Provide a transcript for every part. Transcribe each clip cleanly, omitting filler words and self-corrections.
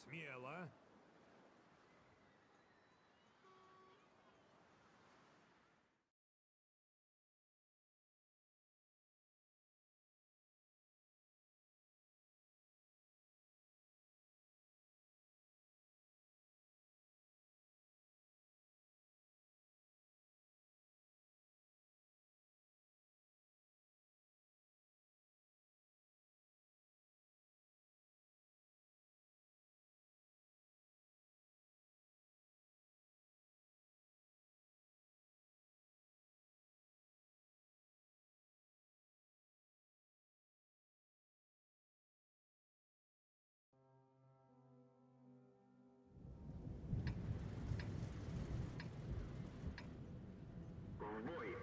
Смело. В бой!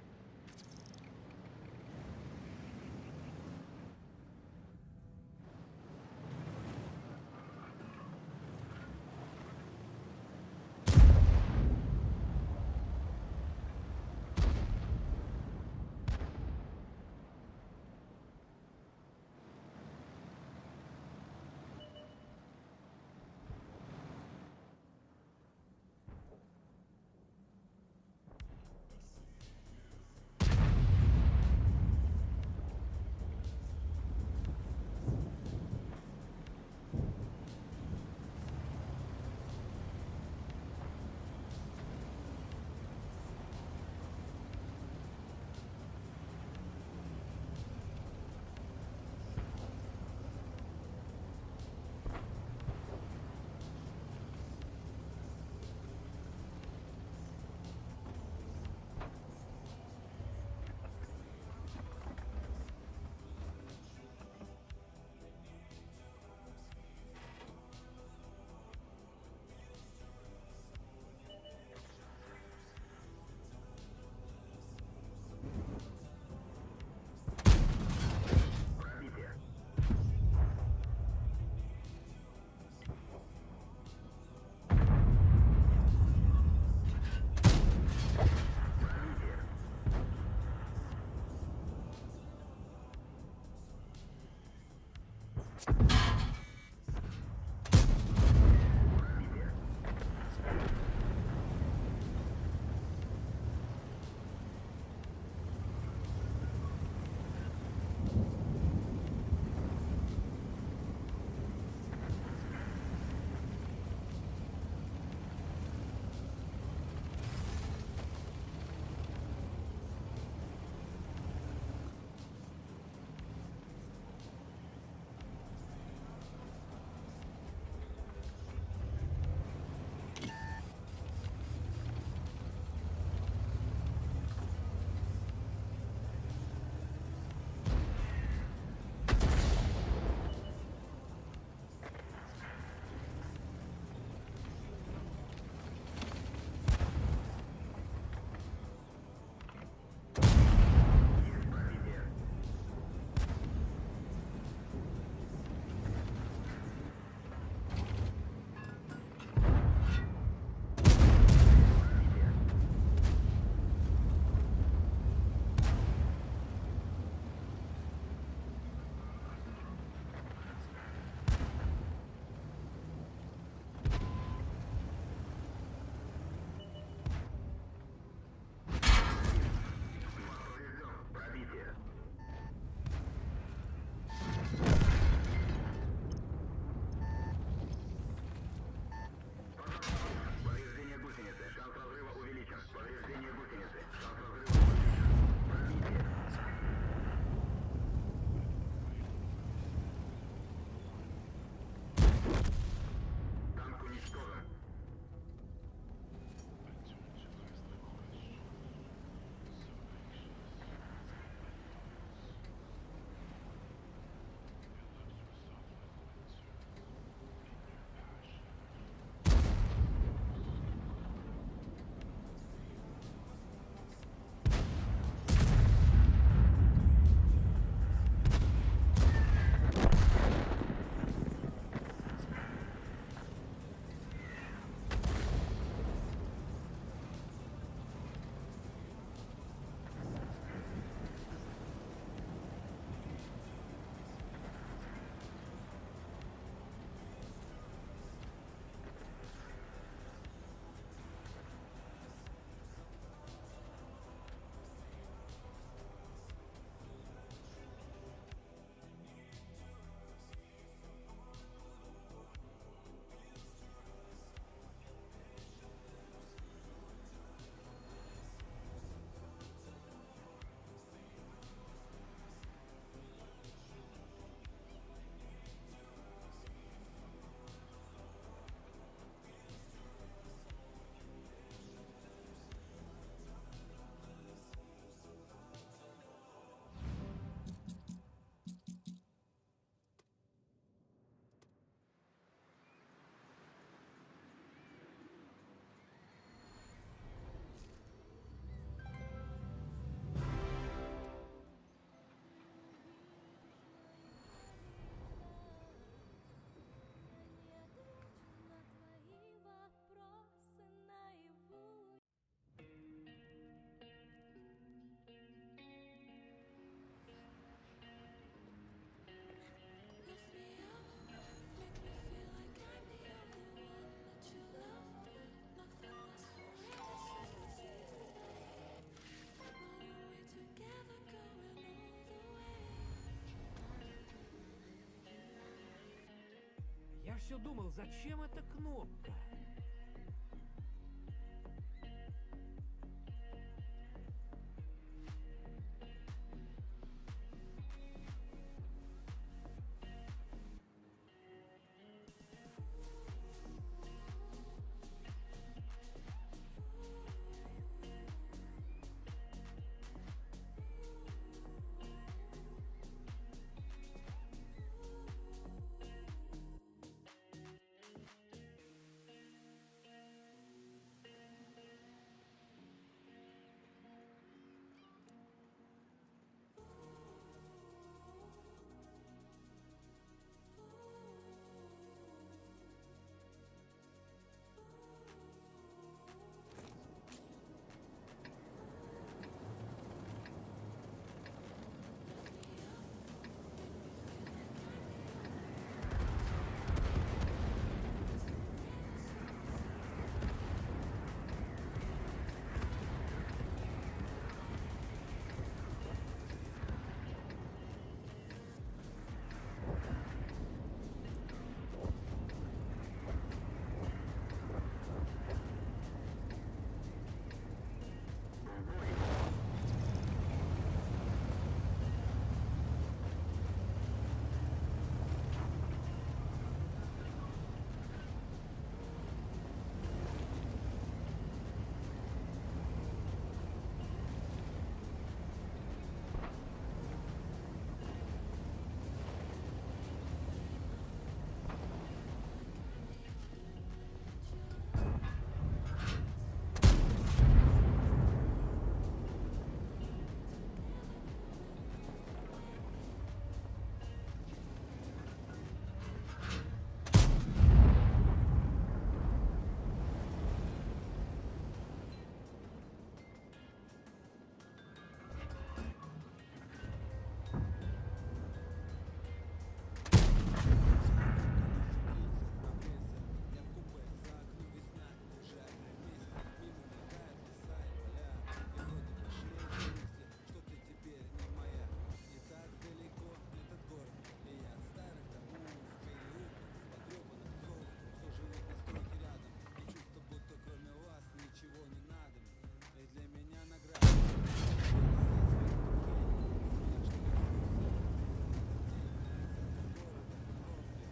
все думал, зачем эта кнопка?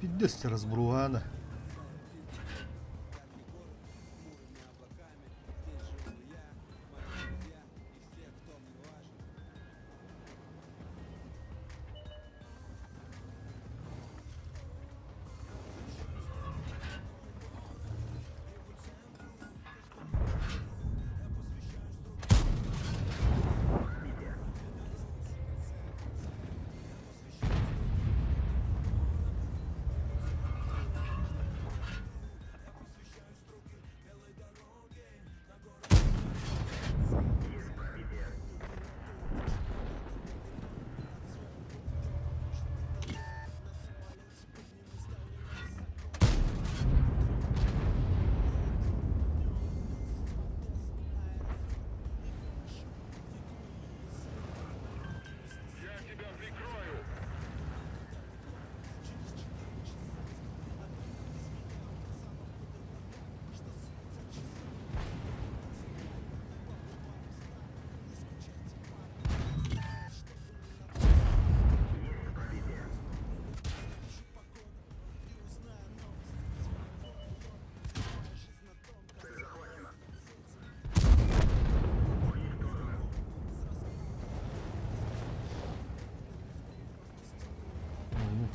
Пиздец разбругана.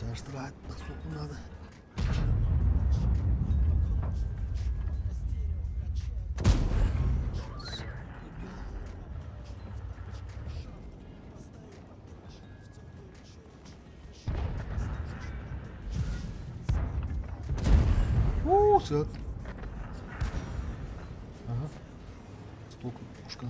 Чаштырать суку надо. Уу, сөп. Ага. Столько пушка.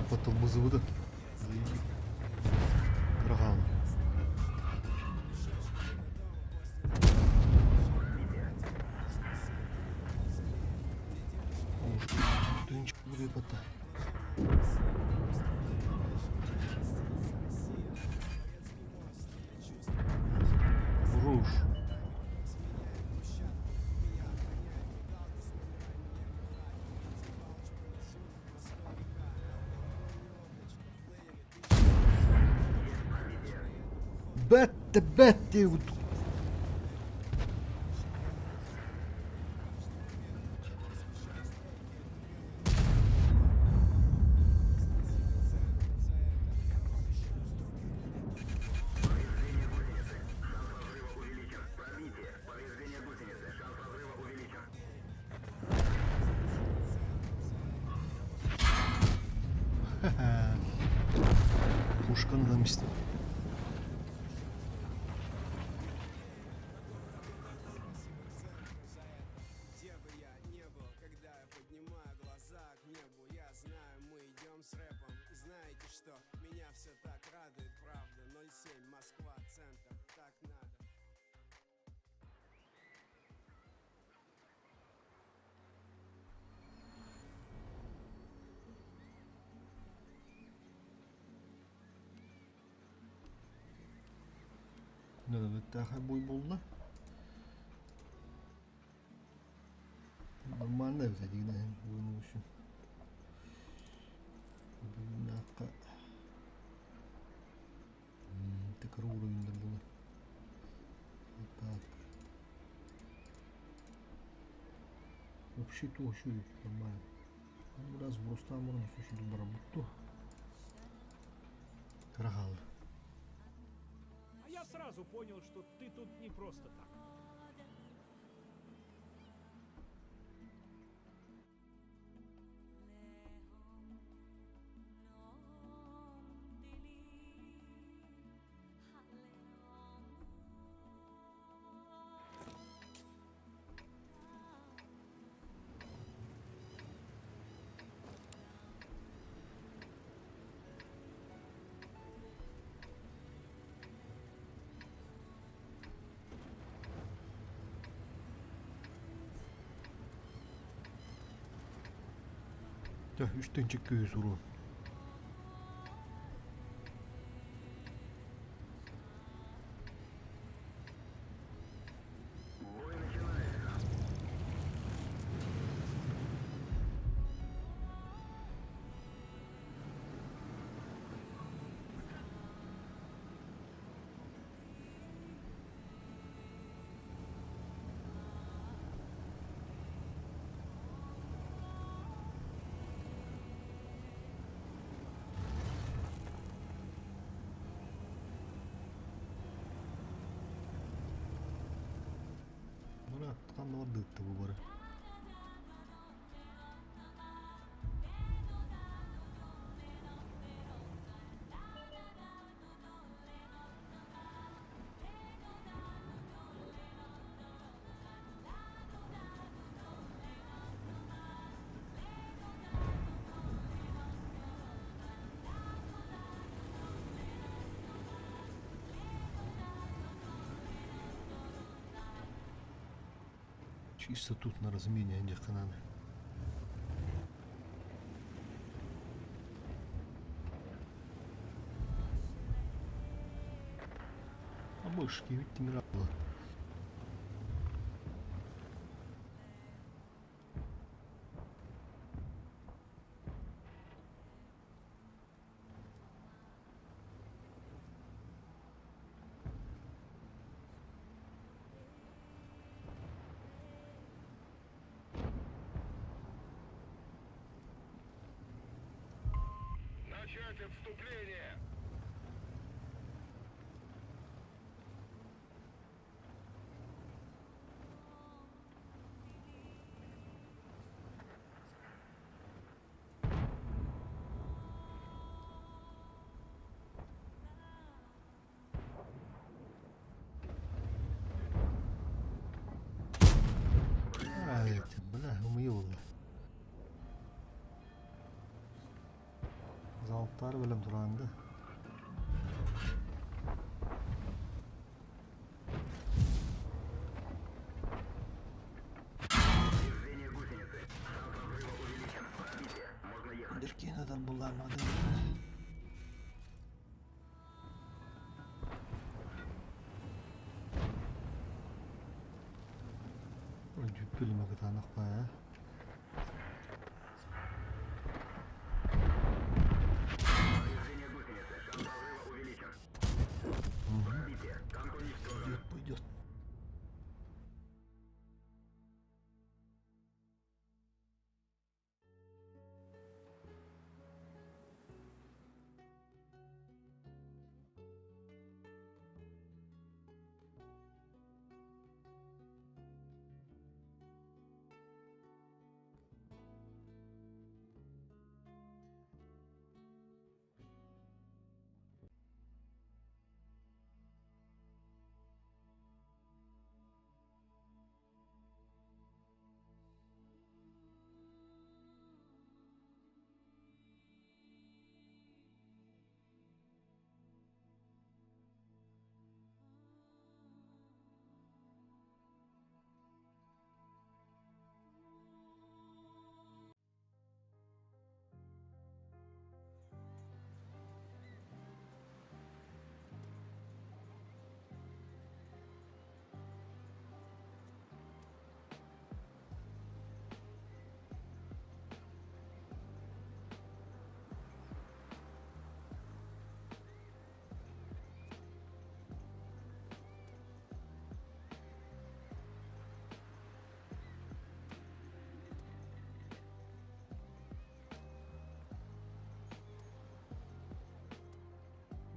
Потолмузыбыты. Кыра хаалла. Руж. Бэттэ бэт диэбит. Пушканы да истим. Нөлөбүттээхэй буй буолла. Нормально эбит этигинэ бүгүн үсүн. Бүгүннээххэ тыкыр уровеньда буолар. Так. Вообще то еще нормально. Раз бростан баран сөшүлү барабытту. Кыра хаалла. А я сразу понял, что ты тут не просто так. Дьэ, үс тыһыынча күүс уруон. Мына ханна бардыытта бу бары. Чисто тут на размене диэххэ наада. Абыш киһибит тимир аҕала. Начать отступление! Бля, умыйылла. Алтаары бэлэм тураҕын да? Деркиэн атар буллааммата. Дьүппүлүмэ кытаанах баайа. Пойдет, пойдет.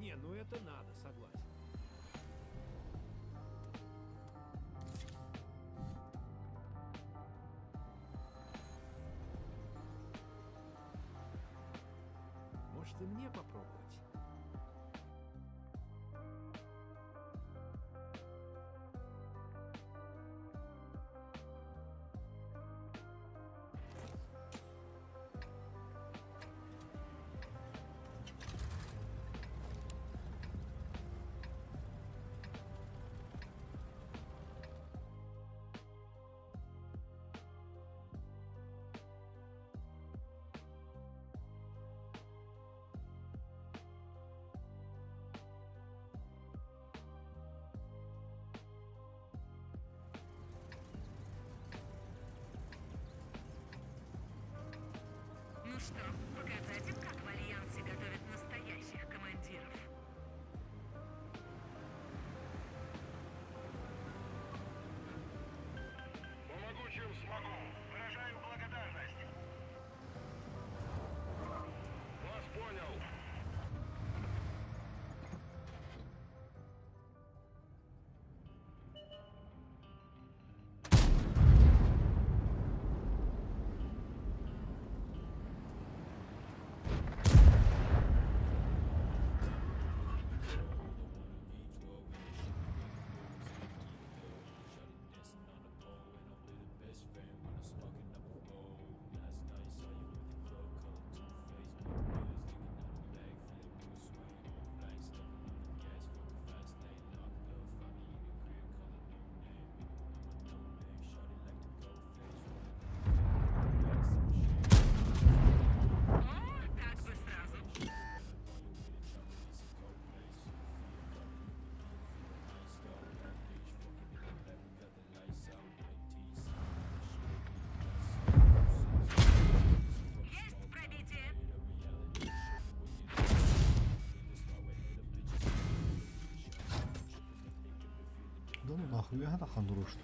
Не, ну это надо, согласен. Может, и мне попробовать? Ну что, показать им, как в Альянсе готовят настоящих командиров? Помогу, чем смогу. Выражаю благодарность. Вас понял. О, так бы сразу. Есть пробитие. Да ну нахуй, я хандурушт.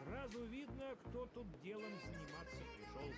Сразу видно, кто тут делом заниматься пришел.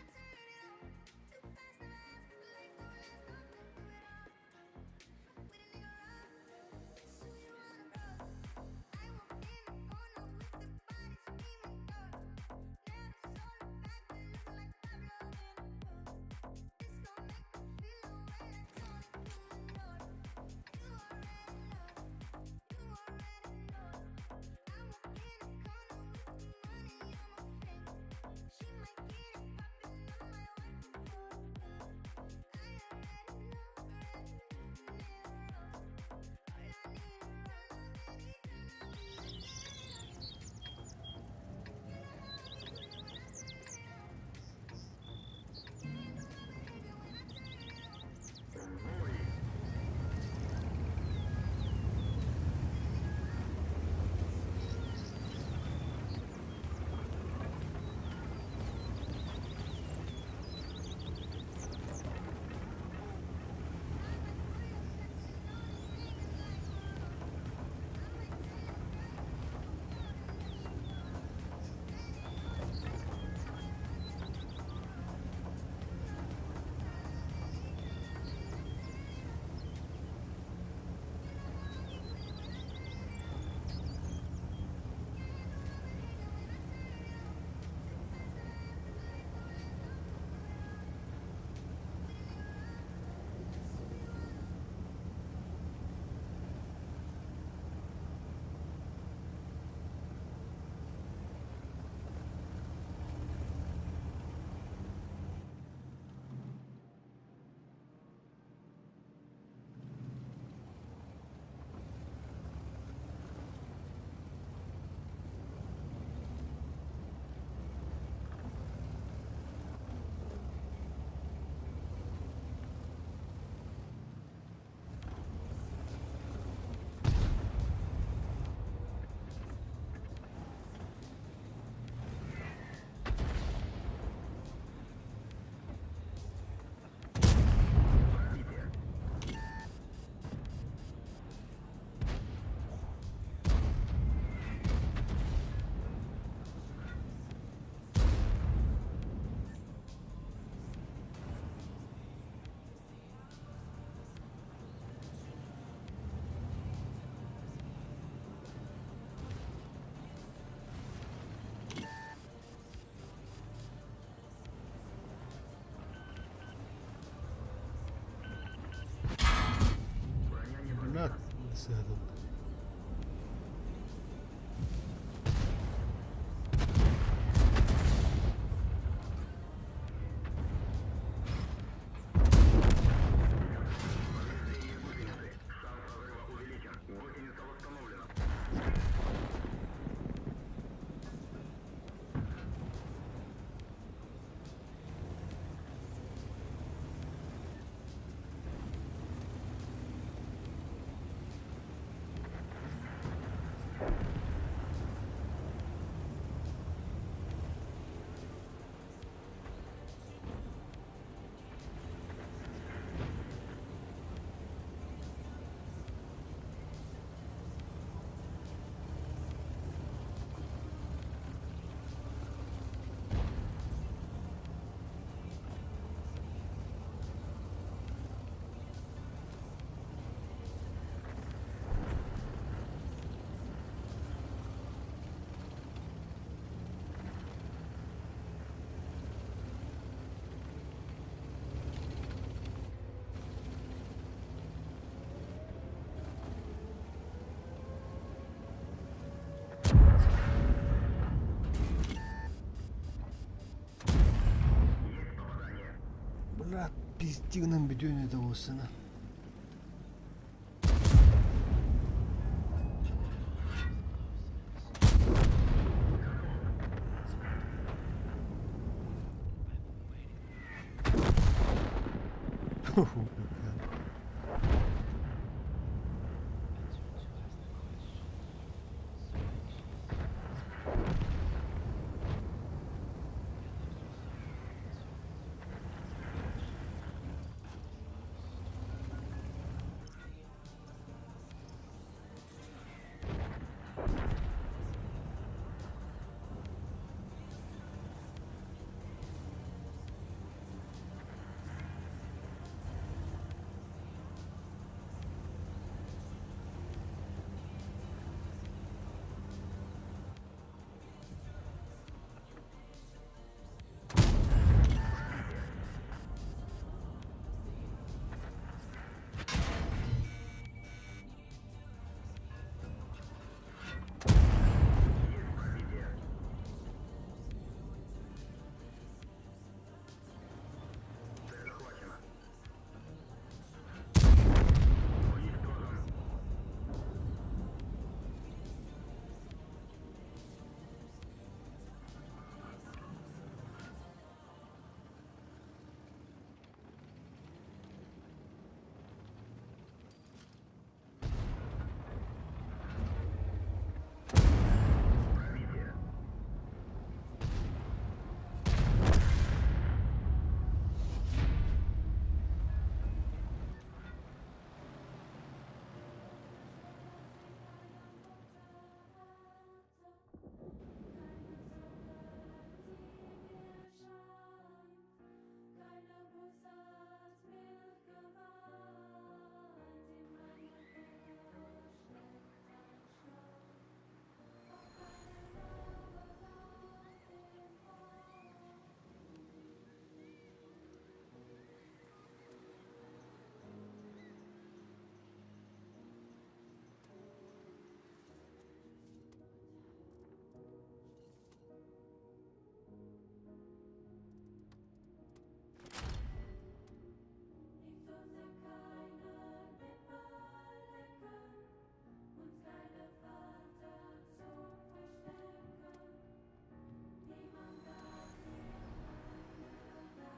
Гранат сыһытыллар. Ити гынан бүтүөн этэ буолсана.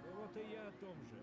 Да вот и я о том же.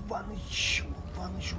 Вованыч, Вованыч,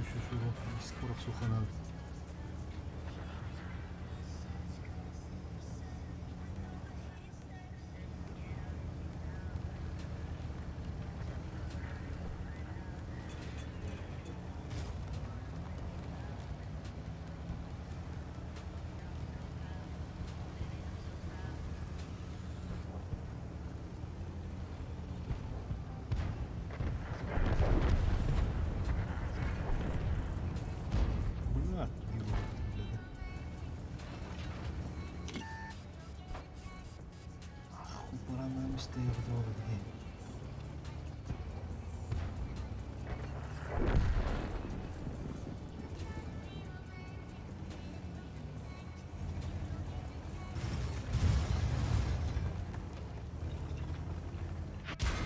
300 урон охсуохха наада. Бля, Ах,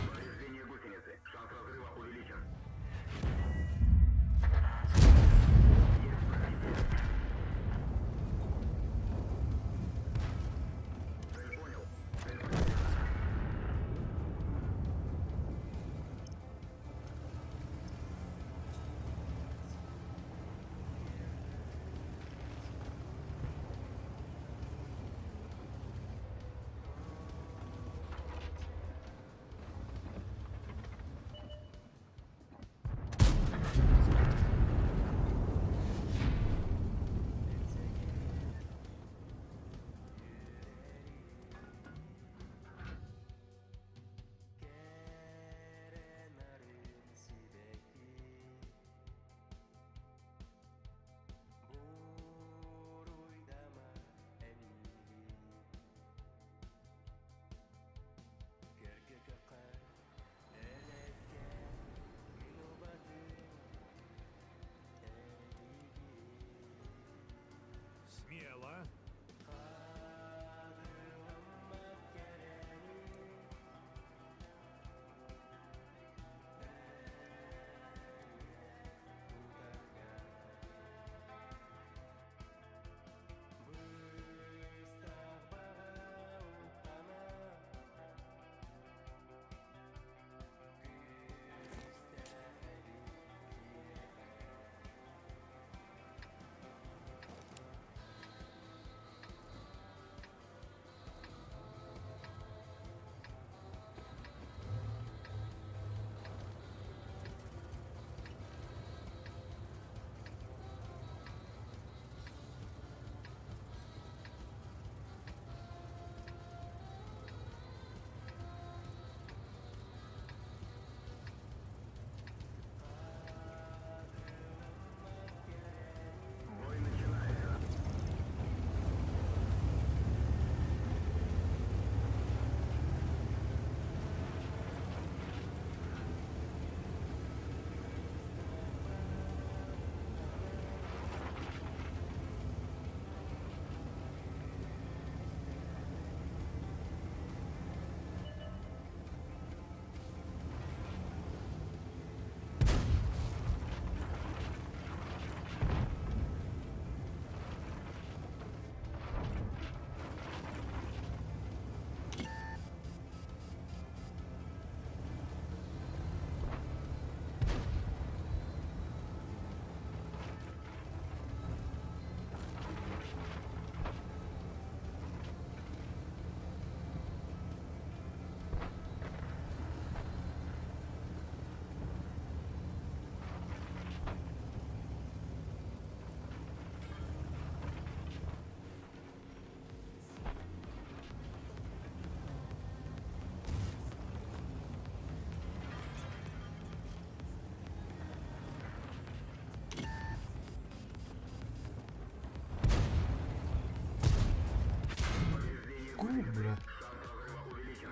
Повреждение гусеницы. Шанс разрыва увеличен. Цель понял. Цель потеряна. Смело. Бой начинается. Повреждение Ку, гусеницы. бля. Шанс разрыва увеличен.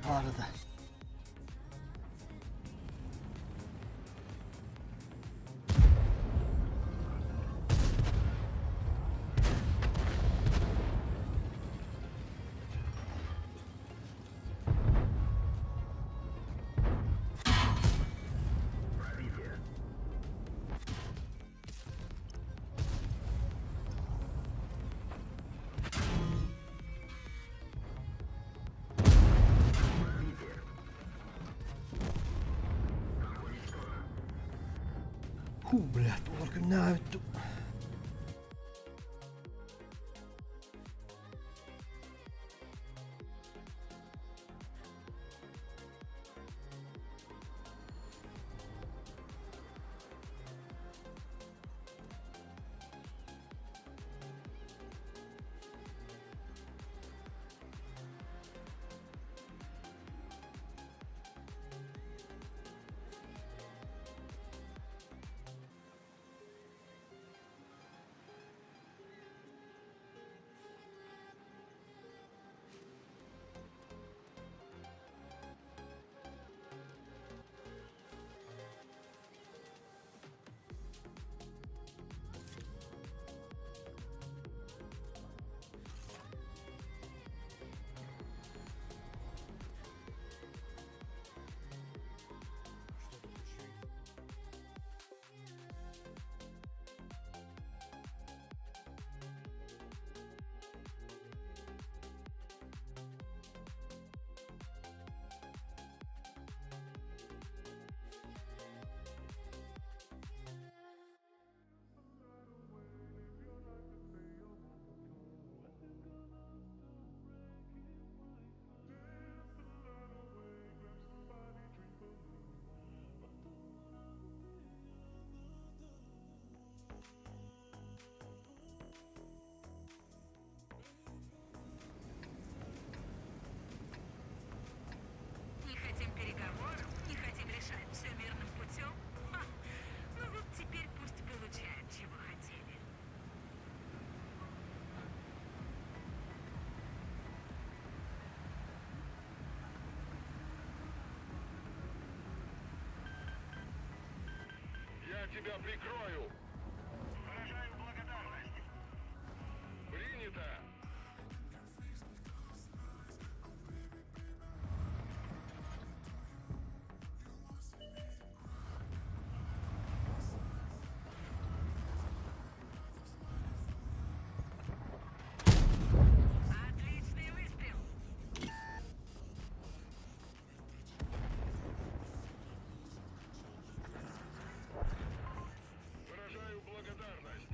Арада. Пробитие. Пробитие. Фу, блядь, олор күннээбит. Что тут еще? Не хотим переговоров, не хотим решать все мирным путем. Ха! Ну вот теперь пусть получают, чего хотели. Я тебя прикрою. Выражаю благодарность. Принято. Отличный выстрел! Выражаю благодарность.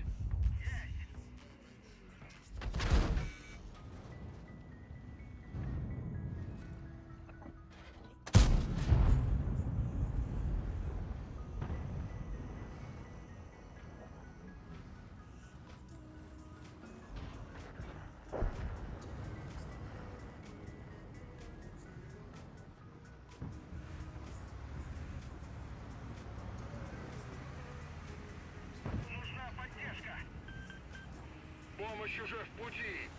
Нужна поддержка. Помощь уже в пути.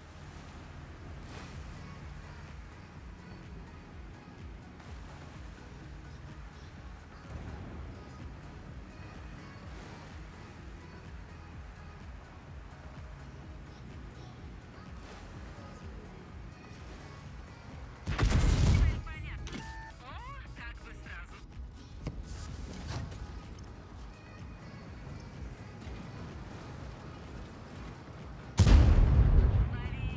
Цель понятна. О, так бы сразу. Лови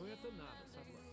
Но это надо, согласен.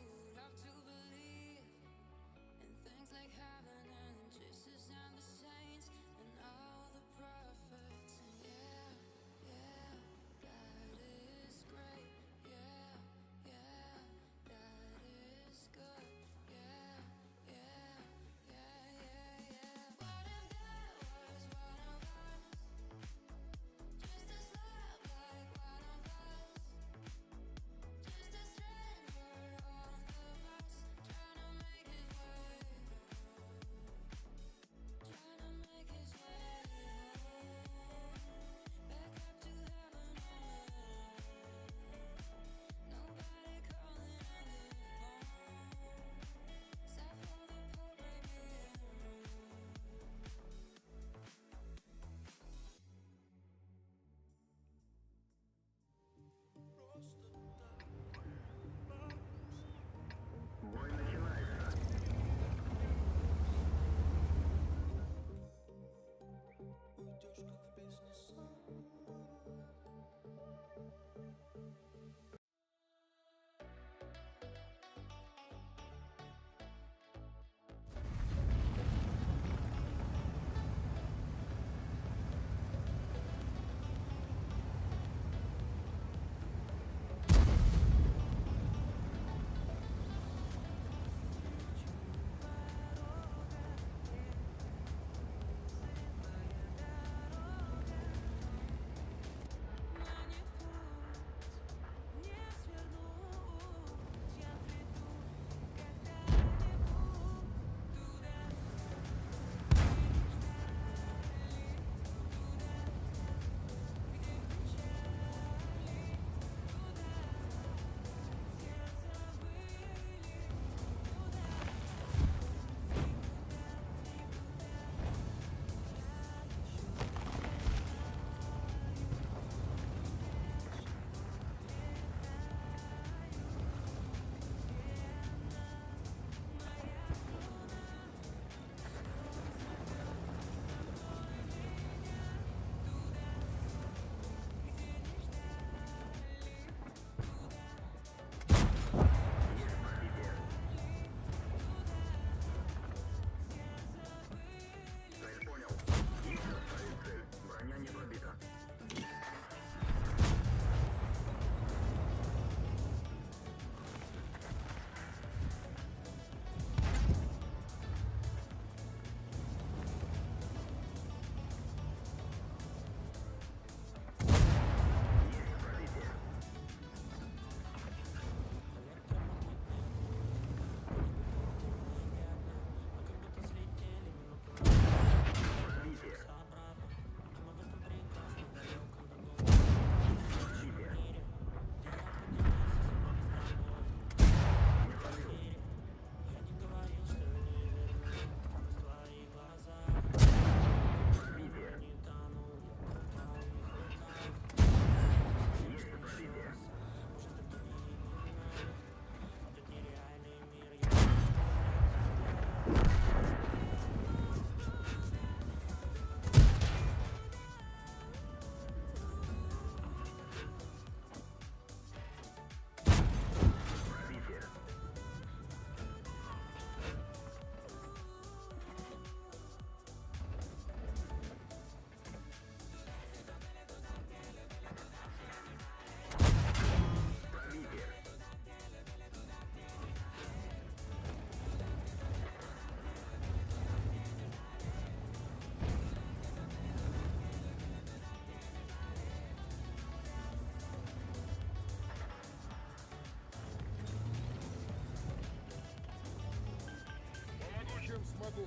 Помогу, чем смогу.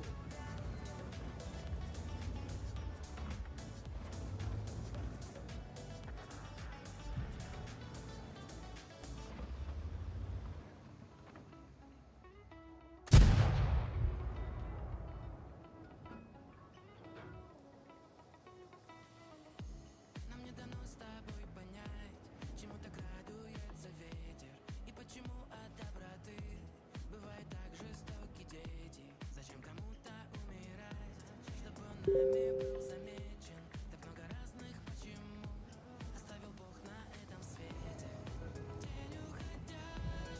Нам не дано с тобой понять, чему так радуется ветер и почему от доброты бывают так жестоки дети. Зачем кому-то умирать, чтобы он нами был замечен? Так много разных почему оставил Бог на этом свете. День уходящий.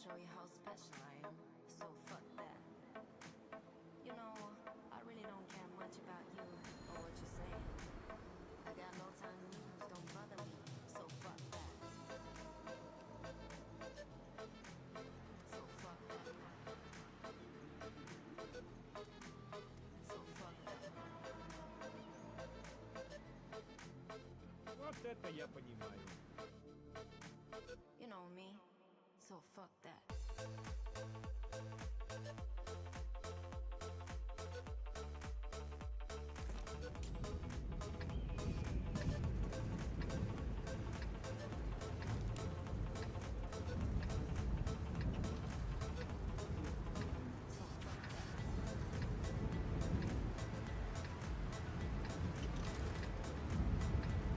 show you how special I am. So fuck that. You know, I really don't care much about you or what you're saying. I got no time to lose, don't bother me. So fuck that. So fuck that. So fuck that. Вот это я понимаю. You know me. So fuck that. So fuck that.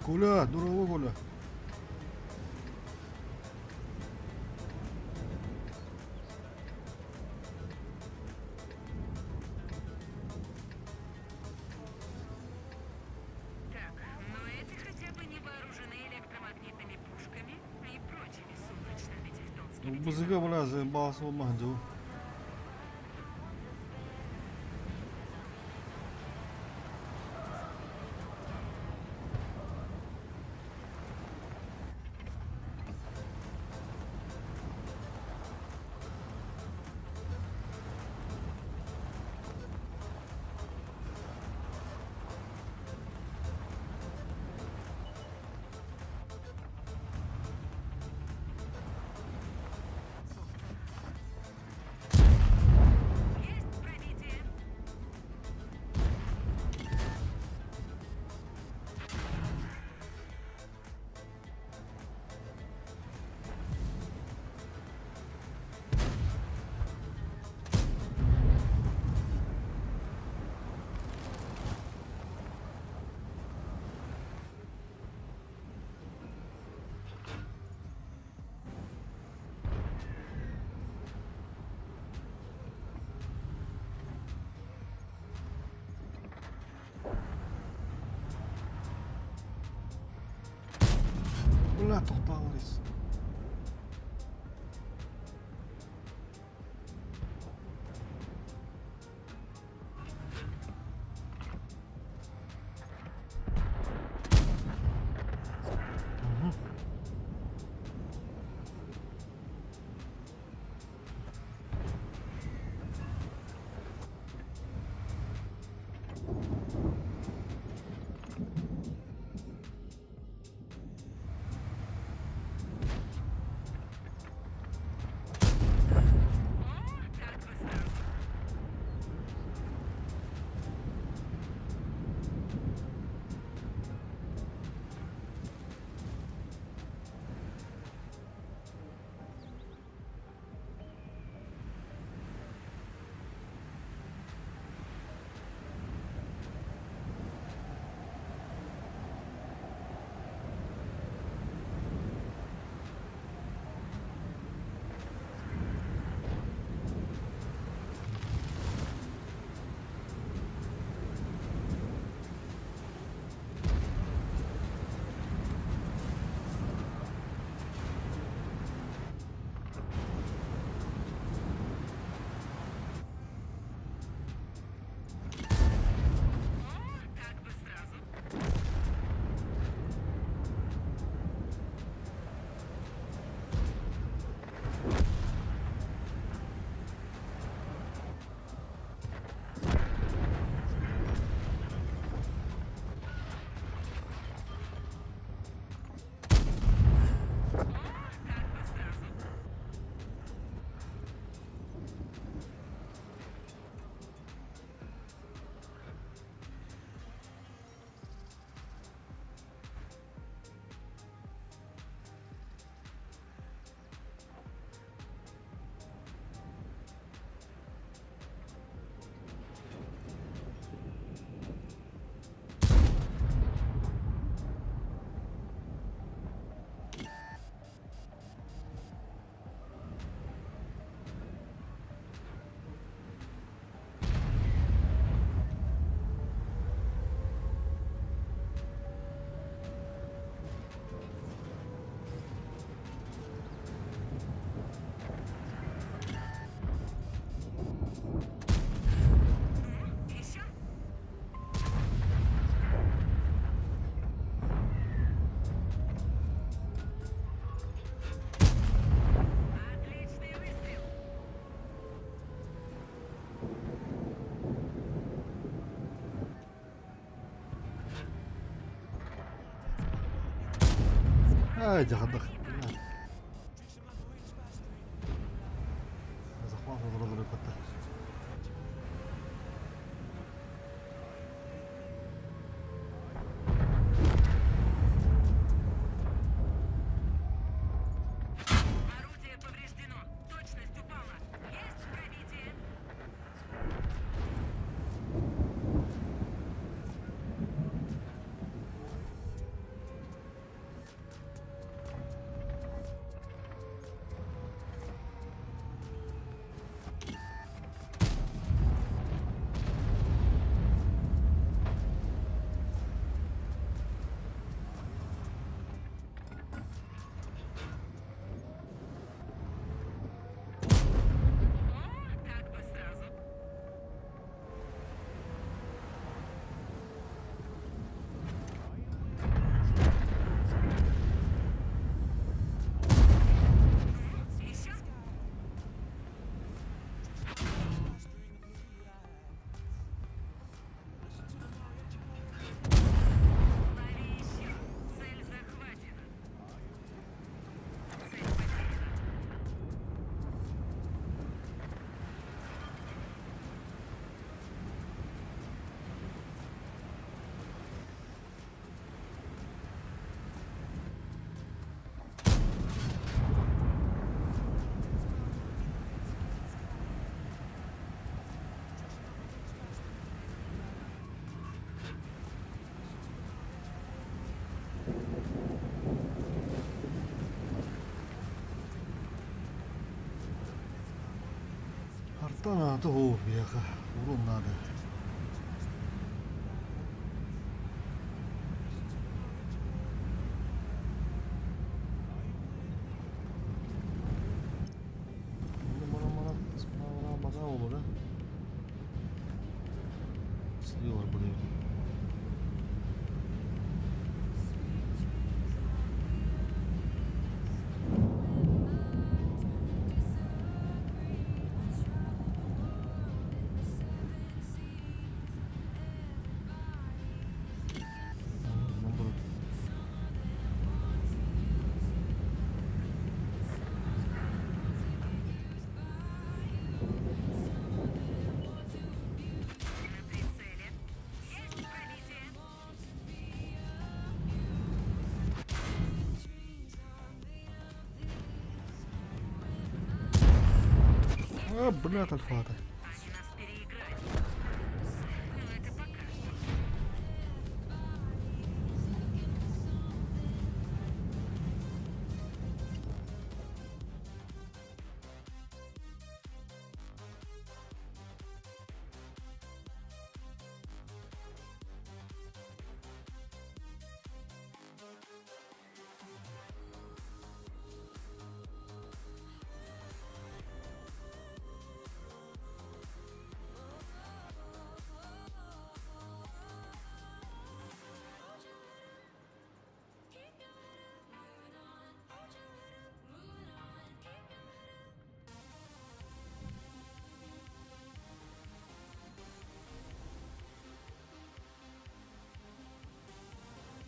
Коля, здорово, Коля. Так, но эти хотя бы не вооружены электромагнитными пушками и прочими сумрачными тевтонскими Бызыга бля, заебался алмаһын Есть пробитие. Бля, тоқталырыз. Ай, дьаһадах. Захват олоролор эппэттэр. Орудие повреждено. Точность упала. Есть пробитие. О, так бы сразу. Ну, еще? Лови еще. Цель захвачена. Цель потеряна. Арта наада оо биһиэхэ урун наада. Слева блин. На прицеле. Есть пробитие. А, блядь, альфа-то. Они нас переиграли. Но это пока что.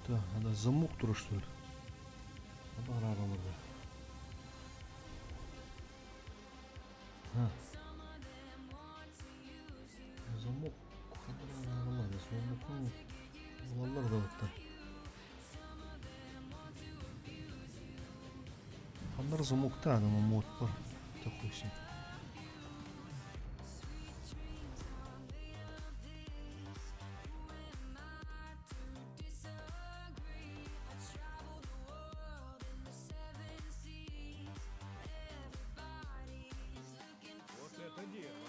Так, надо замок тура что ли? Абараралар. Ha. Замок Замокун булаллар да бутта. Ханнар замокта ана мод бар. Такой себе. Вот это дело.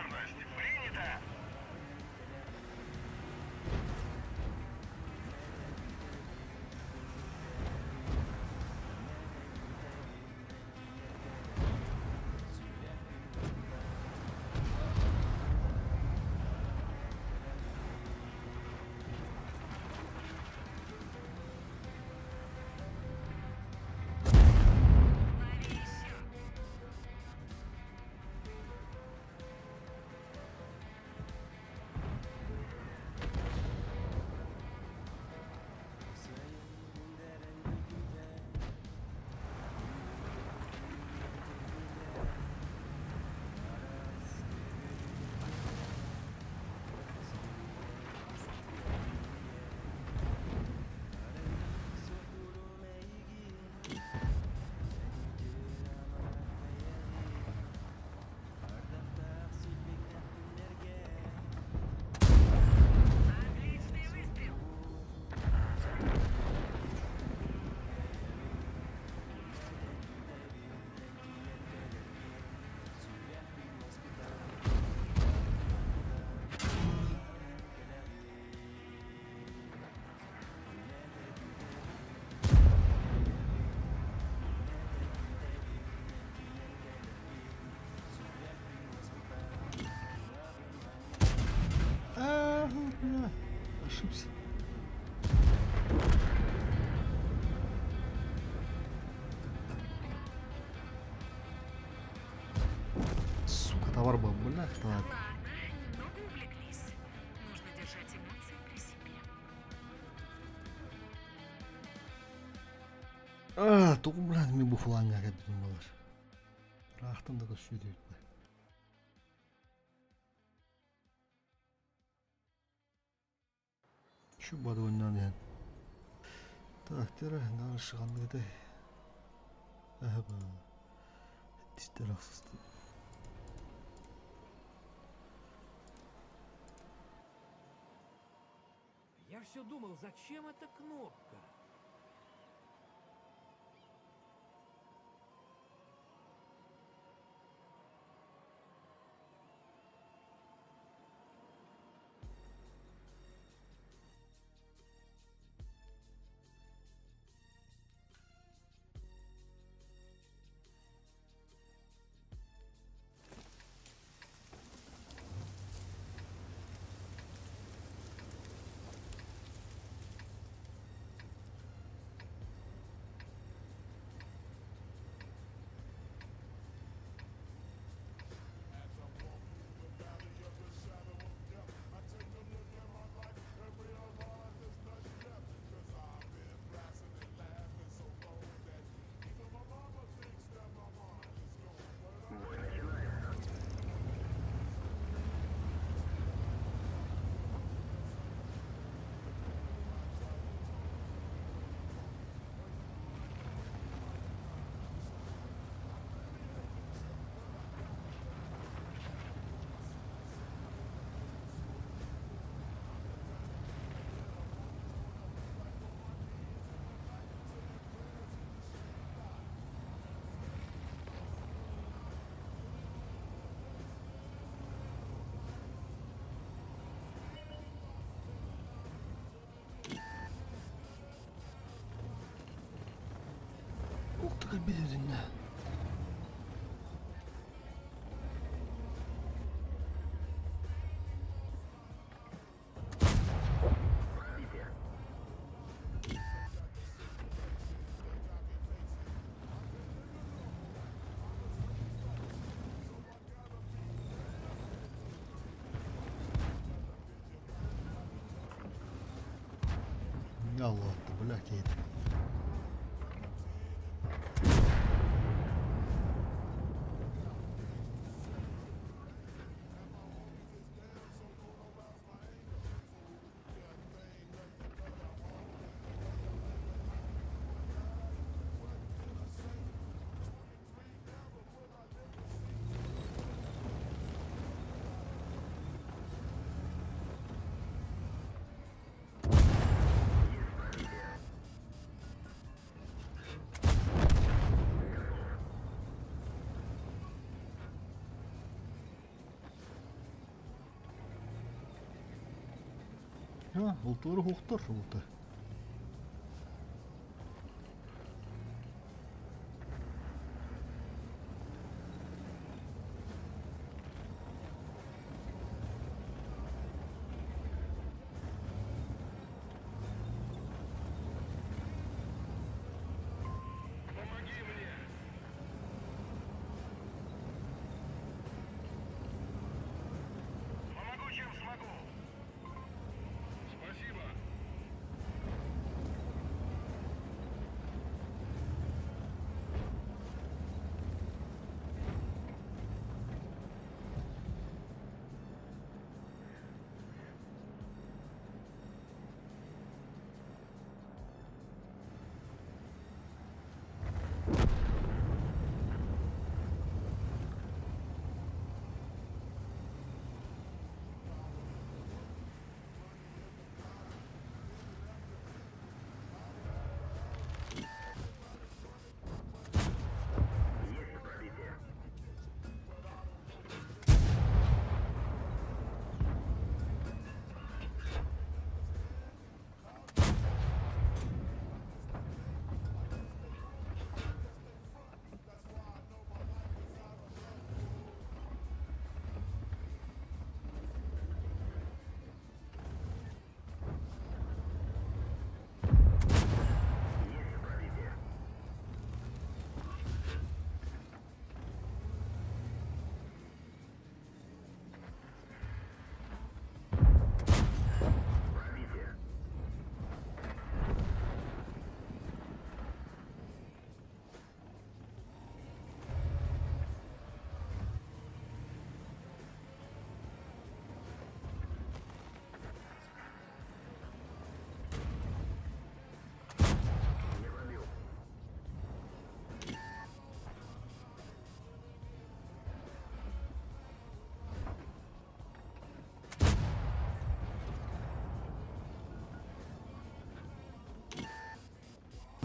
Благодарность принята. Лови еще. Отличный выстрел. А, бля, ошибся. Сука, товар был, бля, так. Ладно, немного увлеклись. Нужно держать эмоции при себе. А, тугу блядь, мин бу фланга кэлбитим буолар. Ыраахтан да көссүү диэбит. Şu бодуоннан иһэн. Так, тера дальше ханныгытай. Эһэбэ. Тистер ахсысты. Я все думал, зачем эта кнопка? Ух ты, как билэриннэ. Allah, бля, кейт. Бултуур уһуктар булта. Помоги мне! Помогу, чем смогу. Спасибо.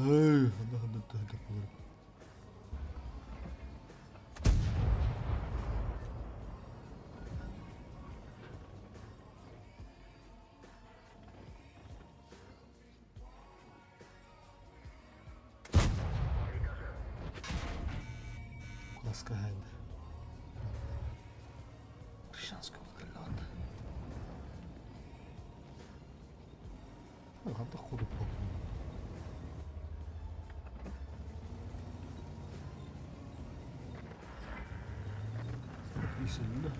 Эй, ханна ханна төһө буолар. Куласка хайда. Гришанская вертолет. Хантах курдук Исэллэ.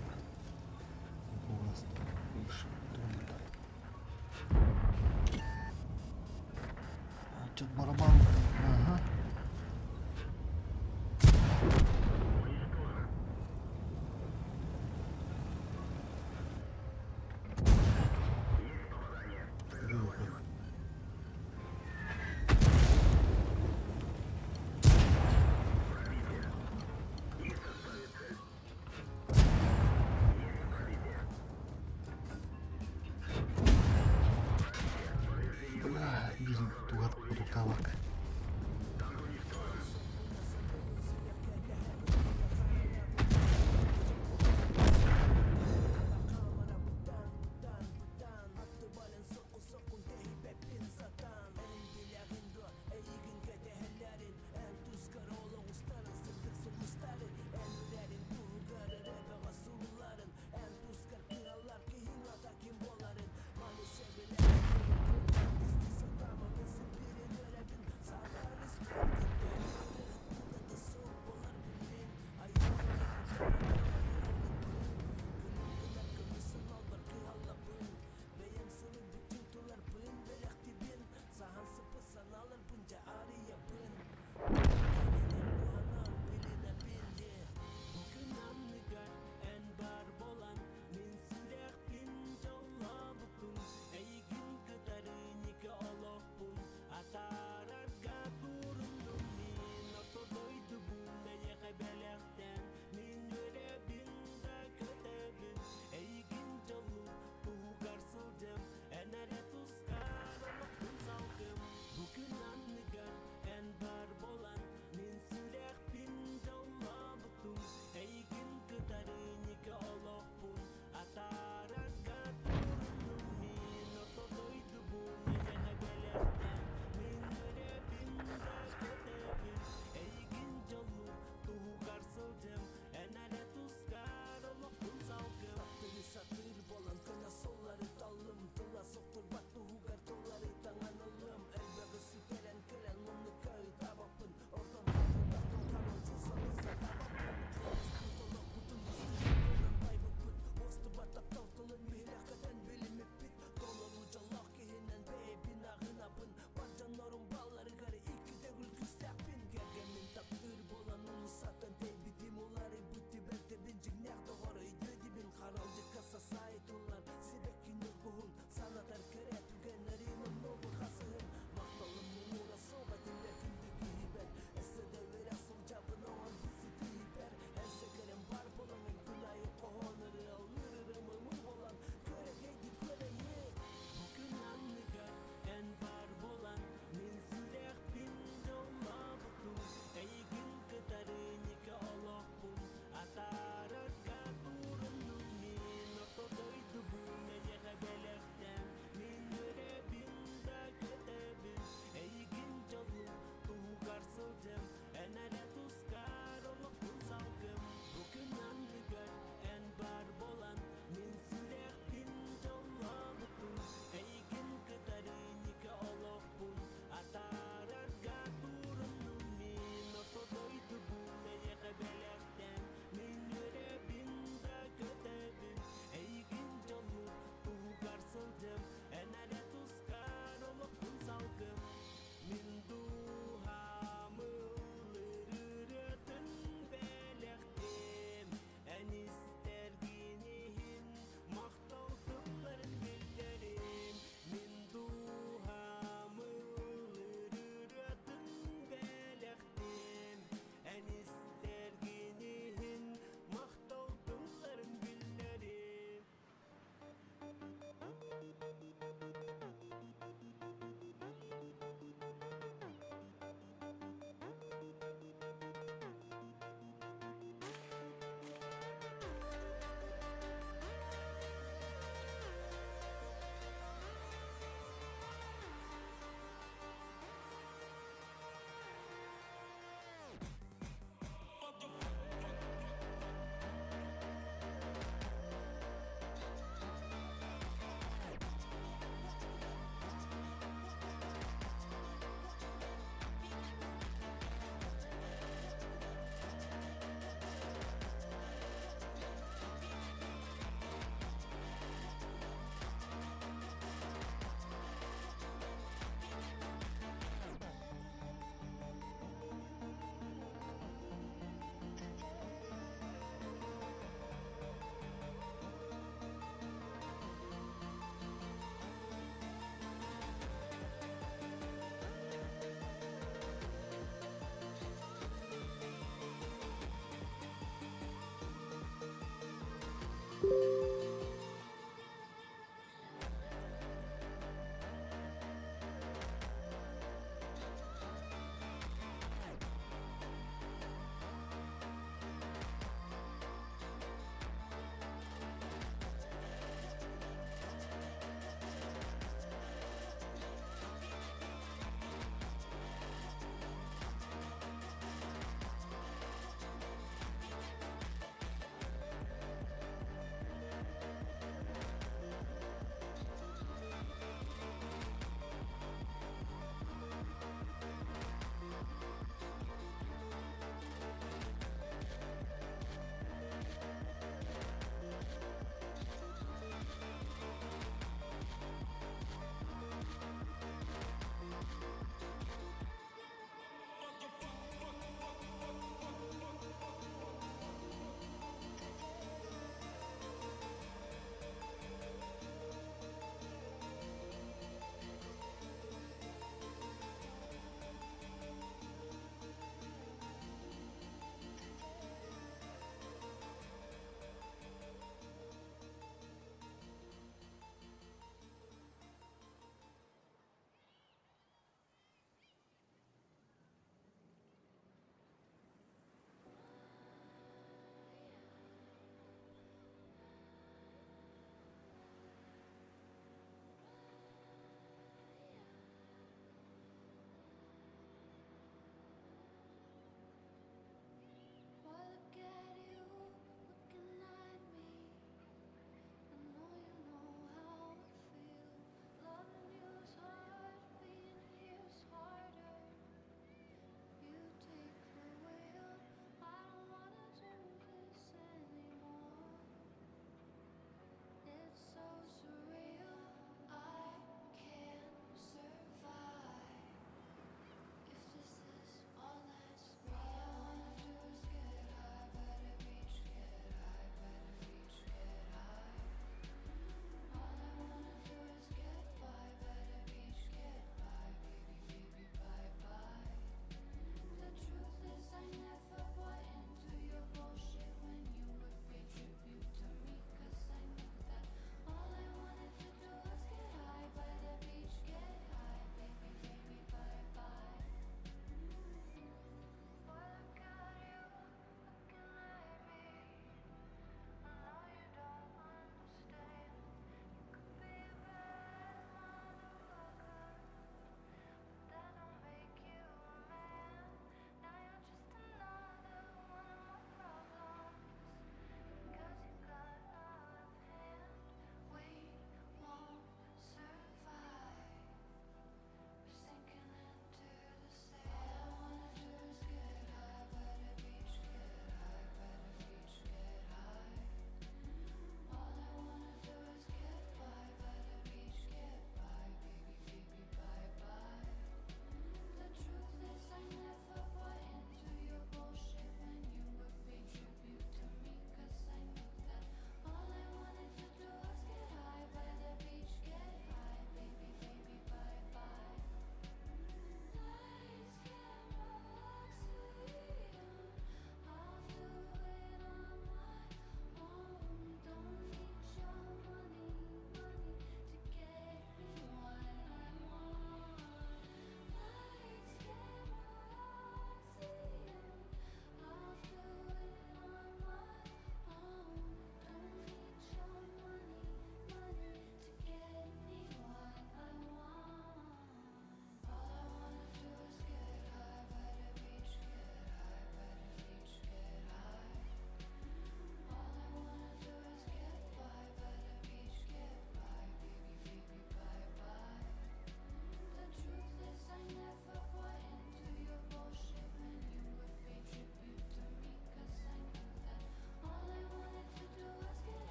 Чет барабан. Ага. Бля, биир тугар курдуктаабак.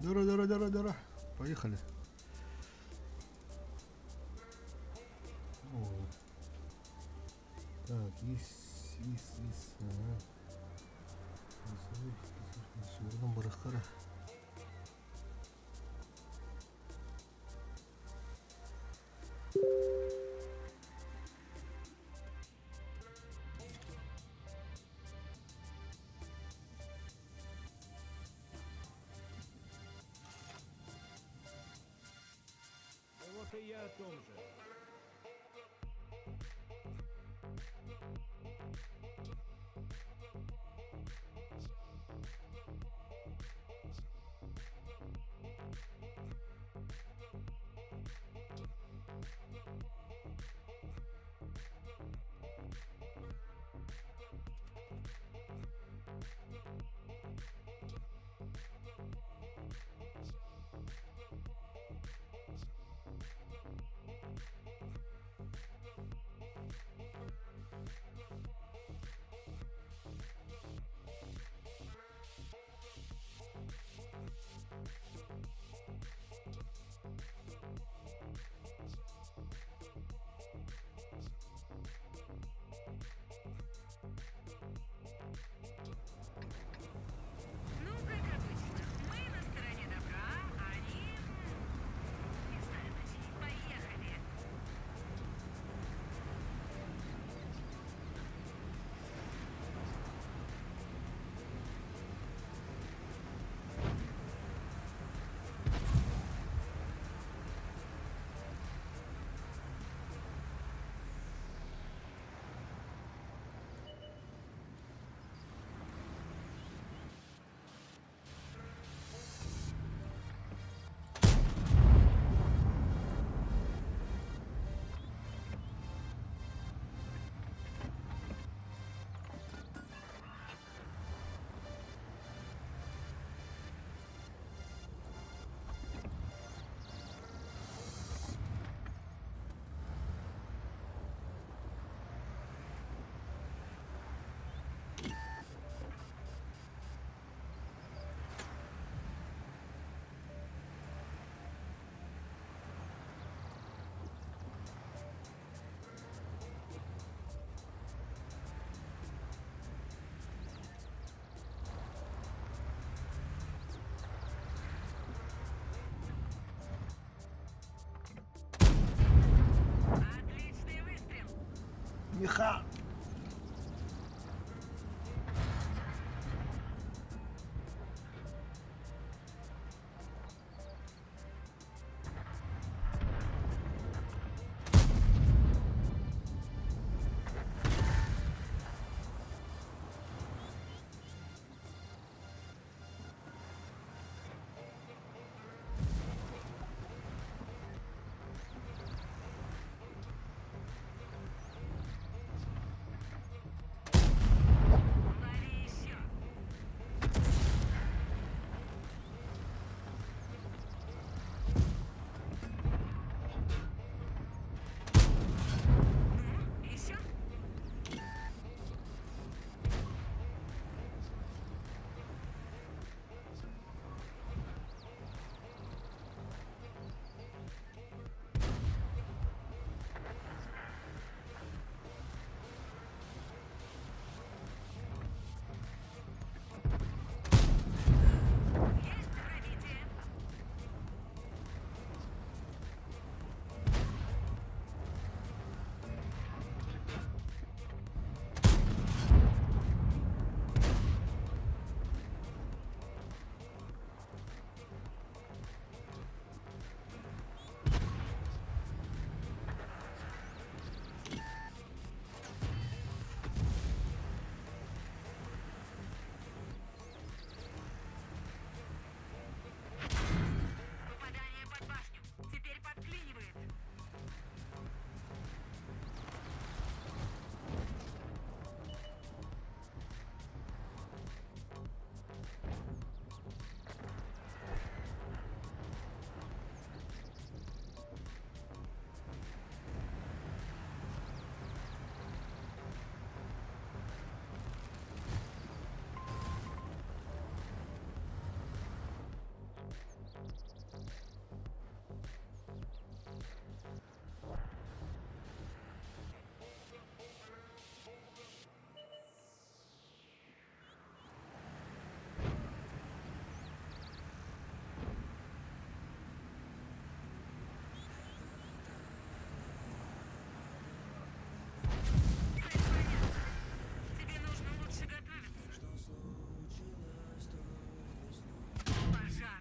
Дора, дора, дора, дора. Поехали. О. Так, ис, ис, ис. Ага. Суурунан барыахтара. Вот и я о том же. Ну, как обычно, мы на стороне добра, а они... Не знаю, на чьей. Поехали! Отличный выстрел! Миха!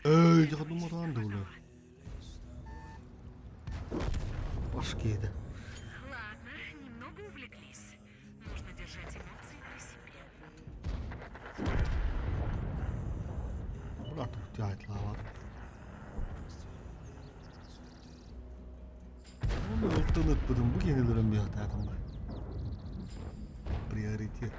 Эй, Этого дьэ еще не думатаан да хватало. Баш киһитэ. Ладно, немного увлеклись. Нужно держать эмоции при себе. Брат утяйтлаабат. Оны ылтын ыппытым бу киһини өлөрөн биһатаатым ба. Приоритет.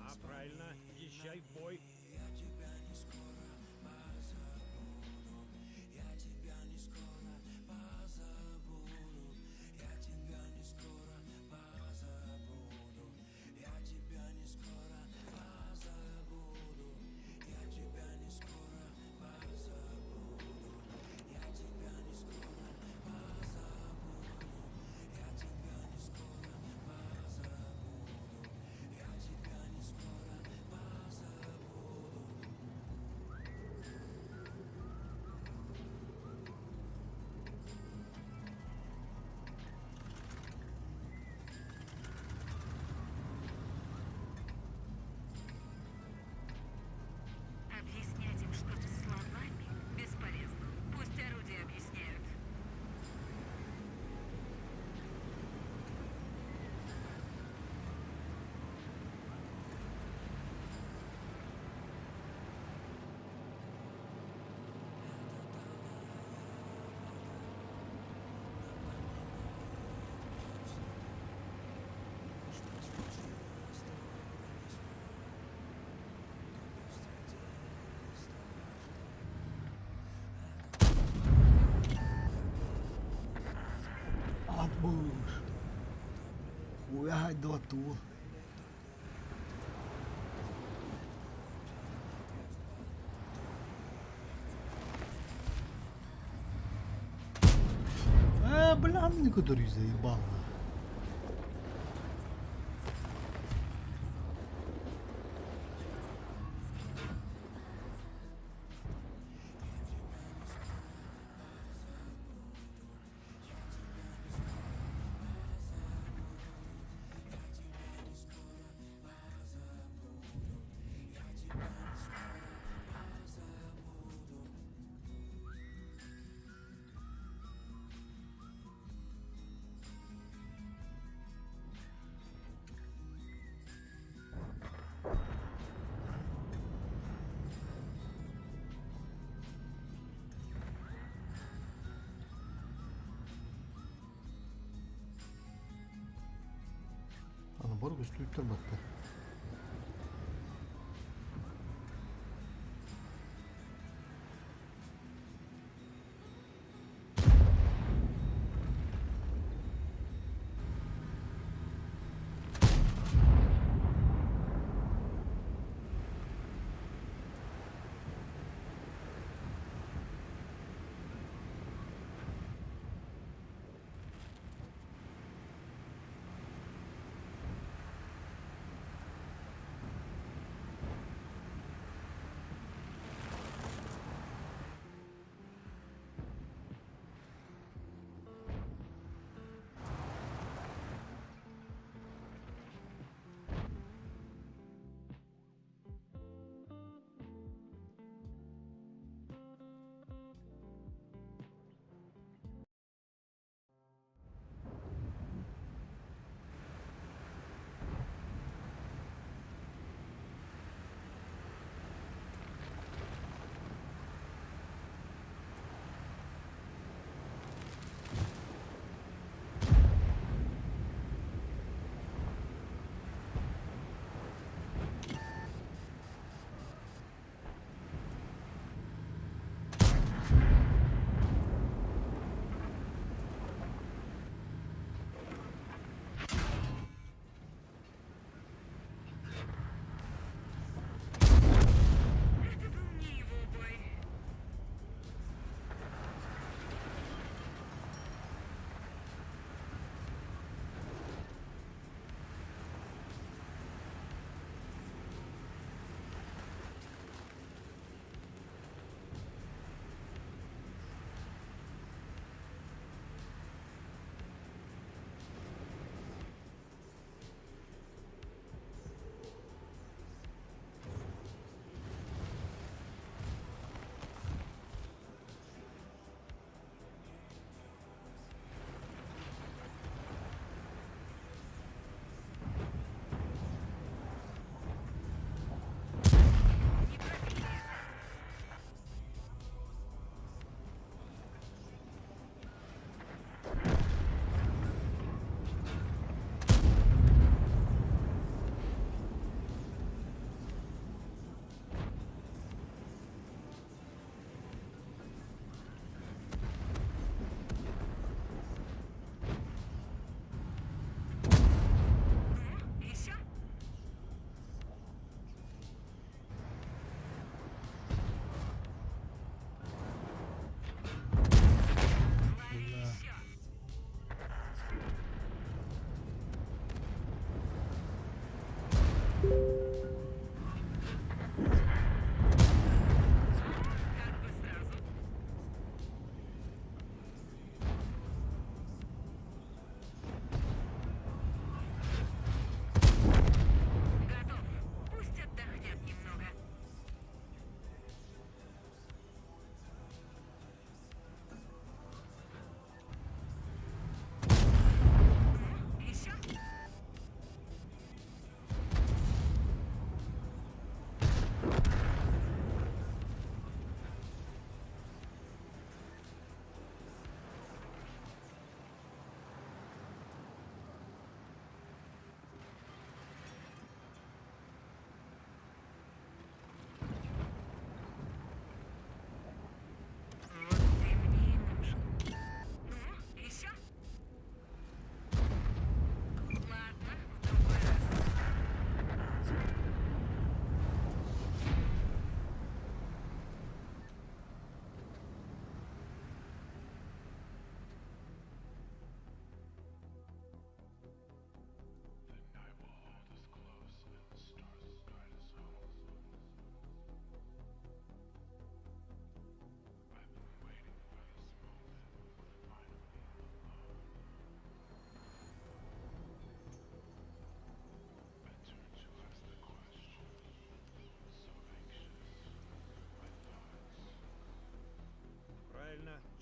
А, правильно, езжай в бой. Объяснять им что-то словами бесполезно. Пусть орудия объясняют. Ат буш. Хуя доту. Э, бля, ну который заебал. Аны бар көстүүттер батты.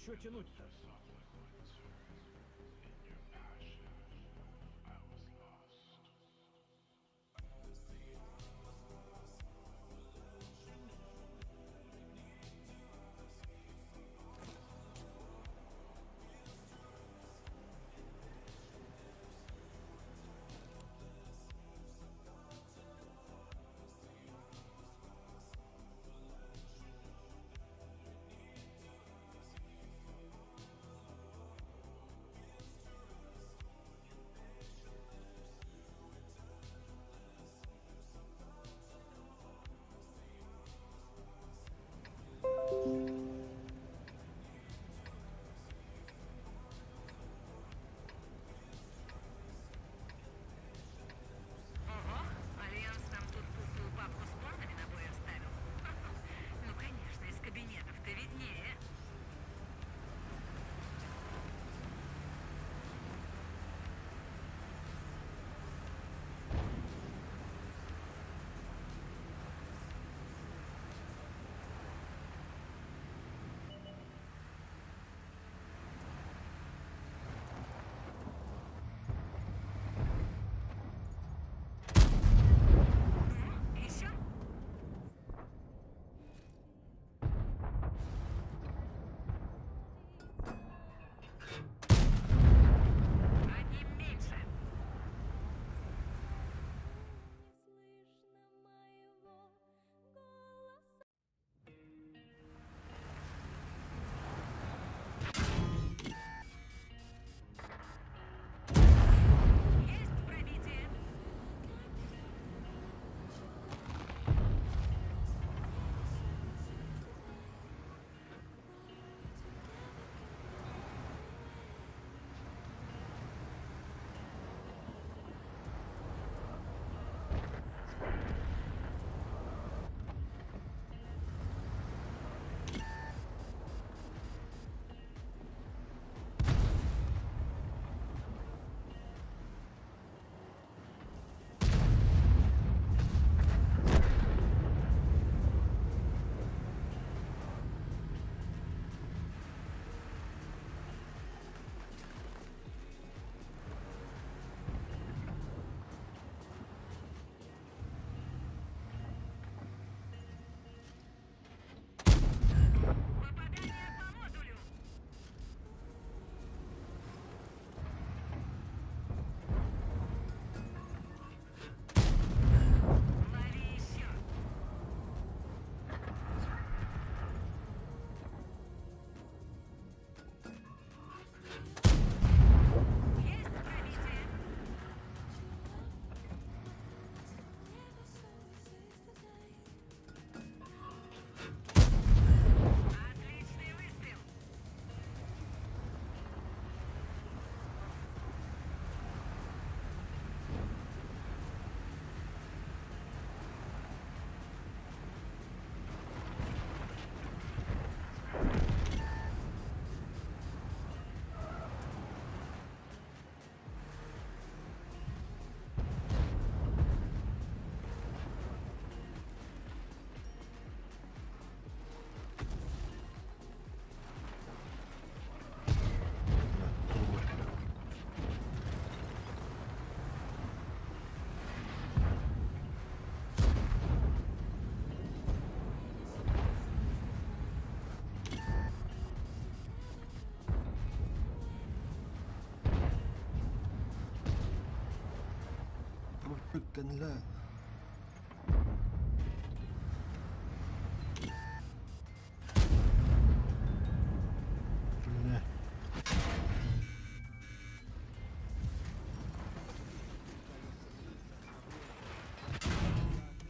Чего тянуть-то? Ого, Альянс нам тут пухлую папку с планами на бой оставил. Ну, конечно, из кабинетов-то виднее. Ну, еще? Одним меньше. Есть пробитие. Попадание по модулю. Лови еще. Есть пробитие. Отличный выстрел. Кэннилэ Бля.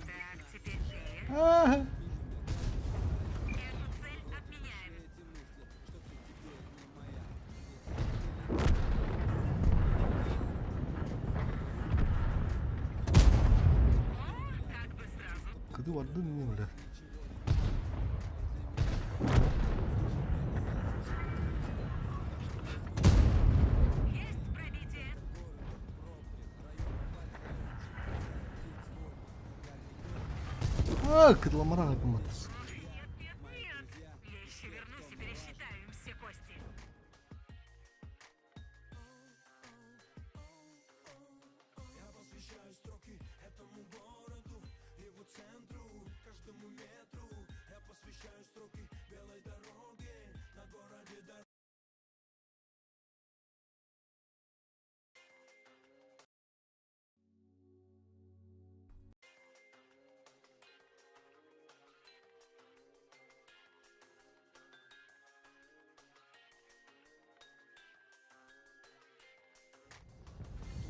Так, теперь ты. Аа. Эту цель отменяем. О, так бы сразу. Кыды бардын не бля. Есть пробитие. Аа, кыдламара гымматас. Ох, нет, нет, нет. Я еще вернусь и пересчитаю им все. все кости. Я посвящаю строки этому городу, его центру, каждому метру. Я посвящаю строки белой дороге на городе дорог.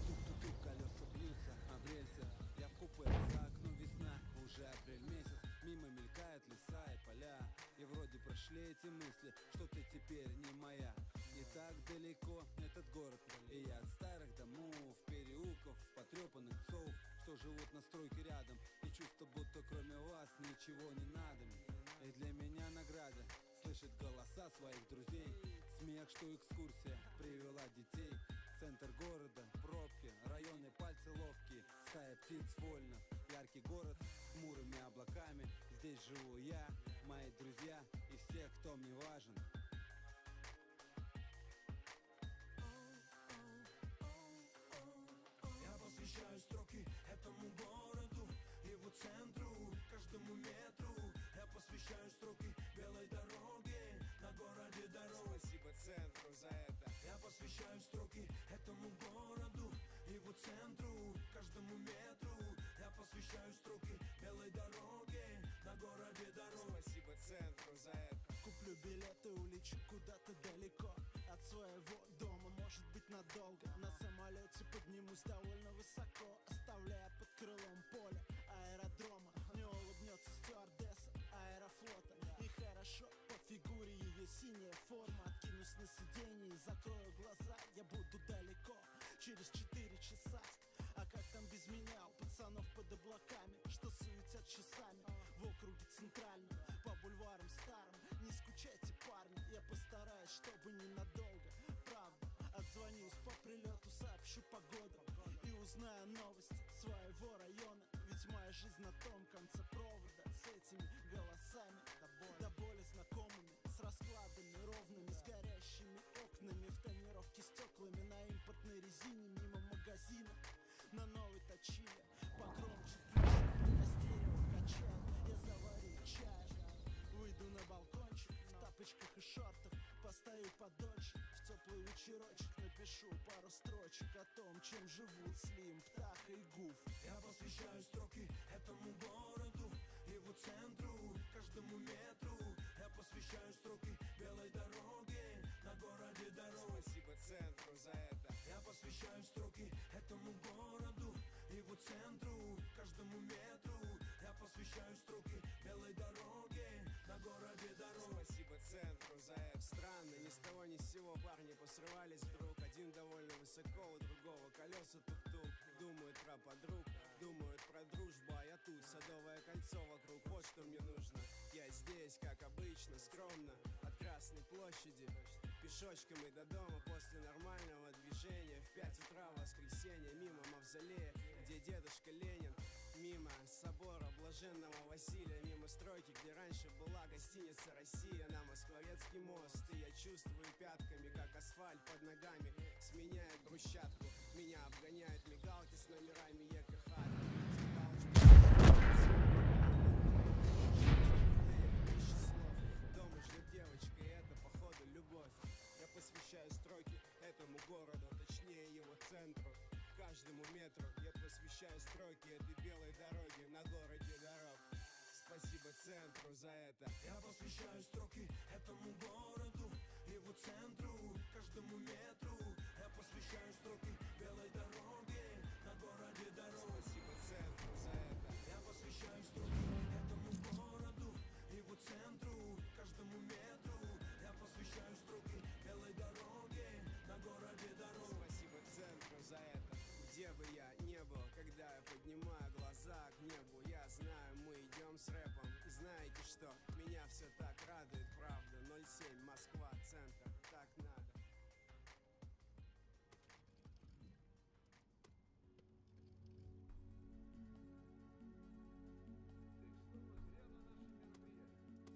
Тук-тук-тук, колеса бьются об рельсы. Я в купе, за окном весна, уже апрель месяц. Мимо мелькают леса и поля. И вроде прошли эти мысли, что ты теперь не моя. Не так далеко этот город. И я от старых домов, переулков, потрепанных псов, что живут на стройке рядом. И чувство, будто кроме вас ничего не надо мне. И для меня награда слышать голоса своих друзей. Смех, что экскурсия привела детей. Центр города, пробки, районы, пальцы ловкие, стая птиц вольно. Яркий город с хмурыми облаками. Здесь живу я, мои друзья и все, кто мне важен. Я посвящаю строки этому городу, его центру, каждому метру. Я посвящаю строки белой дороге на городе дорог. Спасибо центру за это. Я посвящаю строки этому городу, его центру, каждому метру. Я посвящаю строки белой дороге на городе дорог. Спасибо центру за это. Куплю билеты, улечу куда-то далеко от своего дома, может быть надолго. На самолете поднимусь довольно высоко, оставляя под крылом поле аэродрома. Мне улыбнется стюардесса аэрофлота. И хорошо по фигуре ее синяя форма. Откинусь на сиденье и закрою глаза. Я буду далеко через 4 часа. А как там без меня у пацанов под облаками, что суетят часами в округе центральном, по бульварам старым. Не скучайте, парни, я постараюсь, чтобы ненадолго. Правда, отзвонюсь по прилету, сообщу погоду и узнаю новости своего района. Ведь моя жизнь на том конце провода с этими голосами, до боли знакомыми, с раскладами ровными, с горящими окнами, в тонировке стеклами, на импортной резине мимо магазина, на новой точиле. Погромче включу, пока стерео качает, я заварю чай. Выйду на балкончик в тапочках и шортах, постою подольше, в теплый вечерочек напишу пару строчек о том, чем живут Слим, Птаха и Гуф. Я посвящаю строки этому городу, его центру, каждому метру. Я посвящаю строки белой дороге на городе дорог. Спасибо центру за это. Я посвящаю строки этому городу, его центру, каждому метру. Я посвящаю строки белой дороге на городе дорог. Спасибо центру за это. Странно, ни с того ни с сего парни посрывались вдруг. Один довольно высоко, у другого колеса тук-тук. Думают про подруг, думают про дружбу, а я тут, садовое кольцо вокруг. Вот что мне нужно. Я здесь, как обычно, скромно, от Красной площади. Пешочком и до дома после нормального движения. В 5 утра воскресенье, мимо мавзолея, где дедушка Ленин. Мимо собора блаженного Василия, мимо стройки, где раньше была гостиница «Россия», на Москворецкий мост. И я чувствую пятками, как асфальт под ногами сменяет брусчатку. Меня обгоняют мигалки с номерами ЕКХ. Тысячи слов. Дома ждет девочка, и это, походу, любовь. Я посвящаю строки этому городу, точнее его центру, каждому метру. Я посвящаю строки этой белой дороге на городе дорог. Спасибо центру за это. Я посвящаю строки этому городу, его центру, каждому метру. Я посвящаю строки белой дороге на городе дорог. Спасибо центру за это. Я посвящаю строки этому городу, его центру, каждому метру. Я посвящаю строки белой дороге на городе дорог. Спасибо центру за это. Где бы я не был, когда я поднимаю глаза к небу, я знаю, мы идем с рэпом. И знаете что? Меня все так радует, правда. 07, Москва, центр, так надо. Ты снова зря на наше мероприятие.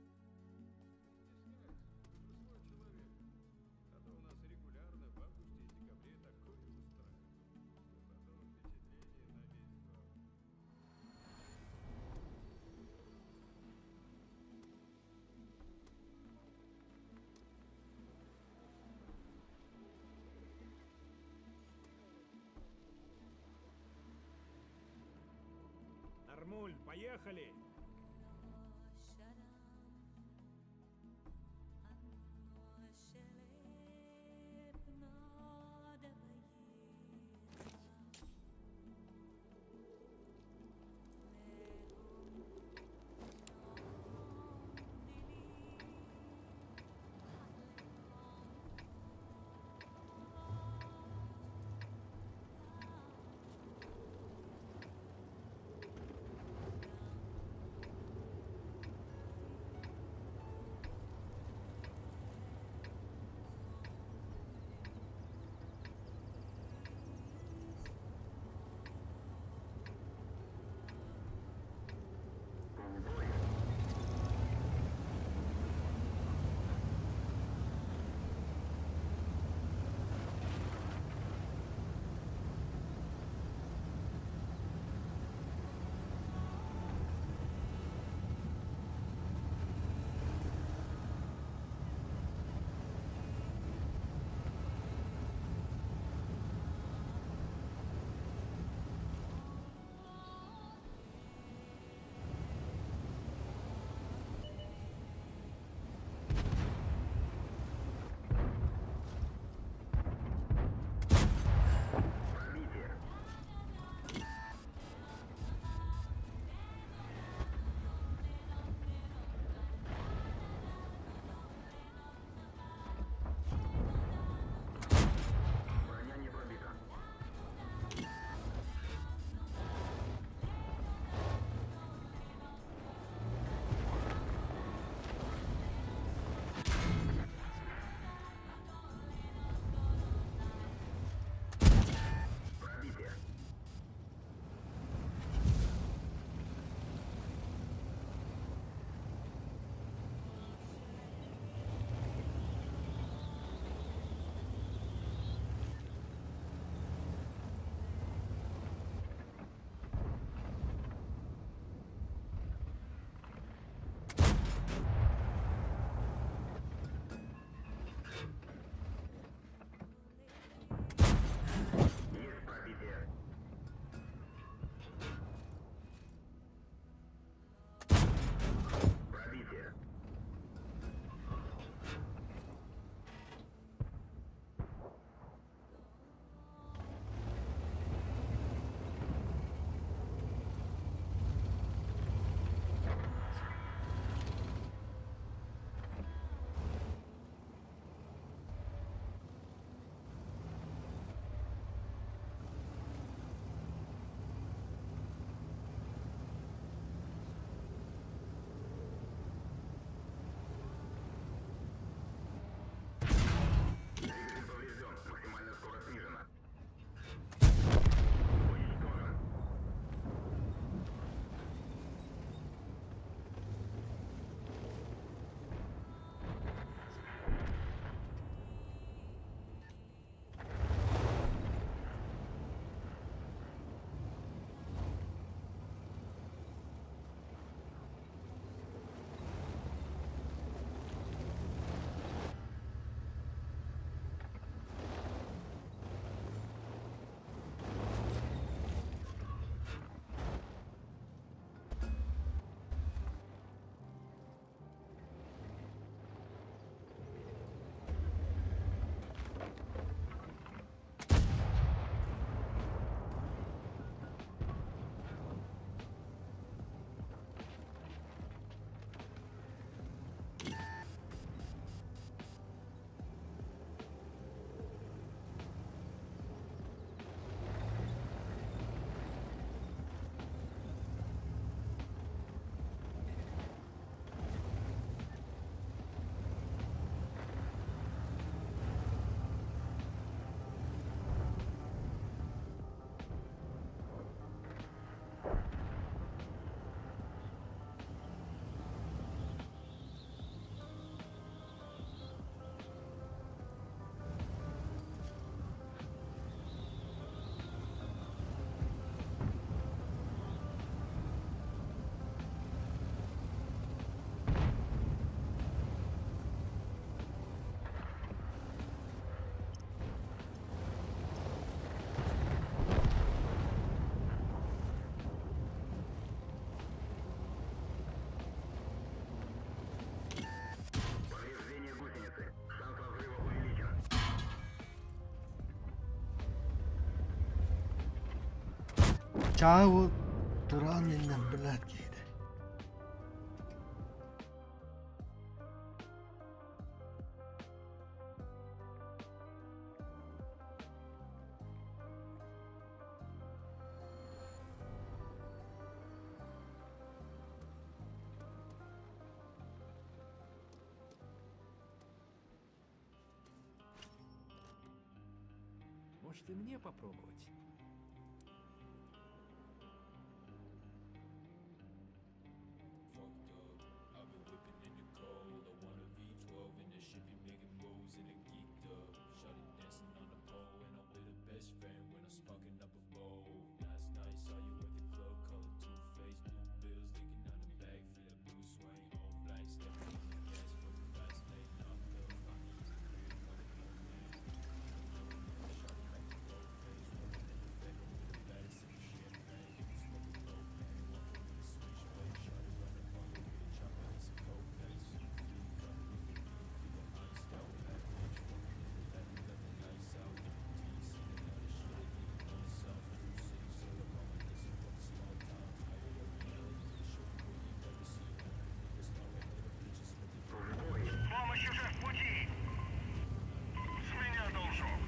Не стесняйся, ты же свой человек. Маймуль, поехали! Чаабы тураан иннэн билээт киһитэ. Может, и мне попробовать? Помощь уже в пути! С меня должок!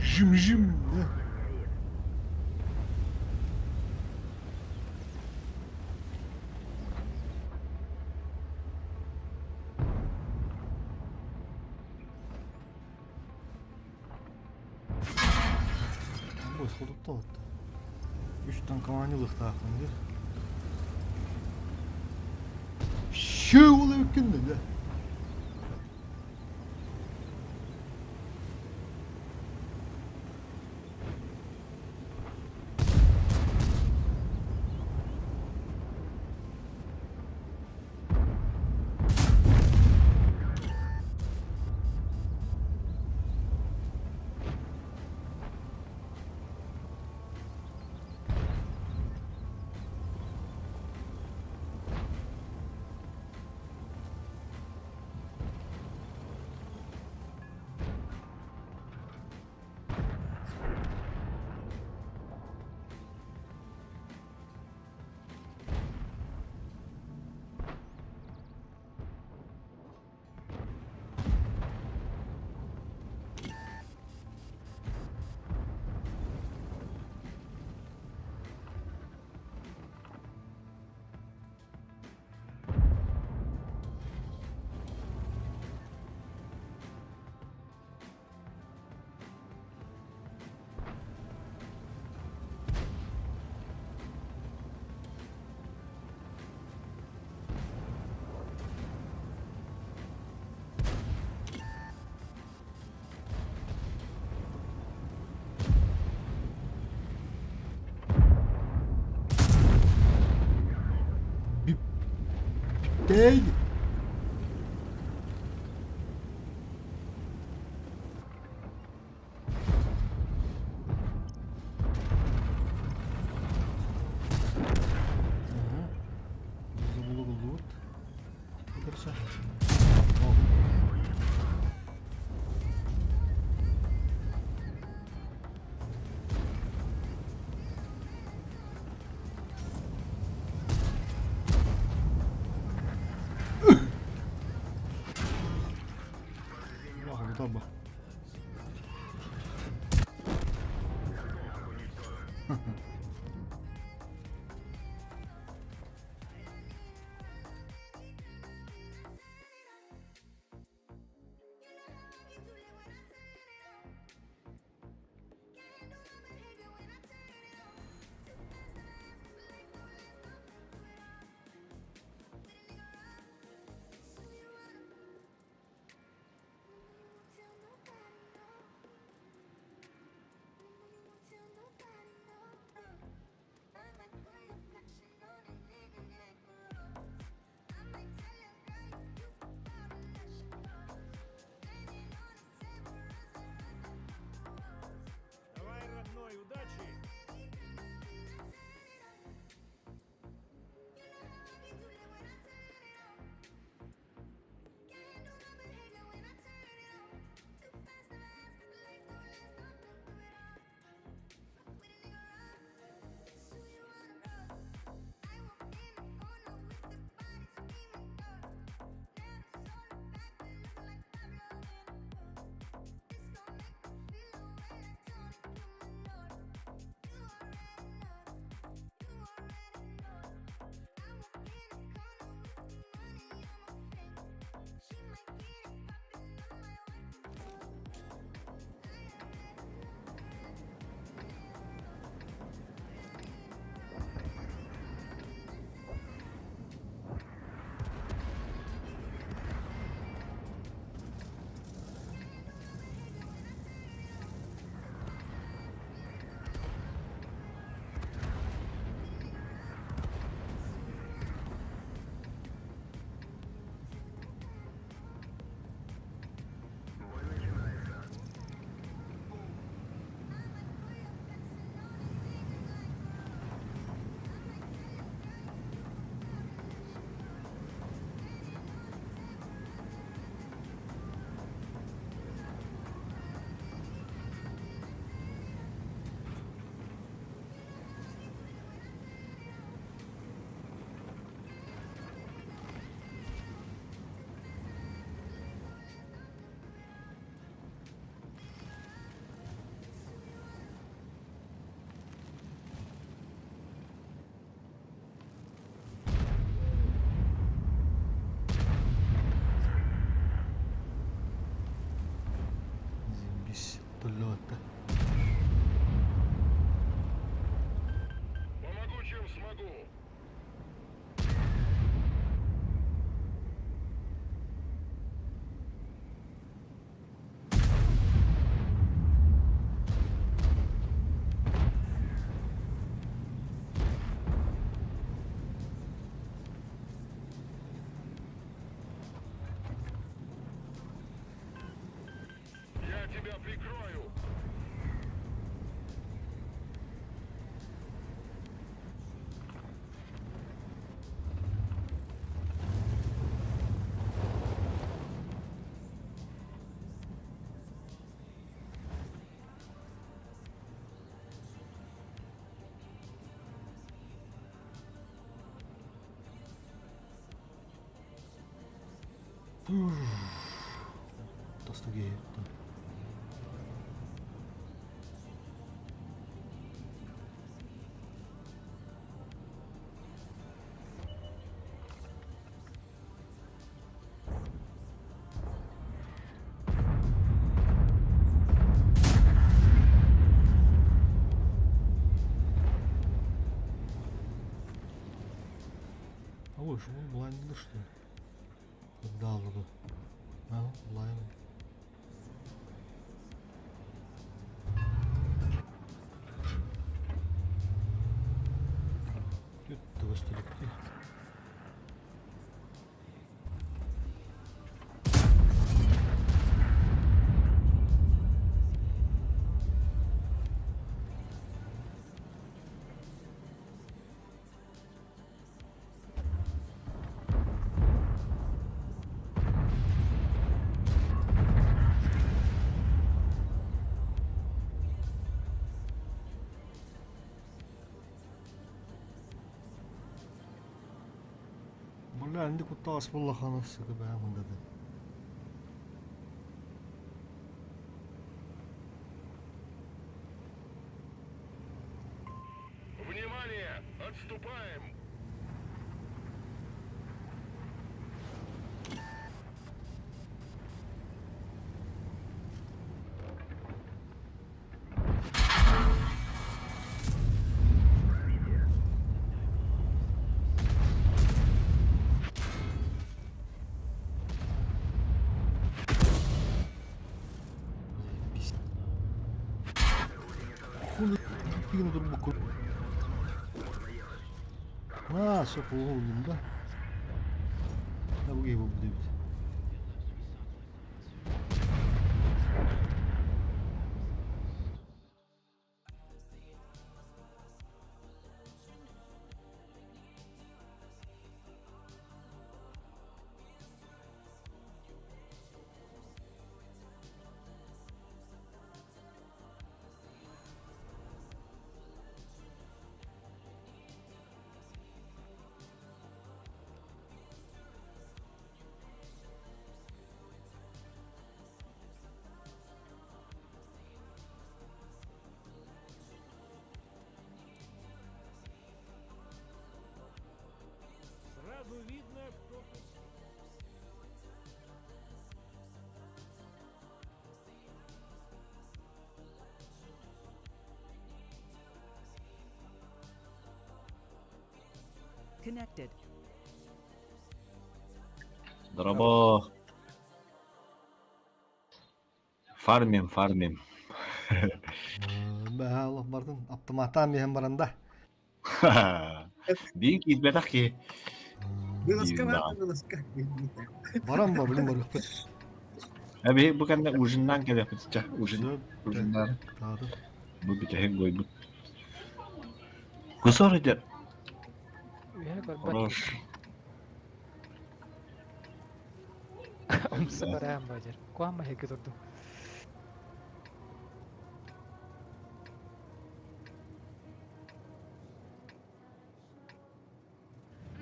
Жим-жим, да? Бу сходутталатта. Үс танкомани ылыхтаахпын диир. Шөө ол эбиккин да. Бэй! Забулугуллубут. Көрсө. Таба. Атта. Помогу, чем смогу. Я тебя прикрою. Тосту киһи. А ой, что он блайндер, что ли? Когда буду? А, блайнд. Түттүгөстөлүктүү. Бля, инди куттаҕас буоллаххына сыты бэйэм ындады. Внимание! Отступаем! Заебись. Хули пигин турбуккун. Аа, сөп уолум да. Да бу киһи булбут эбит. Сразу видно, кто тут Connected. Дорообо. Фармим, фармим. Бэһээ олох бардын аптамааттаан биһэн баран да. Биир киирбэтэх киһи. Вылазка Биир баар вылазка. Баран ба билим барыахпыт. Эби бу кэннэ ужиннаан кэлиэхпит чэ ужин Сөп. ужиннаан Тааты. бу бүтэһик буойбут. Кусор идет. Үһэ көрбөт. Хорош. Умса бараан бадьар. Куама хеги турдум.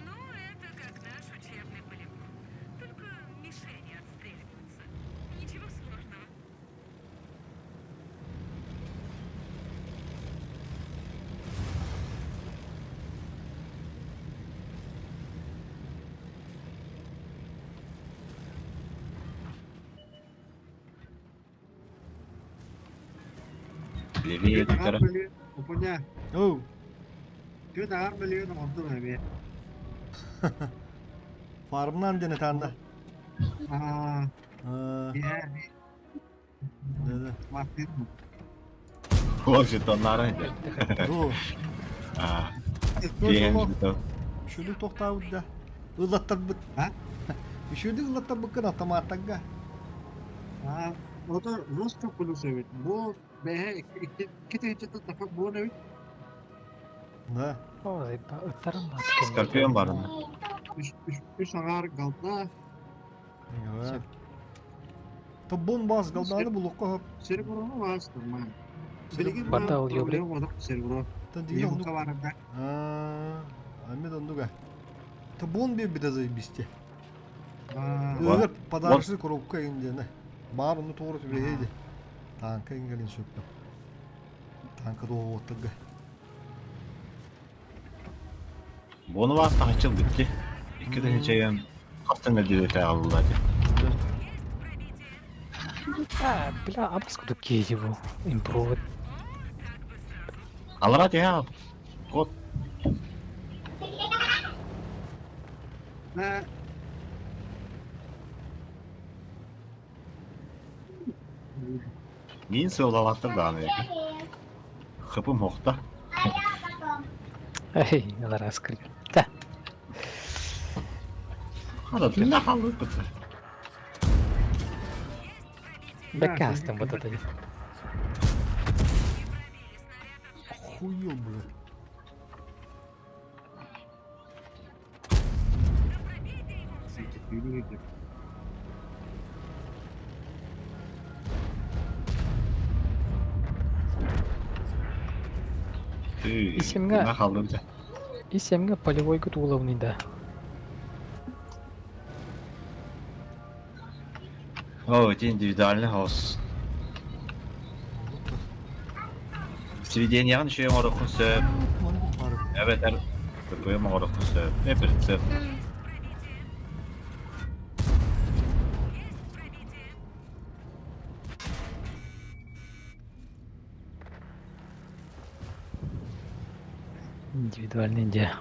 Ну, это как наш учебный полигон. Только мишени отстреливаются. Ничего сложного. Левее Түөрт диттара. мөлүйүөн, Опоня, Оу. 4,5 мөлүйүөн оҥордум эмиэ. Фармнан диэн этаанда. Аа, иһэ, Да-да. Мартын. Ол жетоннары этэ. Ду. Аа, Көс киэһэн олох жетон. Үчүгэй тохтаабыт да. Ыллаттарбыт. А? Үчүгэй ыллаттарбыккын автоматтарга. Аа, ото русская плюс эбит. Бу бэһэ икки тыһыынчаттан тахса буон эбит. Да. Оо, ыттарым баар кэнники. Скорпион барына. Үс аҥаар галда. Да. Тоббун бас галдааны булукка хоп. Сереброну баас нормально. Билигин Барда ол ёбри. проблема бодох серебро. Та дигин оннук. Елка барарга. Аа, амид оннуга. Тоббун биэрбитэ заебисте. Аа, Ыгыр подарочный коробка индиэне. Баар онну туору түбэһиэди. Танка ингэлин сөптө. Танка туоттарга. Буону баас тахачыл битти. Икки тыһыынча хастан элдиэте аҕаллылар. А, бля, абас кудук киһи бу. Импровит. Алара тиһэ кот на мин сыалалаттар даҕаны. Хыпым хохта. Эй, алара скрипт. Да. Хада тына халыппыт. Бэккастым вот это. Охуел, бля. Исемҥэ Тына халдым. Исемҥэ полевойгут уловный да. О, это индивидуальный хаос. Сведениеҕын үчүгэй оҥоруоххун сөп, эбэтэр ТПМ оҥоруоххун сөп, э прицеп. Индивидуальный идея.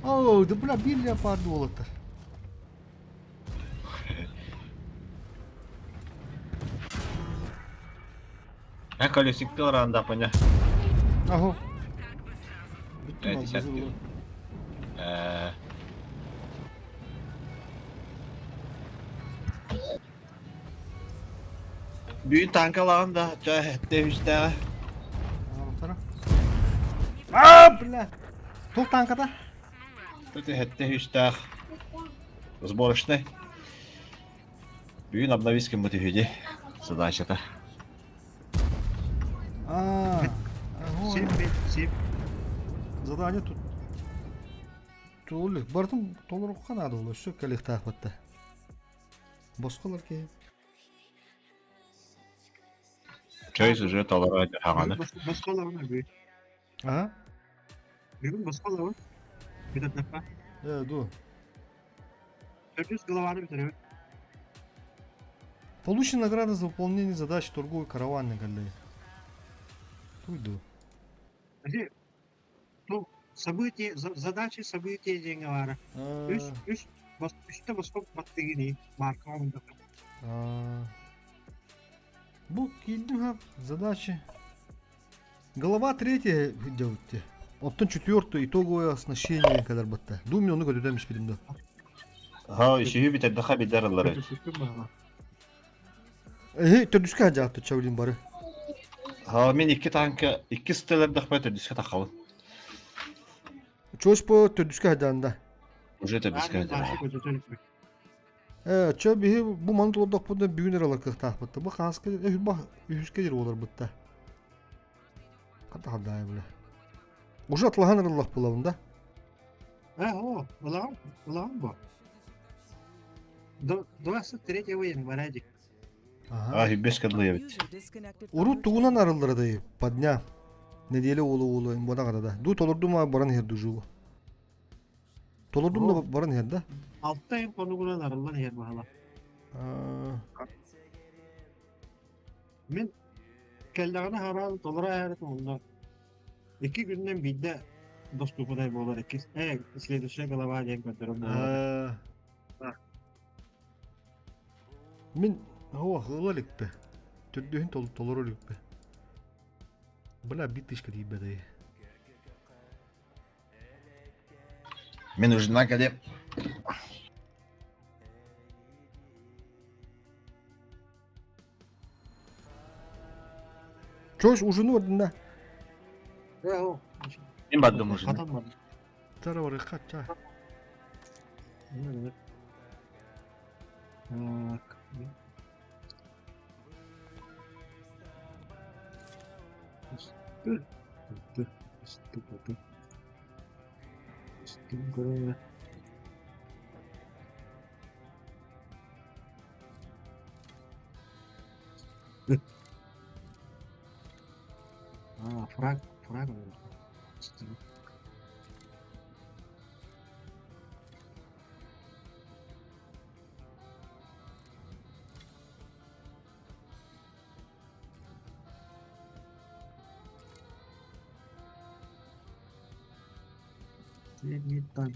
О, да бля, биир леопард уолаттар. Э колесикты ыранда поня. Аһо. Бүттүм Э, ал десятки. бузулу. Э, Бүгүн танкалаҕын да, чэ, үстээҕэ. Аҕалтара. А, бля. Туох танката? Тут 7 үстээх сборочный. Бүгүн обновить гыммыт үһү задачата. А, аһо. Семь, пять, семь. Задание тут. Туоллик. Бартын толоруохха наада буолуо. Өссө кэлиэхтээх Босхолор киһи. Чөй уже толору хаҕаны. Босхолоҕун бүгүн. Ага. Бүгүн босхолоҕун. Бүтэрдэххэ. Э, ду. Төрдүс главаны бүтэрэбит. Получи награда за выполнение задач торговой караванной галереи. Туйду. Ити, ну, событие, задачи, события диэҥҥэ баара. Үс, үс, бас, үстэ босхо баттыгини марка оҥордоххо. Бу киирдим ха задачи. Глава третья делайте. Оттон четвертую итоговое оснащение кадар батта. Думаю, ону көтүтэн испитим да. Ха, үсүһү бүтэрдэхэ билэр ыллары. Эһи төрдүскэ хаджаатты чавлин бары. Ха, мин икки танка, икки стелердэхпэ төрдүскэ тахабын. Чоспо төрдүскэ хаджаанда. Уже төрдүскэ хаджаанда. Э, чө биһи бу маны толордохпутуна бүгүн эрэ ылар кыахтаахпыт. Бу хааска үһүскэ дир буолар бытта. Хата хаддаай бля. Уже атлаһан ырыллах булабын да. Э, о, ылаҕын, ылаҕын бу. До 23 января дик. А, үбэс кыдлыйабыт. Урут тугунан арыллара дайы по дня. Неделя уолу уолу буона да. Ду толордум а баран иһэр дужугу. Толордум да баран иһэр да. 6 ый хонугунан арыллан иһэр баһала. Мин кэллэҕинэ хараан толоро ааһарым онно икки күнүнэн биирдэ доступунай буолар иккис следующая голова диэн көрдөрөр буолар. Мин оо ыла иликпэ. Төрдүһүн толоро иликпэ. Бля, битышка тиийбэтэй. Мин ужина кэлиэм. Чош ужину ордунна. Мин бардым ужина. Тара барыхха ча. Так. А, фраг, фраг.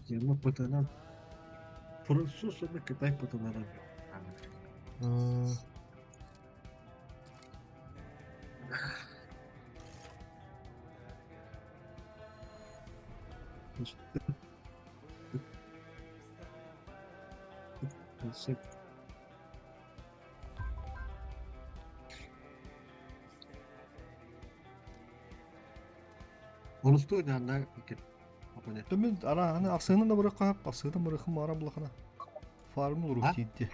Тема пытанан француз уонна Кытай пытанара. Олустуу даанна Төмүн ара ахсыынан да бырахха ахсыынан бырахым маара булахана. Фарм урук тиитти.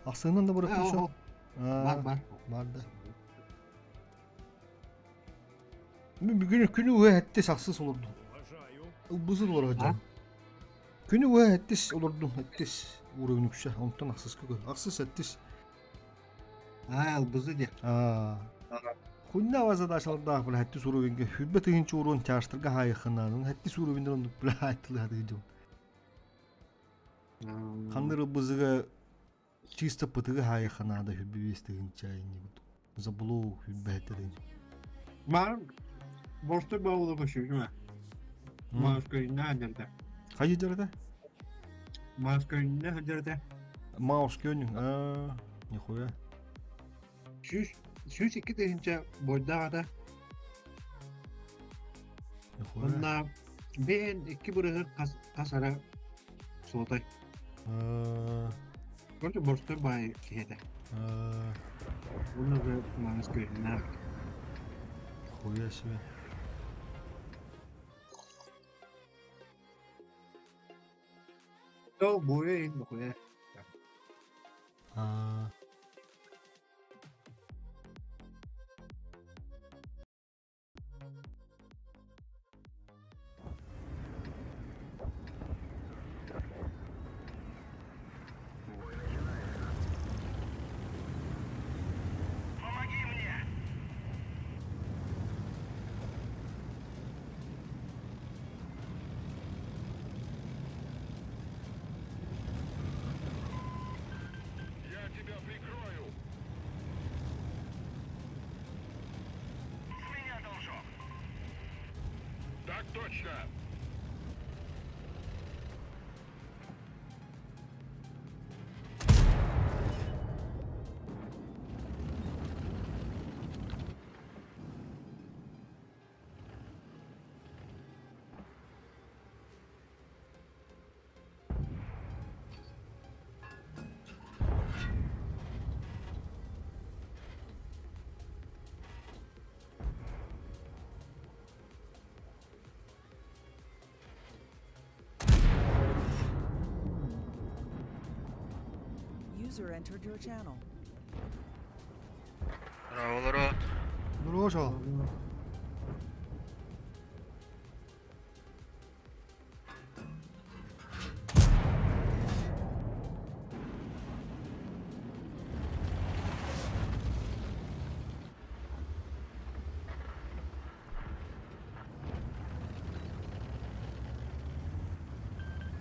Ахсыынан да бырахым шо. Бар бар. Бар да. Мен бүгүн күнү уһа эттис ахсыс олордум. Ылбызыл олорор Күнү уһа эттис олордум эттис уровень үксэ онтон ахсыс көкө. Ахсыс эттис. Аа, ылбызы де. Аа. Хунна задачалардаах бля хэттис уровеньге хүрбэ тыһынча уруон чаастарга хаайыххынаанын хэттис уровеньдер оннук бля айттылы хатыгы Ханныр ылбызыга чисто пытыгы хаайыххынаада хүрбэ биэс тыһынча инни забулу хүрбэ хэттэ тыһынча. Бар борстой баулы көшүрүмэ. Маус көрүннэ хадырда. Хайы жарата? Маус көрүннэ хадырда. Маус көрүнүң. Аа, нихуя. Сүүс сүүс икки тыһыынча буордаах ата. Нихуя. Онна бэйэн икки бырыһы хас хас ара суотай. Аа, Короче, борстой баай киһи этэ. аа, Уонна уже маус көрүннээх. Хуя себе. То буойа иһин бохуя. Аа. Помоги мне! Я тебя прикрою! С меня должок! Так точно! User entered your channel. Браво, Нурошо.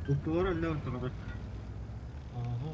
Туттулар өллө ортоҕо. Ага.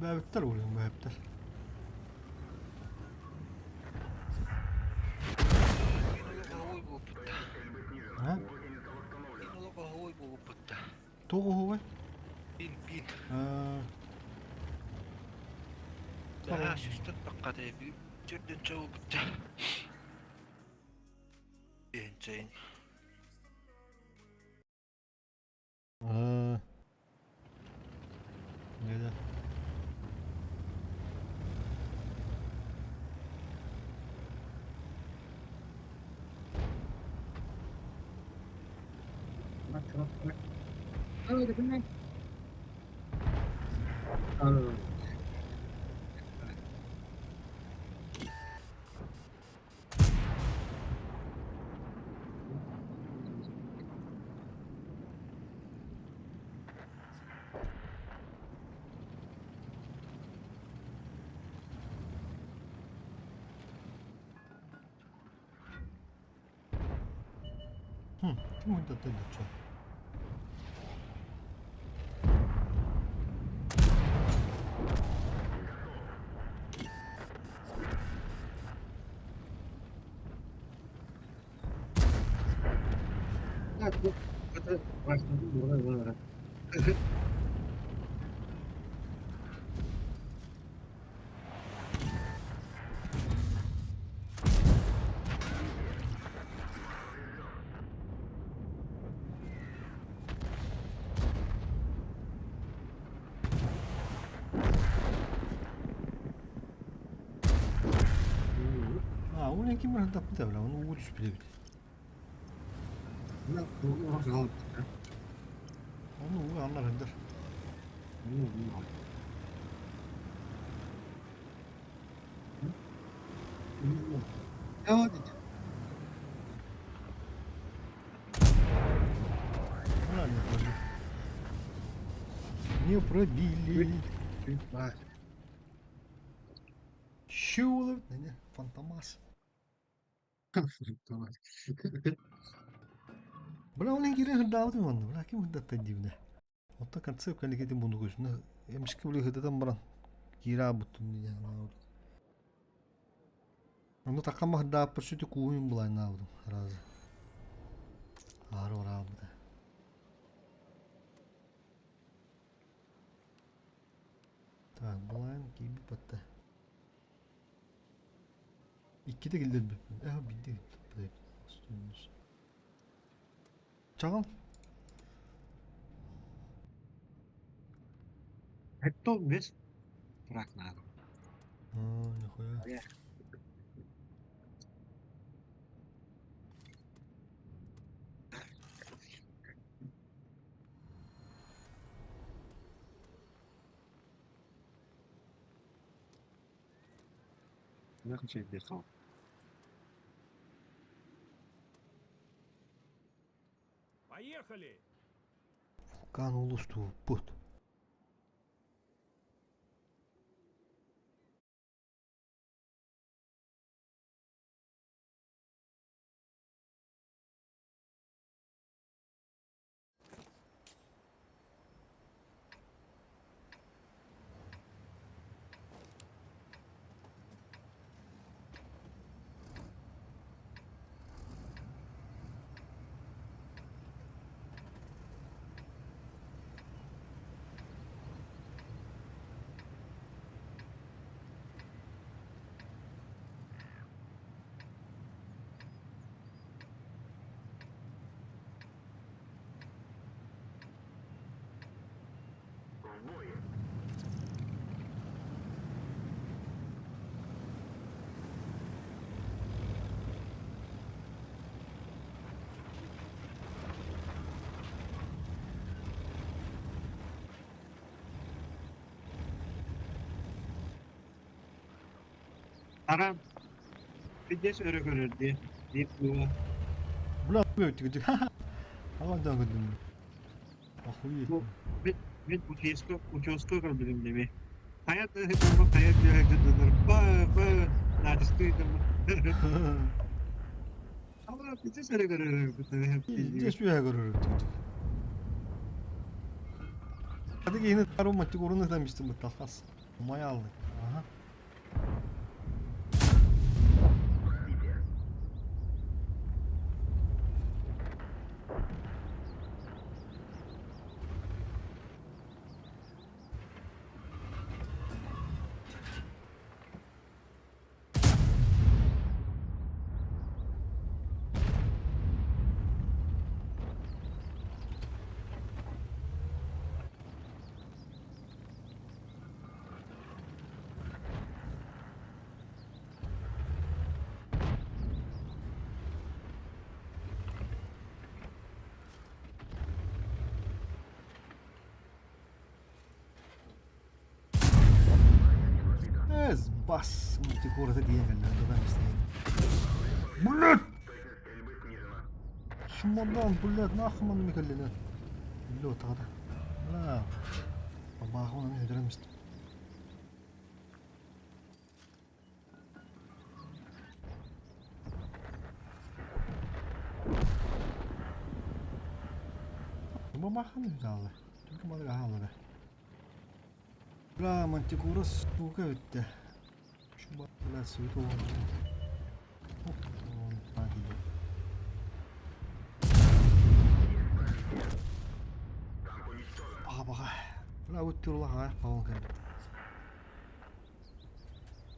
Элбээбиттэр ол элбээбиттэр. А? Туох оһуобай? Аа. Аа. Neden? Хм, ким ойдатта дочо? А, ол эн ким ырыһырдаппыта бля, ону уу түспүт эбит. Ону уу аннар ырдар. А, не пробили. Не пробили. Чего? Не, Фантомас. Бля, ол эн киирэн ырдаабытым манна. Бля, ким ырдатта диибинэ. Онтон концепт кэликитин бундугусуна эмискэ били ыһытытан баран киирэ аабыттым диэн санаабытым. Ону такка маһырдааппар сүтү кууһун былааннаабытым сразу. Аары бараабыта. Так, былаан киирбит батта. Иккитэ киллэрбиппин. Э, биирдэ киллэрбиппин. Чаҕыл. Это без брак надо. А, нихуя. Поехали! Вулкан улустууппут. Арам пиздец өрө көрөр дии диир дуо Бля, Аҕа көрдүм. Охуеть. Мин мин утеска утеска көрбүтүм деми. Хайа тыһы хайа тыһы гыннар ба ба натистыйдым. Ала пиздец өрө көрөр Пиздец үөһэ көрөр. Hadi yine tarım maçı korunu demiştim bu talkas. Умай аллык. Ага. Эс бас мультикората диэн кэллэ додам истэйин. Блядь! Шумодан, блядь, нахуй манна кэллилэр. Үллэ отаҕата. Бля. Бабааҕын аны өдөрөм истим. Бабаахан үһү Түгү малыга хааллара. Бля, мантикура сука бүттэ. Бля, свет Баға баға. Бля, өттүр улаха пауын кэлбит.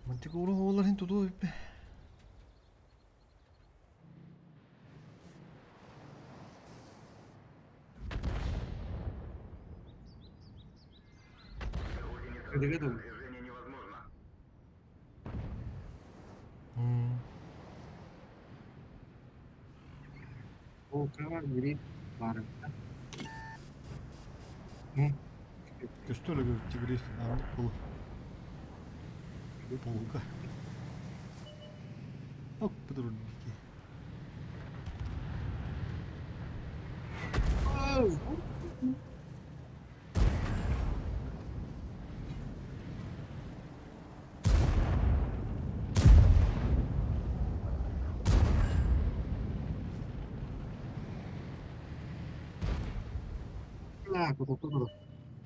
Мантикура оҕолор хин тутуу бүппэ. Кыдыга дуу? Полкаҕа грипп баарыта. Көстөр грипп аннык пол. Полка. Ок, подурдики.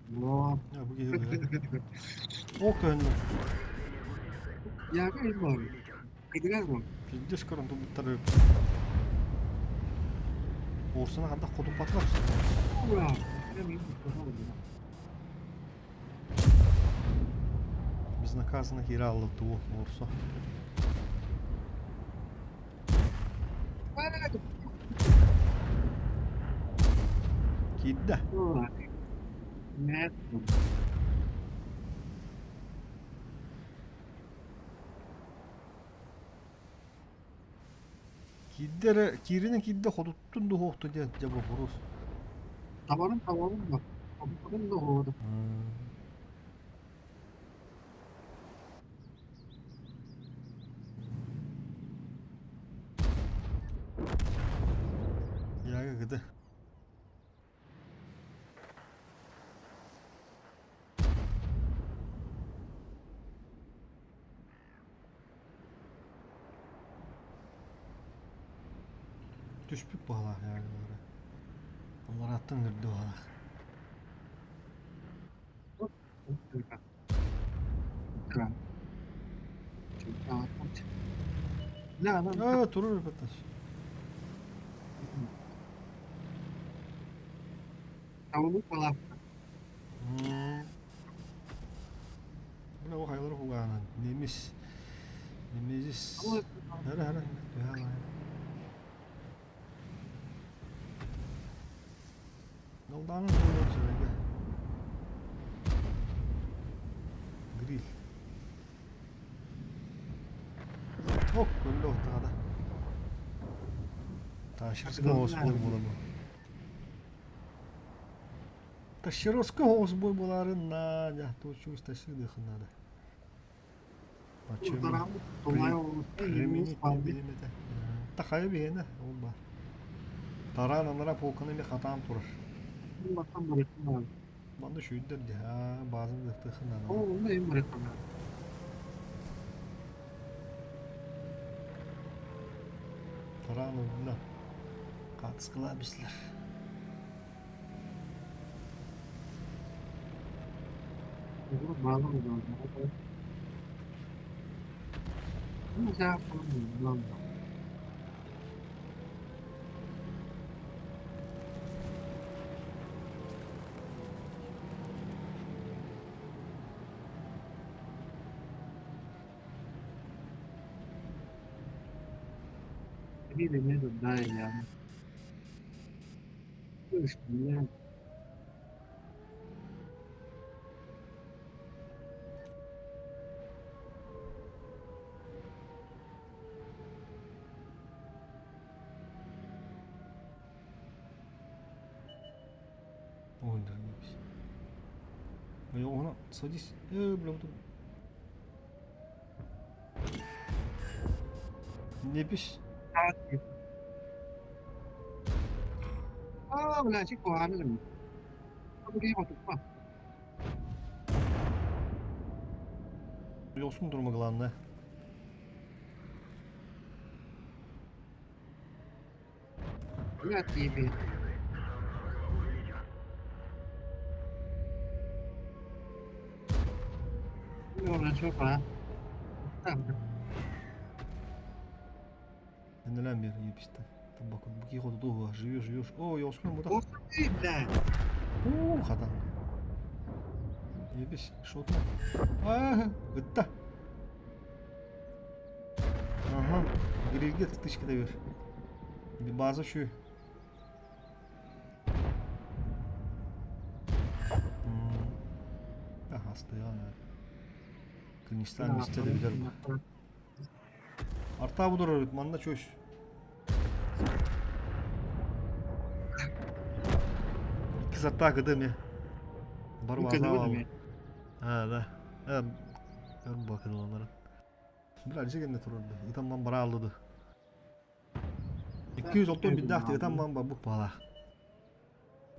Но Бу киһи Ол көһүннэ. Я говорю, кыдыгар Пиздец көрөн тубуттары. Орсуна хандах хотуппатылар. Безнаказанно киирэ алла туу орсо. Киирдэ. Киирдэ эрэ, кииринэн киирдэ хотуттун дуһуохту диэн дьэ боппуруос. Табарын табарын да, хотуттун дуһуоду. Яга гыды. Түспүт баҕалаах ягалара. Алларааттан үрдү баҕалаах. Аа, турur репортаж. Бу ол хайалары кулгаанан немис немезис хара хара түһэ Долдаанын буолуон сөбөгэ. Гриль. Ок, көллө оттаҕада. Таширского оспой буолабы. Тащеровского оспой буларын надо. Точусь тащидыхын надо. Применить билимете. Тахайы биһиэнэ ол баар. Тараан анара полканы эмиэ хатаан турар. Манна сүүрдэр дии. Аа, баазын ыһтыаххын наада. Тараан ылла. Хаатыскалаа бислэр. Ой, да, ебись. Ой, садись. Бля, тут. Не пись. Аа, бля, чи куһаҕан Yosun durumu главное. Бля, тебе. Энэлээн биэр ебистэн. Табаку бу ходу дуо живешь живешь. О, ёскун бу Ух ты, бля. Уу, хатан. Ебись, шотно. А, ытта. Ага, грилге тычка да бер. База şu. Hastaya Kılıçlar miste de bilir bu. Arta budur öğret, manna çöş. İki saat кыдым я. Бар база Ha да. Ha. Gör bakın onlara. Birazcık enne tururdu. İtamman bara aldı. 230 bir dahti itamman ba bu pala.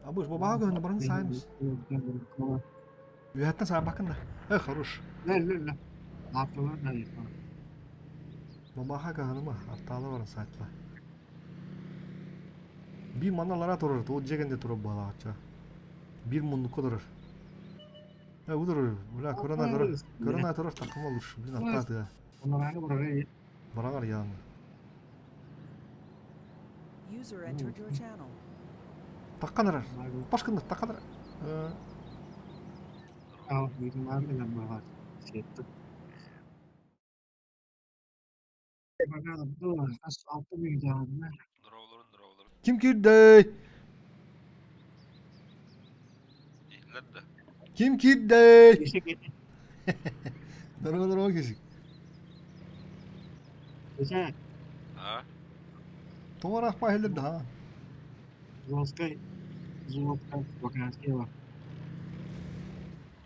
Абыш бабаға көрінді барын сайымыз. Üyəттен сай бакын да. Э, хорош. Бабаға көрінді арталы барын сайтла. Bir manalara turur, o jegende turur bala aça. Bir mundukka durur. Э, удурur. Бля, корона турur. Корона турur такым olur. Блин, артады. Барагар яны. User entered your channel. Такканар. Башкында такканар. Ким кирди? Ким кирди? Здорово, здорово, кисик. Товарах пахелер да.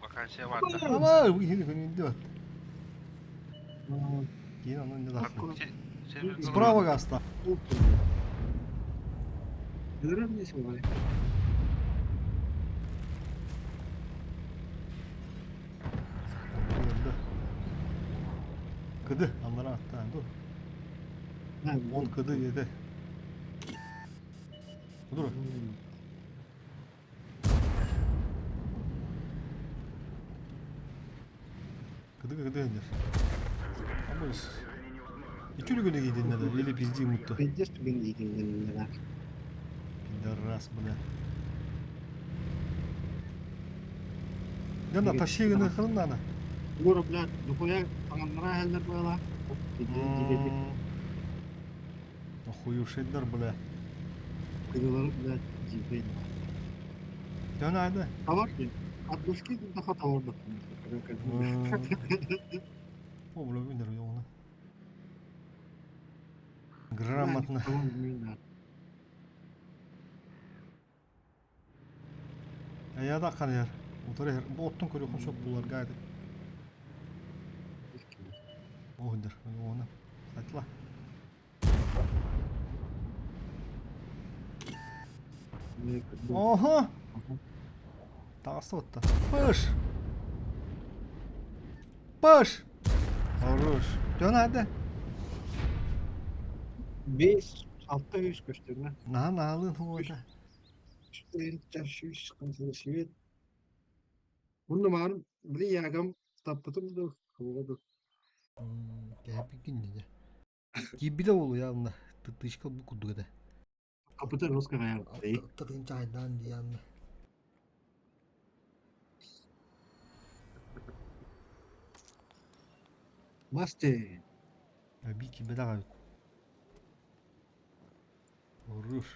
Вакансия var da. Ama bu yeni gününde var. Yine onun ne lafı. Справа гаста. Кыды, анлара атта, dur. 10 кыды 7. Dur. Кыды кыды дер. Ama İki günü giydin de eli pizdi mutlu. Пидорас, бля. Да на тащи гына хрен надо. Охуевшийдер, бля. Да надо. О, бля, винер ёлна. Грамотно. Я да канер. Утары бу оттон көрөкөн шоп булар гайды. Оһдер, оны. Сатла. Ого! Тағысы отты. Пыш! Пыш! Хорош. Dön hadi. 5-6 көстөрүнэ. Наһа наһалын хуота. Онно маҕан били Яком таппытым дуу, суоҕа дуу. Кэһэппиккин дии. Киирбитэ буолуо явно. Тычка бу курдук этэ. Капыта жестко хайаабыт. Татын чайдаан дии явно. Масте. Эбии киирбэтэх эбит. Уруш.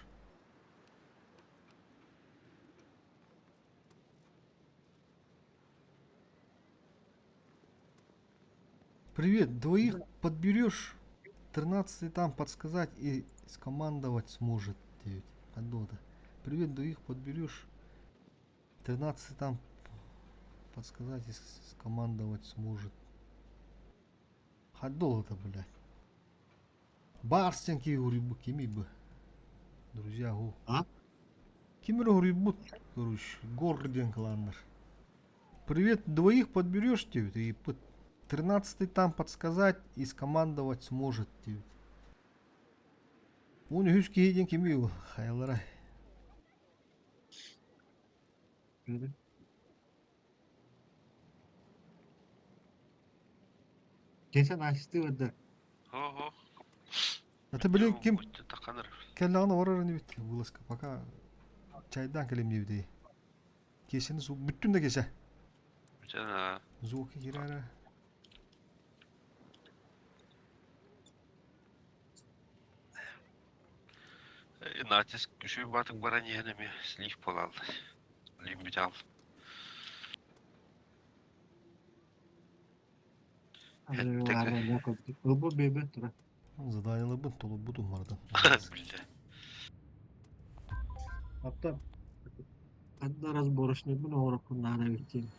Привет, двоих подберешь, 13 там подсказать и скомандовать сможет. Девять. Адота. Привет, двоих подберешь, 13 там подсказать и скомандовать сможет. Ходол это, блядь. Барстен киһи кими бы. Друзья, гу. А? Ким уруйбут, короче, Горден кланнар. Привет, двоих подберешь тебе, и 13-й там подсказать и скомандовать сможет тебе. Он үһүс киһи диэн кими ол хайалара. Кесе настыы барда. Хо-хо. Это блин ким кэллэҕинэ барар инибит вылазка пока чайдаан кэлим диэбитий. Киэсэни звук бүттүн да киэсэ. Бүтэн Звуки киирээрэ. Натиск үчүгэй баатык баран иһэн эмиэ слив буолаллар. Лимбитал. Ылбы бэйбэт тура. Заданиеларбын толорбутум барытын. Биллэ. Hatta ханна разборочнайбын оҥорохпун наада эбит диэн.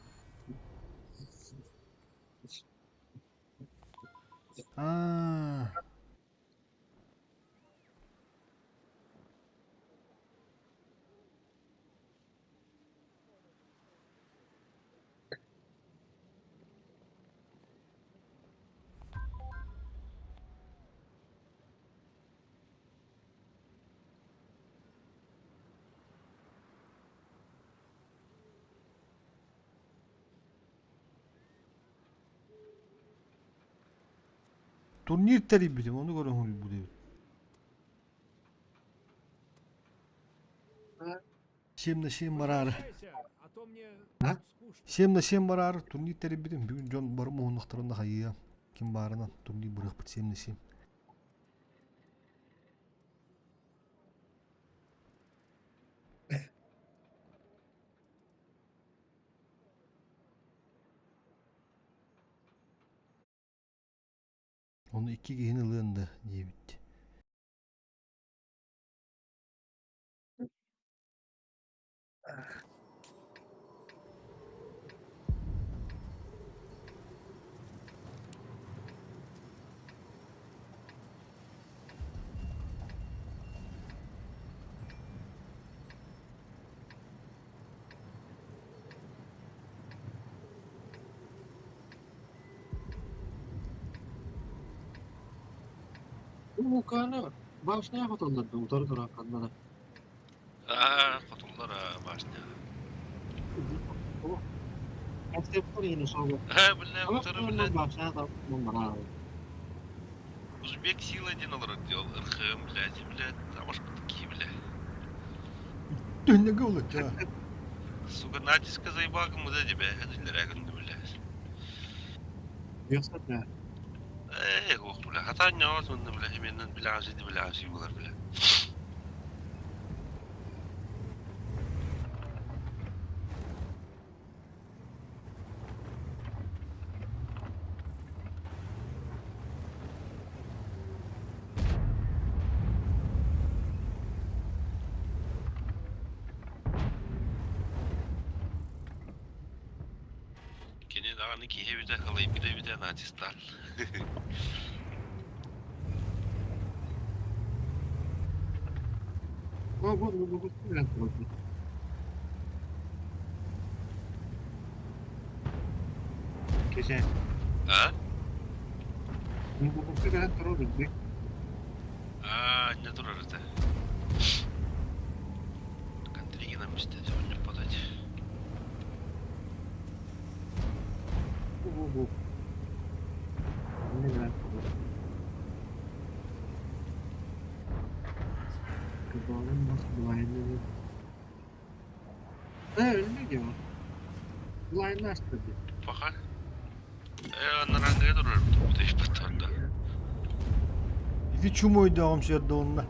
Аа. Турнир тэрийбитим, ону көрөн суруйбут эбит. 7 на 7 бараары. А то мне скучно. 7 на 7 бараары турнир тэрийбитим. Бүгүн дьон бары муһуннахтарына хайыа. Ким баарынан турнир бырыахпыт 7 на 7. Ону икки киһини ылыан да диэбит. Бу вулканы башня хотоллорду утары туран ханна да. Аа, хотуллар башня. Э, бля, утары, блядь. Узбек сила один олорор делал. РХМ, блядь, блядь, а может такие, бля. Түннеге олоча. Сука, натиска заебал, кому да тебя, это блядь. Э, ох, бля, хата не бля, именно, бля, жизнь, бля, жизнь, бля. Кини даҕаны киһи эбитэ, халыйбыт эбитэ натистаан. А? Аа, не турар этэ. Контригина мечтать, не подать. Öldü ki o. Blind açtı. Пока. Э, нарангы турар бу паттарда. Ити чумойдоҕум сиэрдэ онно.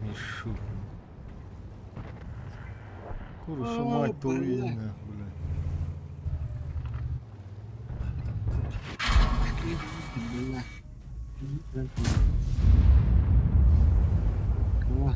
Мишу. Курса мать О, бля. твою, бля. Бля. Ой.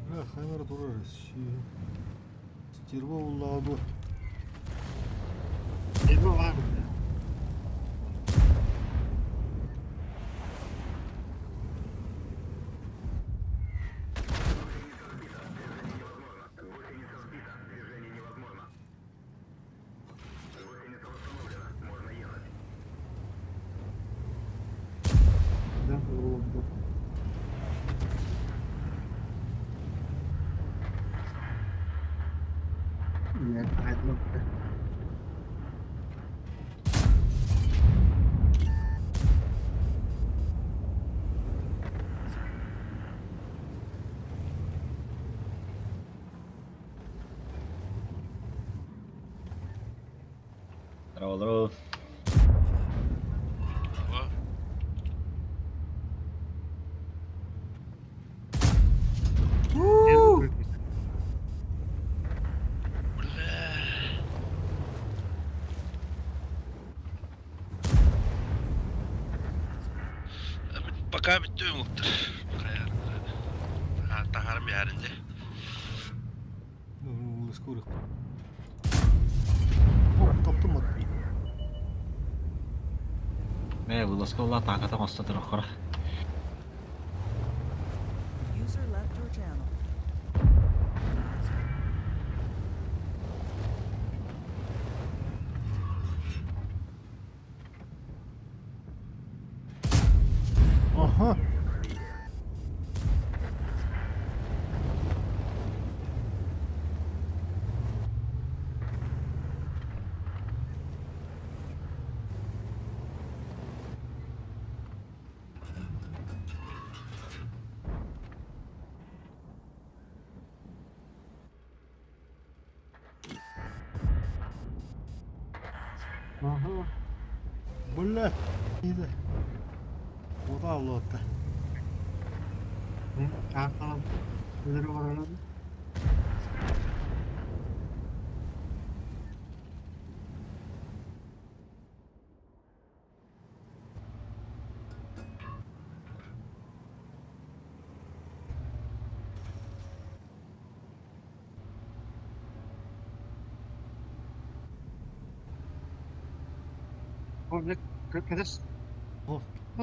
Бля, камера турар. Стерва уллаҕа дуо? Здорово, здорово. Пока бүттүм уктар. Тахарым ярынде. Скорых. О, таптым ат. Мэ, вылазка тааката оҥосто турар. User left your channel. Аха. Бля. Иди. Куда лота? Кэтэс. О. Э,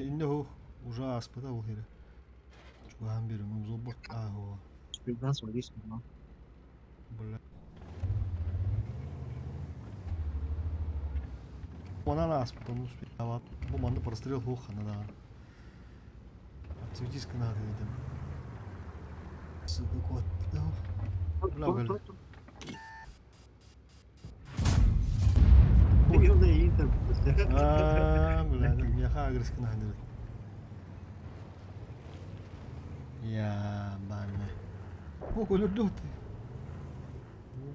Инне ху уже аспыта ол хере. Чугаһан берем, обзор аа. Бля. Онан аспыта, ну успеват. Бу манны прострел хух хана да. Отсветись надо этим. Сука, кот. Бля, бля. Аа, бля, меха агресс надо. Я бана. О, көлөрдө ты.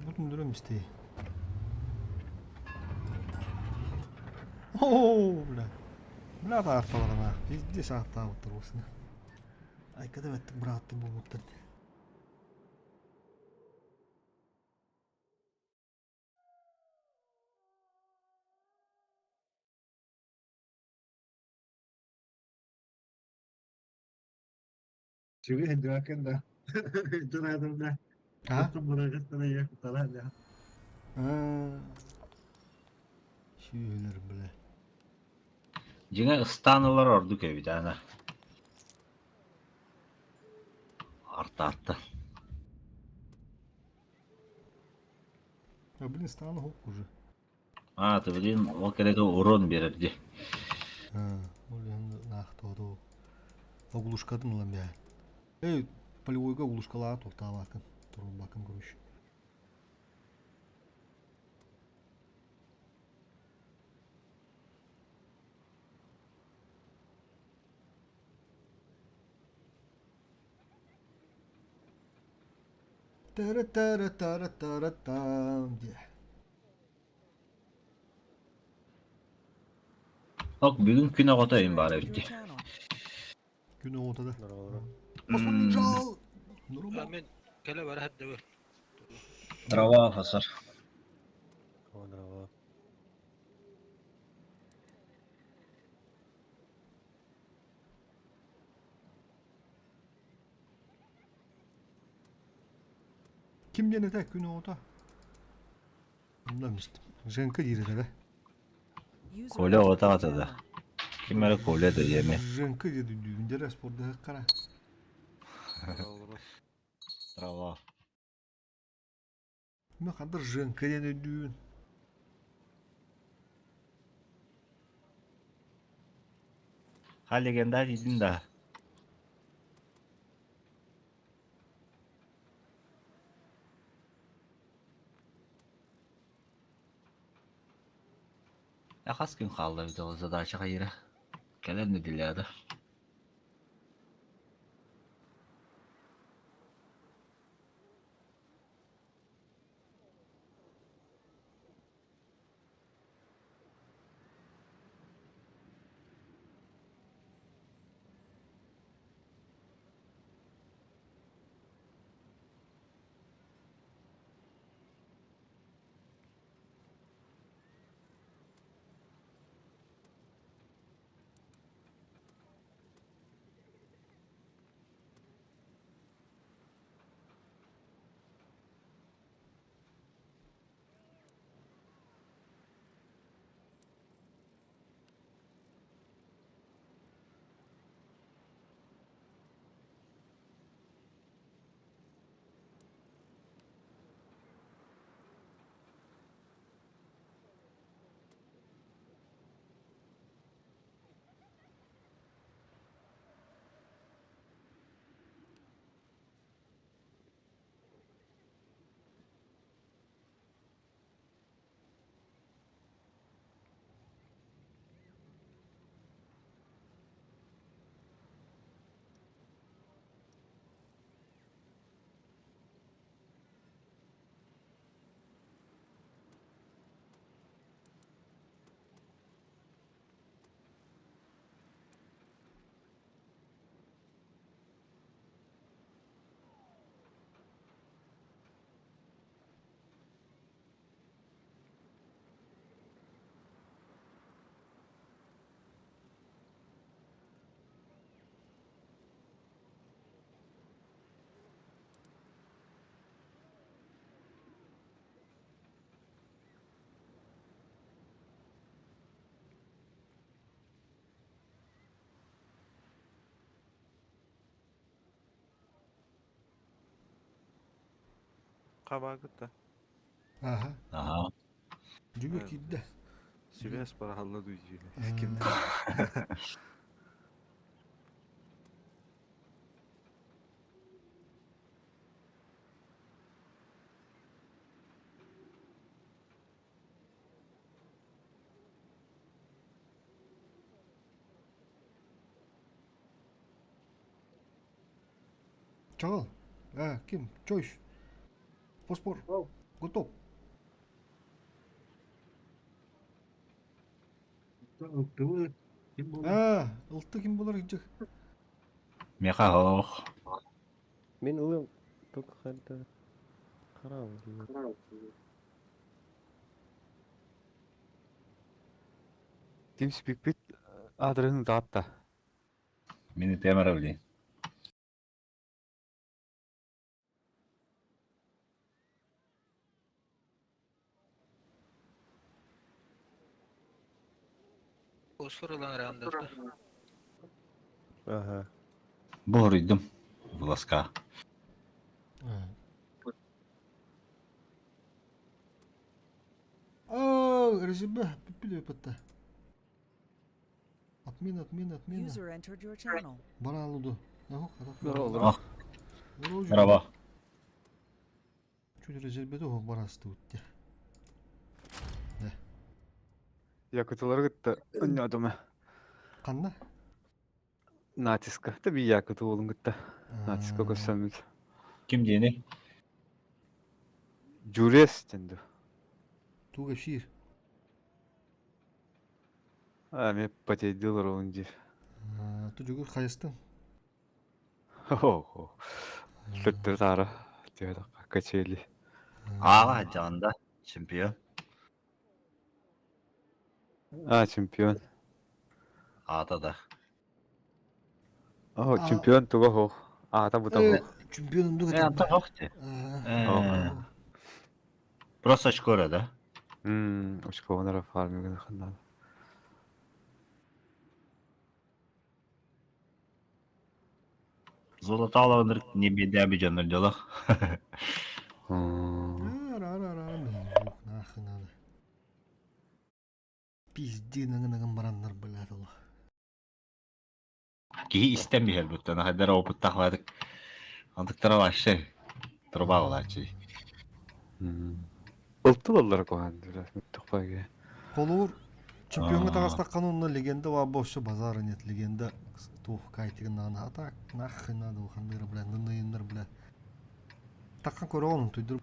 Бутун дүрөм истей. О, бля. Бля, та арталарына. Пиздец арталар болсын. Айкада беттик браттым бу буттар. А? Сүйелер, бля. Дьиҥэ ыстаанылар ордук эбит ана. Артаатта. А, блин, стану хоп уже. А, ты блин, ол кэлэгэ урон берер ди. А, блин, нахтоду. Оглушкадын лам я. Эй, полевойга оглушкалаа тоқтаабакын. Турбакын, короче. Тара-тара-тара-тара-там. Ок, бүгүн күн оҕото им баар User эбит entered ди. your channel. Күн оҕото да. М, Жал! Мен кэлэ бара хаддыбы. Дрова фасар. Ким диэн этэ күн оҕото? Онно мистим. Женка диир этэ да. User Коля entered оҕото your аҕата да. channel. Ким эрэ Коля да диэми. Женка диэт дүүндэрэ спорда хара. Дрова. Мен хандар Женка диэн өйдүүн. Ха легендар идин да. Я хас күн хаалла эбит ол задача хайыра. Кэлэр нэдиэлэ да. Хабаагыта. Аха. Аха. Жүгүр киирдэ. Сибээс барахалла дуу ким. Чаҕыл. Э, ким? Чойш. Поспор. Готов. Ылтыбыт. Ким буолар? А, ылты ким болар иджик? Меха хоох. Мин ылым только ханта харам TeamSpeak адресин таатта. Мин темара билин. Fosfor olan randırdı. Ага. Бу хоруйдум. Власка. А, резюме, пиппи Отмена, отмена, отмена. User entered your channel. Баран алуду. Ах. Merhaba. Чуть резербеде о барасты утте. Якуталары кытта өннөдүмэ. Канна? Натиска. Та би якут уолун кытта. Натиска көссөммүт. Ким диэни? Журес тенду. Туга шир. А, мен потейдилер олун дир. Ту жүгүр хайыстын. Хо-хо. Төттөр тара. Тиэдэ качели. Ага, жанда. Чемпион. А, чемпион. Ата да. О, чемпион туга хо. А, та бута хо. Чемпион дуга. Э, ата хохте. Э. Просто школа, да? Мм, очко фарминг ханна. Золоталаныр не беде бижонор дела. Нахуй надо. Пизди нагын бараннар блядь ол. Киһи истэн биһэр буттан хайдар опыттах бадык. Антыктара вообще труба булачы. Ылтылаллар кохан тухпаге. Холур чемпионга тагастаккан онно легенда ва вообще базара нет легенда тух кайтыгын а так нахуй надо ухандыра бля нынныр бля. Таккан көрө туйдур.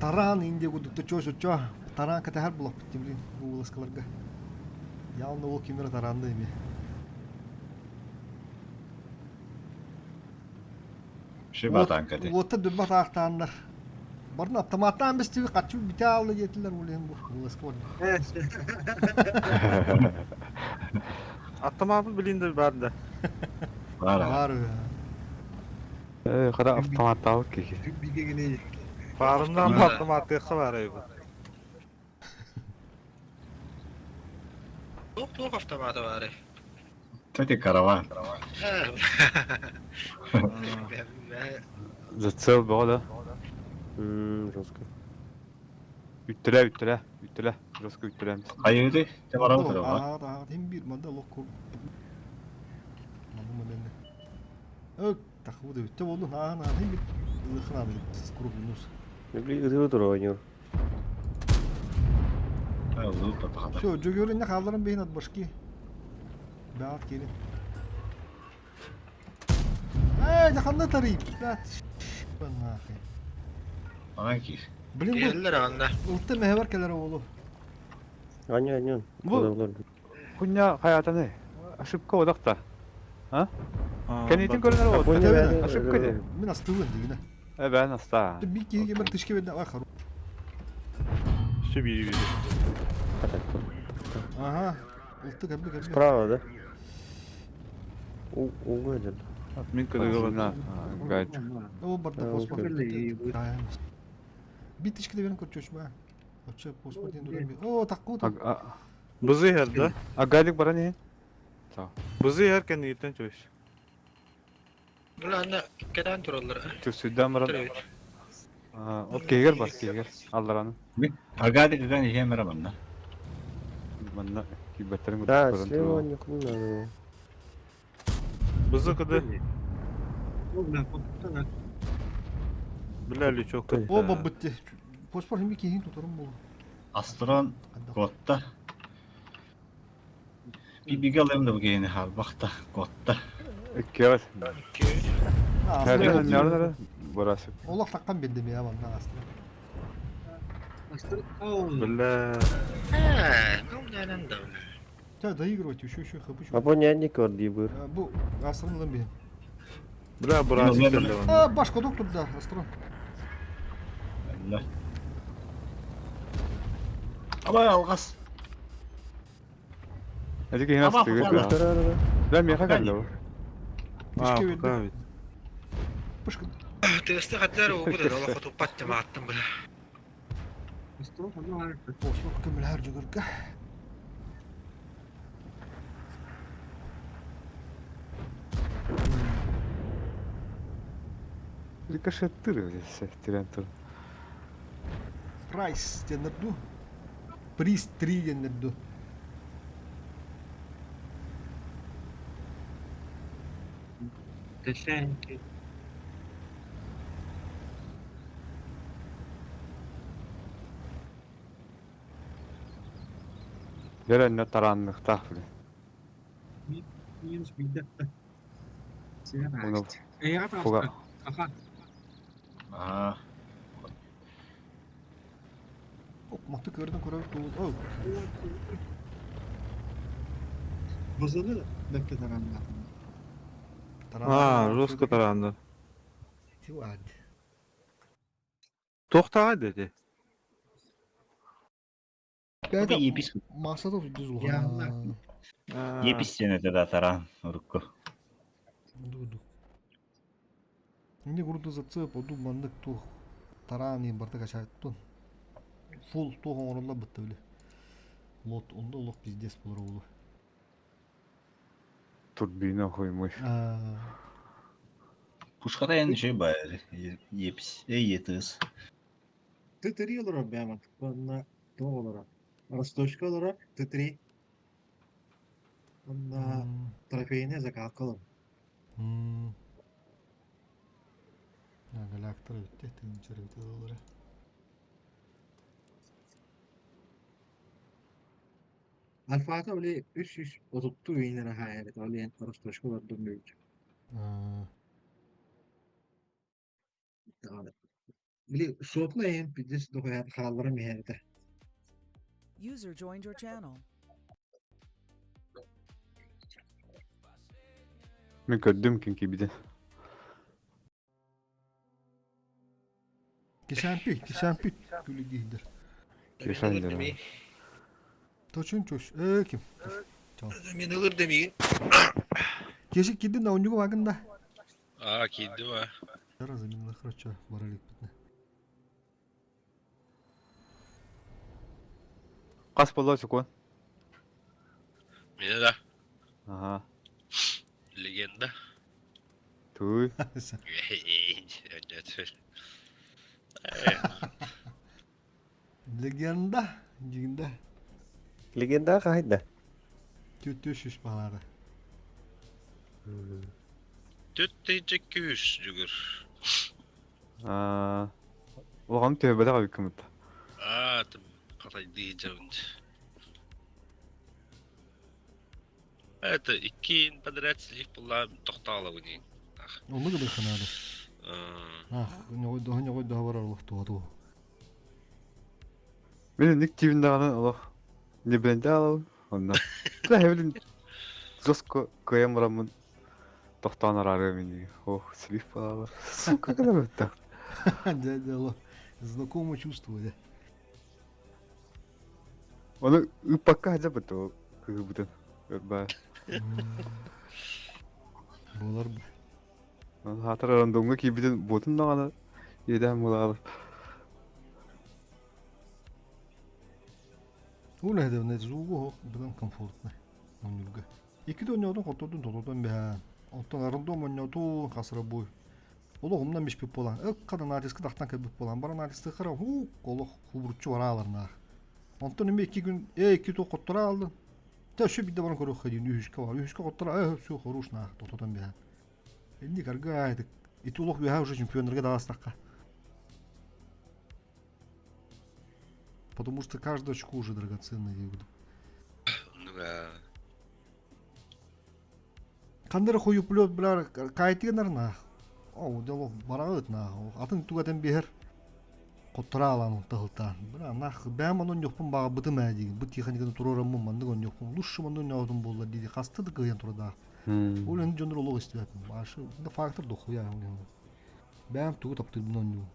Таран инде гудукта чо чо Таран катахар булап блин ууласкаларга. Явно ол кимер таранды эми. Шиба танка ди. Уотта дүбба таахтааннар. Барын автоматтан бистиби качу бите алды жетилер улен бу ууласка бар. Автомат билинде бар да. Бар. Бар. Э, кара автомат алып ки. Фарымдан автомат бар ай бу. Туох туох автоматы бар. Кстати, караван. Зацел был, да? Ммм, жестко. Үттеле, үттеле, үттеле. Жестко үттелеміз. Хайыды, те барабы тура. Аа, хим бир манда лок кур. Манда манда. Өк, тахуды үтте болду. Аа, на хим бир ылыхна скруп минус. Ытыы тура ойнуур. Все, жөгөрүнө хааларын бейин от башки. Баат келин. Эй, жаканда тарый. Блядь. Нахуй. Анан ки. Блин, Келлер анда. Улты мехвер келер оолу. Аня, аня. Бу хуйня хаятаны. Ошибка одакта. А? Кенитин көрүнөр вот. Ошибка де. Мен астыбын дегине. Э, бен аста. Бик киге бир тышке бен ай хару. Все бири бири. Ага. Улты кәбби кәбби. Справа, да? Угоден. Мин көрүгө гайд. Ол барда фосфор. Биточка да берин көрчөч ба. Оччо фосфор диэн туран. О, такку. Бызы иһэр да? А гайдик баран иһин. Бызы иһэр кэннигиттэн чөйс. Буланна кэтээн тураллар. Сүрдээн баран. Ол киһигэр бар, киһигэр. Аллараны. Аргадик ыган иһиэм эрэ манна. Манна киирбэттерин Да, слева никому не надо. Бызы кыды. Бля, лючок. О, бабытты. Фосфор хими киһин туторум болу. Астрон котта. Бибиге алайм да бу киһини харбахта котта. Иккиэҕит. Нярнара барасып. Олох таккан билдим я манна астра. Бля. Ну, наверное, да. Да, доигрывать еще еще хапыч. Апоня не көрдü бу. Бу астрон ылан биһин. Бля, барасып. А, башка доктор да, астрон. Бля. Абай алгас. Эти киһини астыгы. Бля, меха кэллэ бу. Пышка ведь. Пышка. Тесте хаттар угу да олох туппат мааттым бля. Фосфор көмүләр жүгүргә. Рикошеттыр здесь, тирен тур. Прайс денерду. Приз 3 денерду. Дөрөннө таранныктаах били. Минус билде. Уну фуга. Аа. Маты көрдөн көрөбүт тулут. О. Бузуну бәкке таранна. Аа, жестко таранды. Тивад. Тоқтаға деді. Бәді Епис. Масада düz улхан. Епис сенете да таран урукку. Дуду. Инде гурду зацеп, оду мандык тух тарани барта качайттун. Фул тух оңорулла бытты биле. Лот онда лох пиздец болор олу. Турбина хуй мой. Пушката енді şey байыр. Епис. Эй, етіз. Т3 олорор бәмат. Онна то олорор. Росточка олорор Т3. Онна трофейне закалка олорор. Галактор битте, тынчыр битте олар. Альфата оле 332 үйнere hayret. Оле росточка олорор дүмбүт. Били сотна эм пидес дохаят хааллара мехерде. User joined your channel. Мен көрдүм ким кибиде. Кишампи, кишампи күлі дейдір. Кишандер. Точун чош. Э, ким? Мен ылыр демейін. Кешик кидин на унюгу вагында. Аа, кийди ба. Раз именно короче, баралик битне. Қас болла чукон. Мені да. Ага. Легенда. Туй. Легенда, легенда. Легенда қайда? Түттү шүш балары. Түттейче күүс жүгір. Аа. Оған төбеде қалып кімді. Аа, тым қалай дейджаунд. Это иккин подряд слив була тоқтала өнейін. Оны да ханады. Ах, не ғой да бар Аллах туады. Мен ник тивин даганы олох. Не бленде алабын. Онна. Та хевлин жестко кыям рамын. Тоқтан арары мени. Ох, слив балалар. Сука, когда бітті. Дядя Аллах. Знакомо чувство, да. Оны упакка хотя бы то кыгы бутын. Ба. Болар бу. Хаатар рандомҥа киирбитин буотун даҕаны иэдээн булаабыт. Үлэһитэ звугу оһох быдан комфортный оонньуурга. Иккитэ оонньоотун хоттордун тототон бэһээн. Оттон рандом оонньоотун хасырабой. Олох умнан биспит буолан, ыкка да натиска тахтан кэлбит буолан, баран натистыхара һуук олох хубуруччу барааларнаах. Онтон эмиэ икки күн ээ икки туох хотторо ааллын. Тэ өссө биирдэ баран көрүөххэ диин үһүскэ бар. Үһүскэ хотторо ээ все хорош наах тототон бэһээн. Инник аргаайтык. Ити олох үөһэ уже чемпионнарга даҕастахха. Потому что каждое очко уже драгоценное диэбитим. Ну да. Ханна эрэ хуйуплет бля кайтыгынар наах. Оо, дело бараҕыт наах. Атын тугатан биһэр хоттораалаан тыһылтаан. Бля, нах бэм онон ньохпун баҕабытым ээ диигин. Бу тиэхиньиканы туруораммын маннык онньохпун. Лучше маннык онньоотум буолла дии хаста да кыайан турадаах. Ол эн дьоннор олох истибэппин. Башы, да фактор дохуя. Бэм тугу таптыырбын онньуун.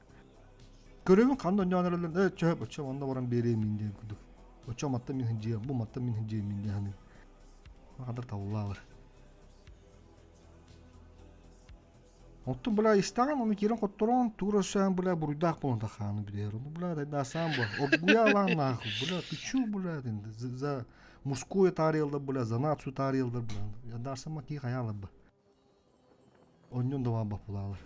Көрөбүн ханна онньоон эрэллэр, ээ чөһөп, оччо онно баран биэриэм мин диэн курдук. Оччо матта мин хинжиэм, бу матта мин хинжиэм мин диэн саныым. Хандар табыллаалар. Оттон бля истэҕин ону киирэн хотторон тугу өссөөн бля буруйдаах буолан тахааны билэр. Ону бля дайдаасаан бу. Оргуйа алаан нахуй. Бля ты чё бля за, за мужское таарыйаллар бля за нацию таарыйаллар бля. Ядаарсама кии хайаалар ба. Онньон да баабах булаалар.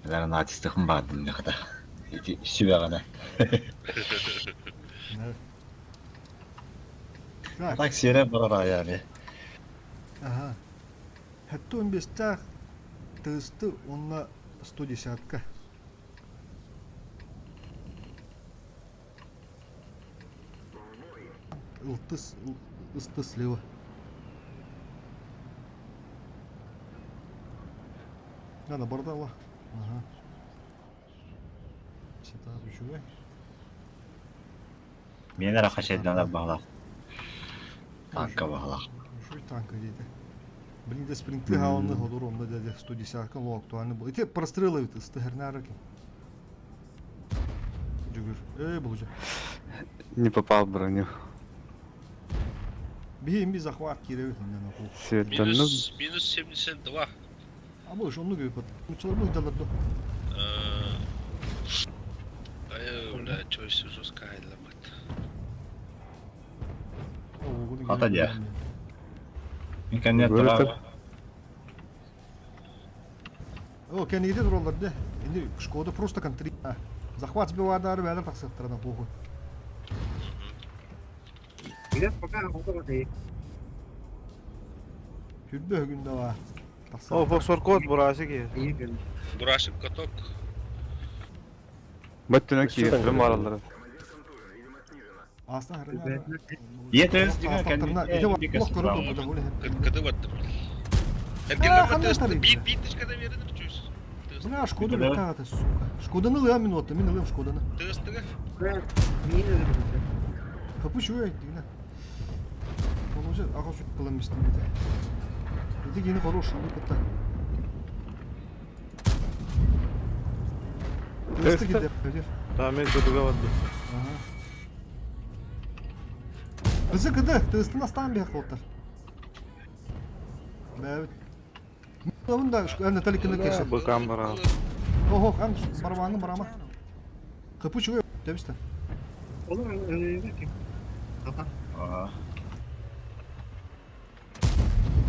Наверное, натистыхым баардым хата. Ити сүбэҕинэ. Так сиэрэ барар yani. Ага. Хэтте 15-тээх тысты уонна 110-ка. Ылтыс, ысты слева. Надо бордала. Ага. Ситар үчүгэй. Мен эрэ хачайданар баҕалаах. Танка баҕалаах. Үчүгэй танка диэтэ. Блин, да спринты хаалны ходор онно дядя 110 ло актуальный был. Ити прострелы ведь ысты хернары ким. Жүгүр. Эй, булжа. Не попал в броню. Биһи имби захват кииребит иннен Светанну. Минус, минус 72. А бұл онну күйіп Мучалар бұл жалар до. Ай, бля, чё все жестко айламат. Хата дьэ. Мин кэннэ тура. О, кэнигите тураллар де. Инди Шкода просто контри. Захват сбиваадары бээлер тахсыахтарына похуй. Билет пока около ты. Хүрбө күндө бар. О, фосфор код бурашик е. Бурашик каток. Бөттүнө киирдим бараллар. Астан Ете Кыды баттым. Эргеллер бит бит тышкада бередир чуз. Бля, Шкода летает, сука. Шкоданы ылыам мин отто, мин ылыам Шкоданы. Тыстыга. Капы чуя дигне. Получа аға сүт кылам истим бите. Ити кини хорош, ылы кытта. Тысты киде, өтер. Да, мен кыдыга барды. Ага. Кызы кыды, тыстын астан бер колтар. Бәбит. Мын да Наталья кеші. Быкам бара. Ого, хан барабаны барама. Капы чуя, дебисте. Olur öyle ki. Ага.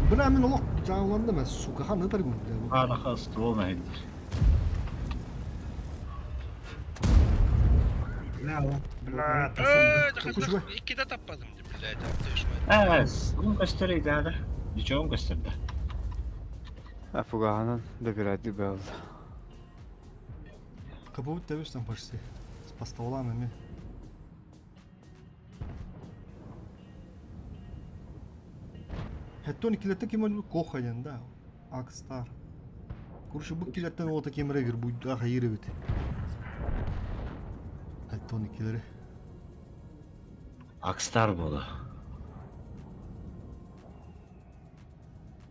Бля, мин олох жауландым, сука, хан ытар гүн. Араха ствол мәһин. Бля, Иккиде таппадым, блядь, аттышмай. Әс, он көстөрөйдө ада. Ничего көстөрдө. Афугаанан да бирәди бәл. Капы дебистен почти. С поставланами. Хеттон килетте ким ойнур Коханен да. Акстар. Короче, бу килеттен ота кемре бир бу аха иребит. Хеттон килери. Акстар болду.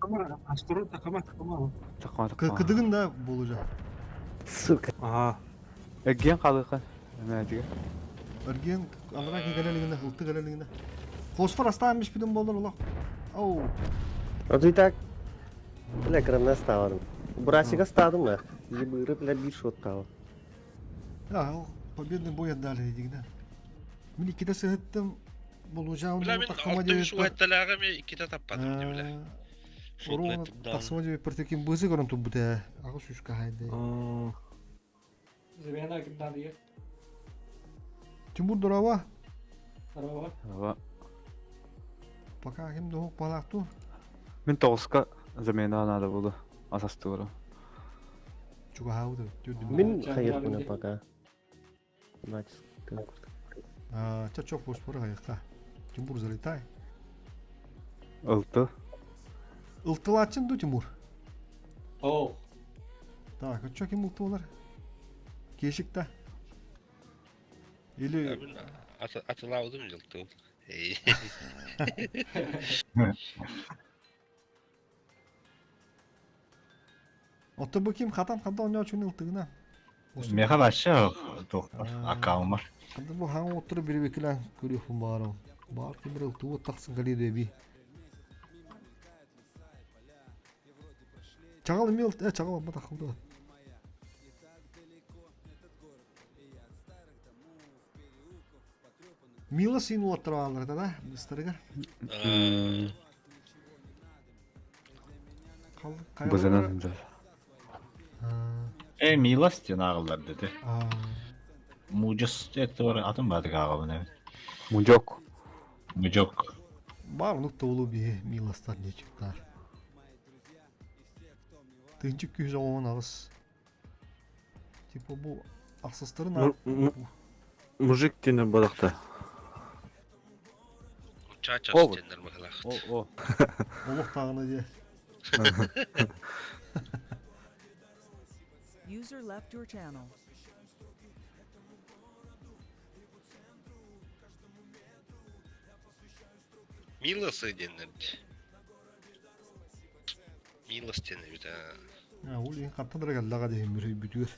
Ama astro takama takama. Такма такма. Кыдыгын да болужа. Сука. Ага. Эрген калыка. Эме диге. Эрген анра ки галелигинде, ылты галелигинде. Фосфор астаан бишпидин болдор улах. Оу. А ты так, бля, кранна ставарым. Бурасика стадым да. Ебыры, бля, бир шоттал. Да, ол победный бой отдали дигда. Мин иккитэ сыһыттым. Болужаун Бля, мин тахсыма алты үс диэбиппэр. уһатталааҕы эмиэ иккитэ таппатым дии бля. Оруона тахсыма диэбиппэр таким быысы көрөн турбут ээ. Аҕыс үс хаһайда. Замена кимнан диye. Тимур дороба. Здорово. Ава. Пока ким да балаакту. Мин тоҕуска замена надо было. Асастыыра. Чугаһаабыт Мин хайырбына пока. Натиск. Чачок фосфоры хайыкка. Тимур залетай. Ылты. Ылтылааччын ду Тимур? О. Так, оччо ким ылтылар? Кешик та. Или... Атылаудым жылтыл. Отто бу ким хатан ханда оонньоочуну ылтыгына? Меха вообще туох аккаунмар. Ханда бу хаҥа оттуру бирибикилэн көрүөхпүн баарым. Баар ким ылтыбыт тахсан кэлиэ дэби. Чаҕал эмиэ ылт... Э, чаҕал амма таххылда. Мила син уоттара бааллар да, быстарыгар. Бызынан да. Э, Милос диэн ааҕыллар деді. Мужес это атын баатык ааҕабын эбит. Мужок. Мужок. Бар онук тобулу биһи Милостар диэчиктар. Тыынчык күүс оҕоҕун аҕыс. Типа бу ахсыстарын Мужик диэн бодохто. Чача диэннэр быһылаах. О, о. Олох тааҕына диэ. User left your channel. Милосы диэннэр Милос диэн эбит аа. Ол иһин хантан эрэ кэллэҕэ диһин бүтүөр.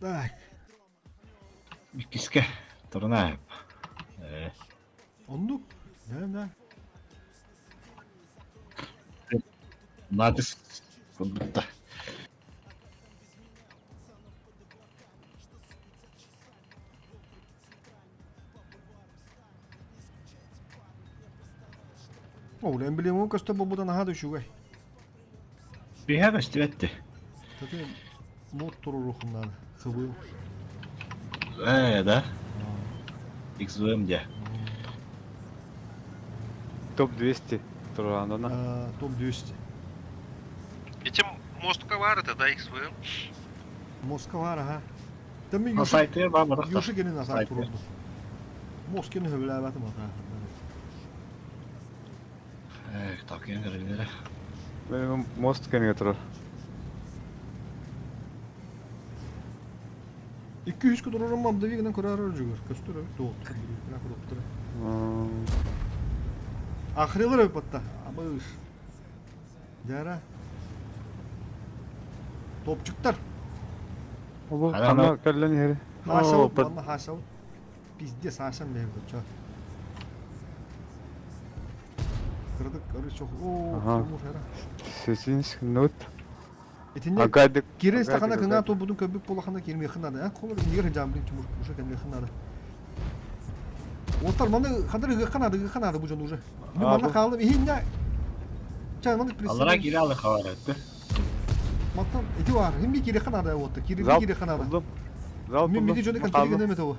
Так. Иккискэ Турнаев. Э. Оннук. Да, да. Натис курдукта. Ол эмблемун көстө буолбута наһаа да үчүгэй. Биһэ көстүбэтти. Тати мод туруруохун наада. Хыбыым. Э, да? XVM де. Топ 200 турандана. Топ 200. Этим Москва это да XVM? Москва ага. Тэмми Ну, сайты бар барахта. Юши кенин асар Сайты. турурду. Москваны хөбүлээбэтим ата. Э, такын көрүллere. Мост кемиге турар. 200 турурум мамдавигынан көрөр жүгөр. Көстөр эбит тоот. Көрөптөр. Ахрилар эбит батта. Абыш. Жара. Топчуктар. Ол хана кэллен иһери. Хашау, манна хашау. Пиздец, хашам бэйбит чё. Кырдык, короче, о, Тимур хара. Сесинс нут. Итинне Агадык. кире стакана кыңа тобудун көбүк болахана кирмехин надо. А колор ингер жамбын Тимур уже кемехин надо. Отар маны хадыр ыгыкка надо, ыгыкка надо бу жон уже. Мен манна хаалым иһинне. Чай маны Аллара кире алы хабар этти. Маттан ити бар. Хим би кире ханада отты. Кире Зал кире ханада. Зал Мен миди жоны контриге неме того.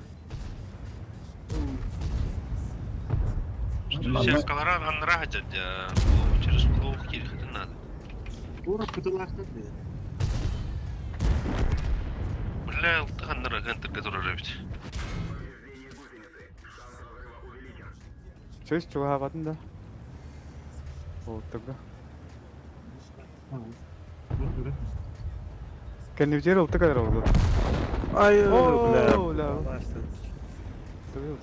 Севкалара аннара хадят, через клоух кирихтин надо. Тура кытылаахтар да. Бля, аннара гантер который рыбит. Сөз чугаабатын да. Олтуга. Кеннивжер олту кадыр oldu. Ай, О, бля. бля.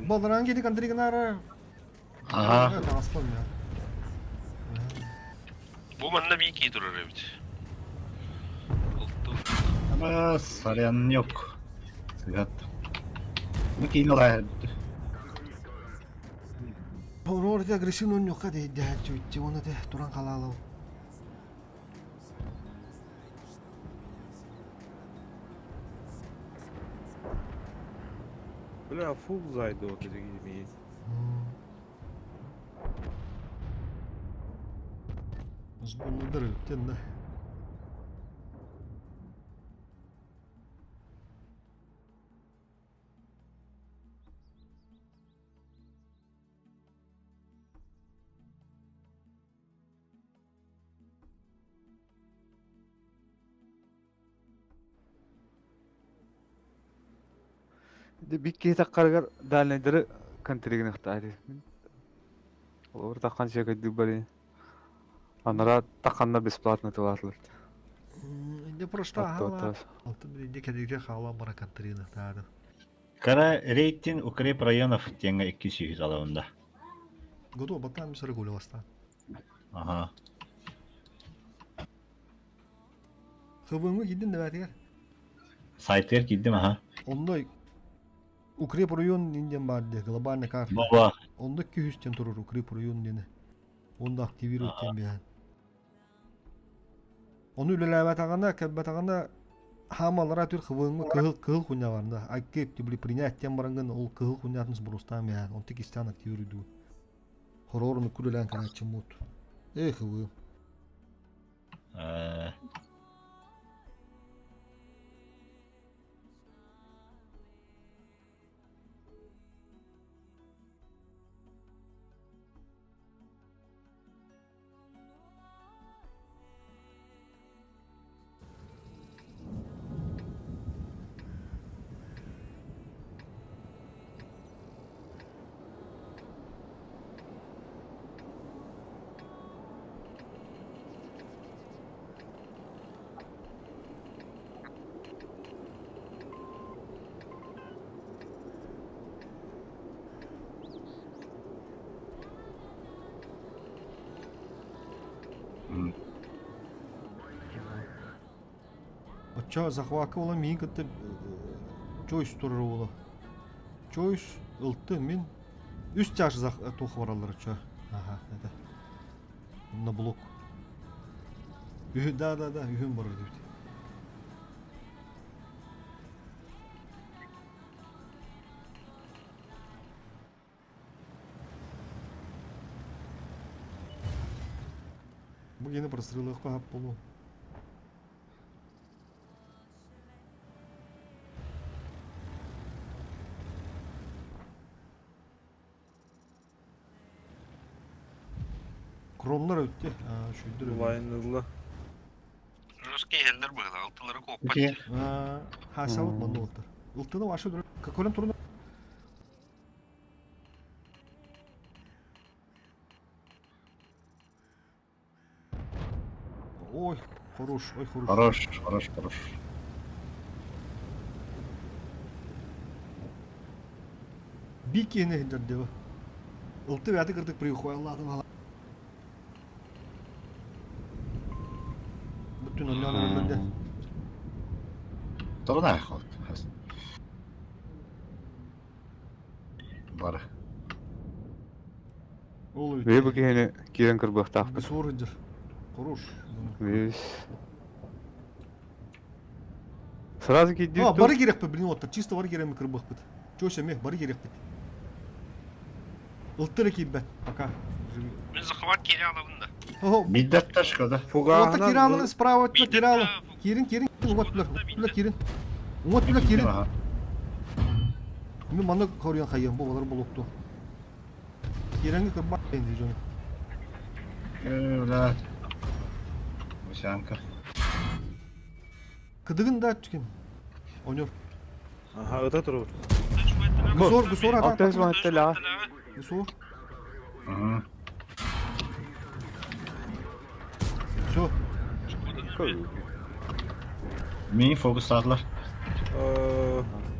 Балдаран кири контриге нара. Ага. Аслан я. Бу манна бики турар эбит. Ama сарыан yok. Сыгат. Бу киин олаар. Орор агрессивный ньукка дейдээччи уонна те туран халаалау. Бля, фул зайду вот эти имеет. Сбонныдыр өттен да. Бик киһи таххарыгар дальнайдары контригин ыхтаати. Олор таххан сиэкэйдик бары. Анара тахханна бесплатно тылаатылар. Инде просто ала. Алтын инде кәдигә хала бара контрина тады. Кара рейтинг укреп районов теңе 200 алабында. Готово, батан мисары гуляласта. Ага. ХВМ кидин да бәтигер. Сайтер киддим аха. Онда укреп район инден бар де, глобальный карта. Баба. Онда 200 турur укреп район дене. Онда активировать тен биян. Оны үлеләбәтаганда, кәббәтаганда хамалара түр ХВМ кыһыл кыһыл хуня бар да. Аккеп тибли принять тем баранган ол кыһыл хунятын сбростан биян. Он тик истан активирует. Хорорны күлелән карачы мут. Эх, ХВМ. Очо захвакы ола мин кытты Чойс турur ола. Чойс ылты мин үс чаш зах тух баралар чо. Ага, это. На блок. Үһ, да, да, да, үһүм барар дип. Бу гене прострелых хап болу. Кромнар өтте. Шүйдір. Лайнылы. Русский елдер быгыла, алтылары коппат. Хасабыт манны оттар. Ылтыны вашы дүр. Көлем турны. Ой, хорош, ой, хорош. Хорош, хорош, хорош. Бикене хинжар дева. Ылты бәті кырдык прихуялладым ала. Бүтүн оннан өлгөндө. Торна хот. Бар. Ол Бе бу киһини киирэн кырбыахтаахпыт. Суор хинжар. Хорош. Бес. Сразу киирдии А, бары керек бит, блин, оттар. Чисто бары керек кырбык бит. Чося ме, бары керек бит. Ылтыры кийбет, пока. Мен захват кере алабын да. Ого. Биддаттар шкода. Ота киралыны справа өттүлөр киралы. Кирин, кирин, уңат түлөр. Түлөр кирин. Уңат түлөр кирин. Мен маны көрген хайым бу балар болукту. Киренги кырба энди жону. Э, Мусянка. Кыдыгын да түкен. Онёр. Ага, ыта турur. Гусор, гусор ата. Алтын звонаттыла. Гусор. Все. Мин фокустадылар.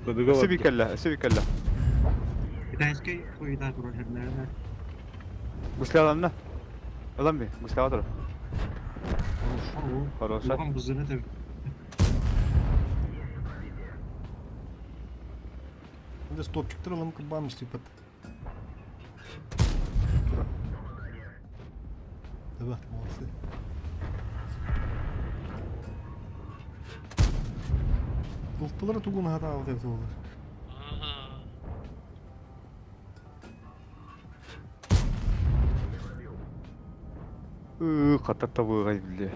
Өсө бикелле, өсө бикелле. Китайский хуйда турur хернәрне. Гусляланна. Ылан би, гусляла тур. Хороша. Улахан бузыны да. Анда стопчиктар ылам кырбаам истиппат. Таба, молодцы. Ылтылар тугун хатаабыт эбит буолар. Ыы, хата табыгай биле.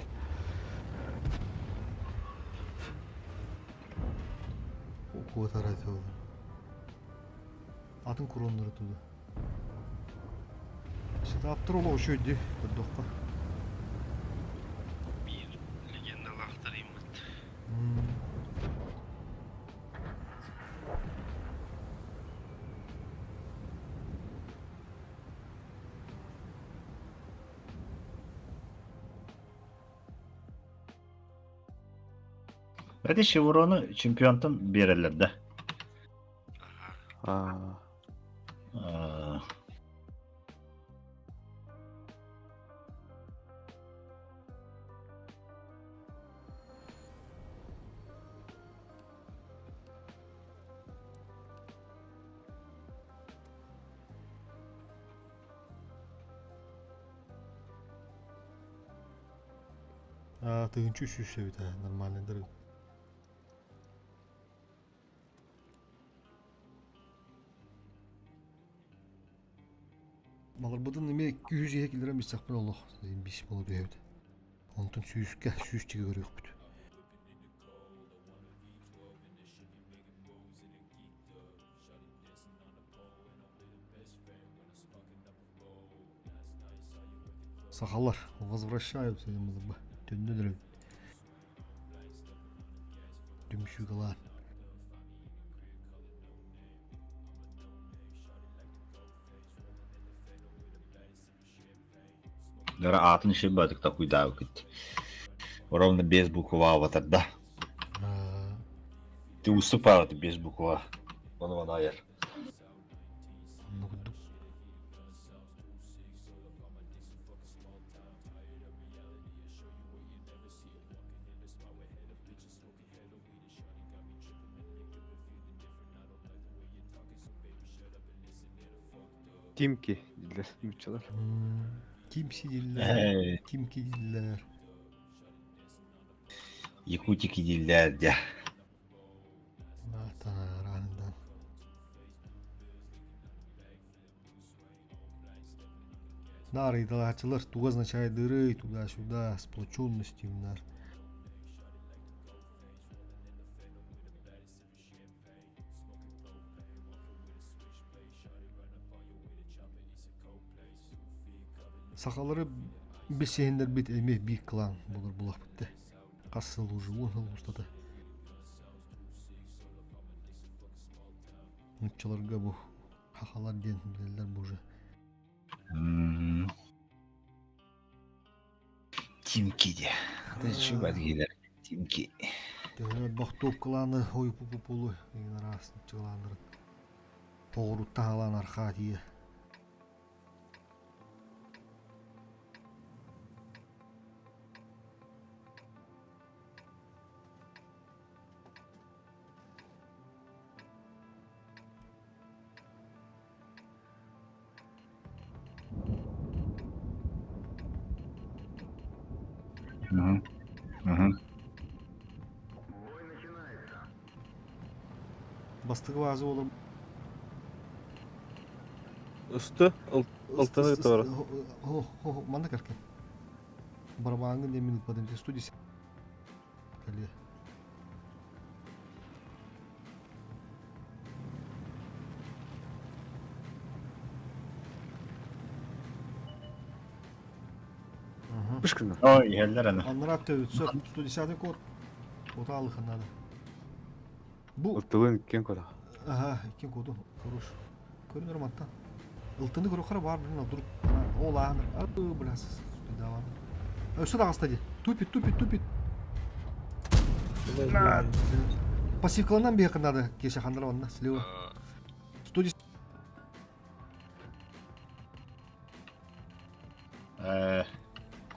Куотара этэ Атын куруоннары туду. Сытааптар олох үчүгэй көрдөххө. Биир легендалаахтар иммит. Эти Шеврону чемпионтан биэрэллэр да. Аа. Аа, тыһыынча үс сүүс эбит ээ, нормальныйдар эбит. Баларбытын эмиэ 200 иһэ киллэрэн билсэхпин олох бис буола түһэбит. Онтон сүүскэ сүүс чигэ көрүөхпүт. Сахалар возвращаются дем төннөн эрэбит. Түмсүүгалаан. Дара аатын шибатык такуйдаабыкыт. Ровно без буква аватарда. Ты уступал без буква. Вон вон айар. Онно курдук. Тимки дииллэр нууччалар. Тимси дииллэр, Тимки дииллэр. Якутики дииллэр дьэ. Тараанынан. Наар ыйыталааччылар тугу означает туда-сюда, сплоченность имнар. Сахалары билсиһиннэрбит эмиэ биир клан буолар булахпыт да. Хас сыл уже уон сыл устата. Нуччаларга бу хахалар диэн билэллэр бу уже. Тимки де. Ты чего отгилер? Тимки. Бохтук кланы ой пупу деген араас нуччалааннарын. Тоҕурутта халаан архаа тиийэ. Бастыгы баазы болор. Үстü ылтыны кытта бар. Хо хо манна кэлкэ. Барабааҥҥын диэн мин ыппатым студия кэлиэ. Пышкина. Ой, иһэллэр аны. Аннара төбүтсө 110 код. Отаалыхан надо. Бу Ылтылын иккиэн кода. Ага, иккиэн коду. Хорош. Көрүнөр мантан. Ылтыны көрөхөрө бар блин алдырып. Ол ааныр. Ы, бля, давай. Өссө даҕаста дии. Тупит, тупит, тупит. Пассивкаланан биһиэхэ надо Кеша ханнара онно слева. 110.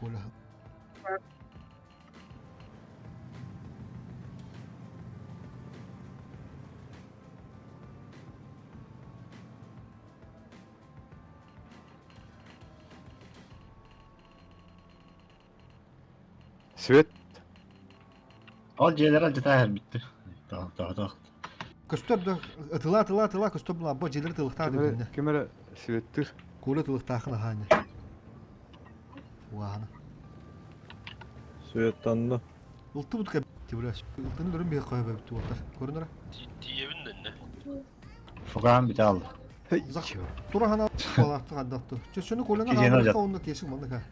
Коля. Свет. Ол дьиэлэр алдьатаа эрбиттэр. Тоҕо Көстөр да ытыла ытыла ытыла көстөр була бу дьиэлэр тылыктаах дибинне. Ким эрэ светтир. Кула тылыктаахын аһаанньа. Уаана. Светтанна. Ылтыбыт кэ тибрэ. Ылтыны дөрүн биһи қойа бөбүттү уоттар. Көрүнөрө. Тиийэбин дэннэ. Фугаан бүтэ алды. Турахана балаахты хаддахты. Чөчөнү колена хаалларга онно кесик манныка.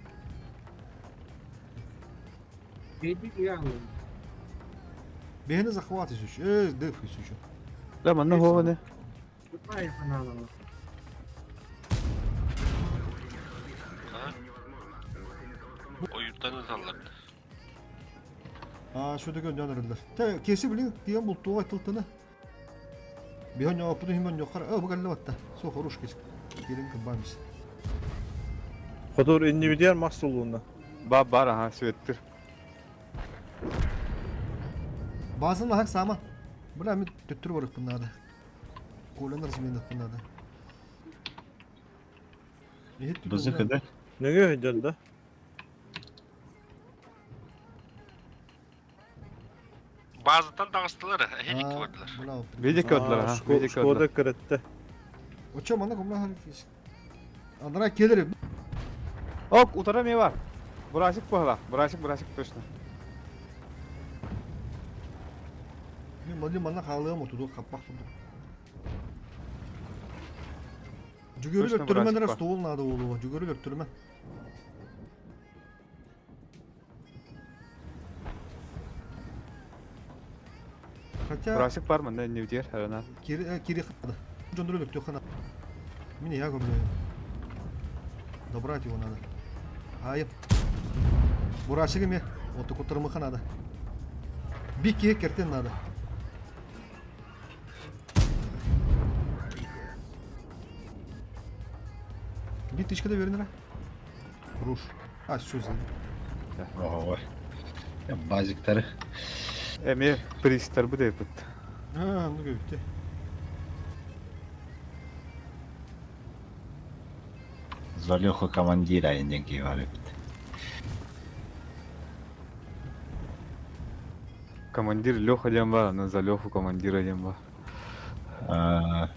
Бэйэни захват исүч. Э, дыф исүч. Да, манна хоҕа не. Ойуттан ыталлар. Аа, шөдөгөн дьон өрөллөр. Тэ, кеси билин тиен бултуга тылтыны. Биһон оппутун химон йохар, э, бу кэллэ батта. Со хорош кесик. Кирин кыбамис. Хотур иннибитигэр мас суллунна. Ба бар аха светтир. Базын лахак сама. Бля, мен төттүрү барыппын надо. Колян разменаппын надо. Бызы кыды. Неге өйдөл да? Базаттан таҕыстылар, эһи көрдүлэр. Видик көрдүлэр, ha. Видик Шкода көрдүлэр. кырытты. Очо мана кумла Андра келер. Ок, утара ме бар. Бурасик похла. Бурасик, бурасик точно. Мен мали мана хаалыам отуду каппах курдук. Жүгөрү Точно өттүрмөн бурасик эрэ бар. стол надо болуо. Жүгөрү өттүрмөн. Хотя Бурасик бар манна иннибитигэр арана. кири кири хада. Жондуру өттү хана. Мин я говорю. Добрать его надо. Ай. Бурасик эме. Оту кутурмыха надо. Бики кертен надо. Bir тычка да вернера. Руш. А, все за. Ой. Базиктары. Эми пристар бу депит. А, ну göbүттэ. За Леху командира деньги бар эбит. Командир Леха диэн бар, аны за Леху командира диэн бар. А,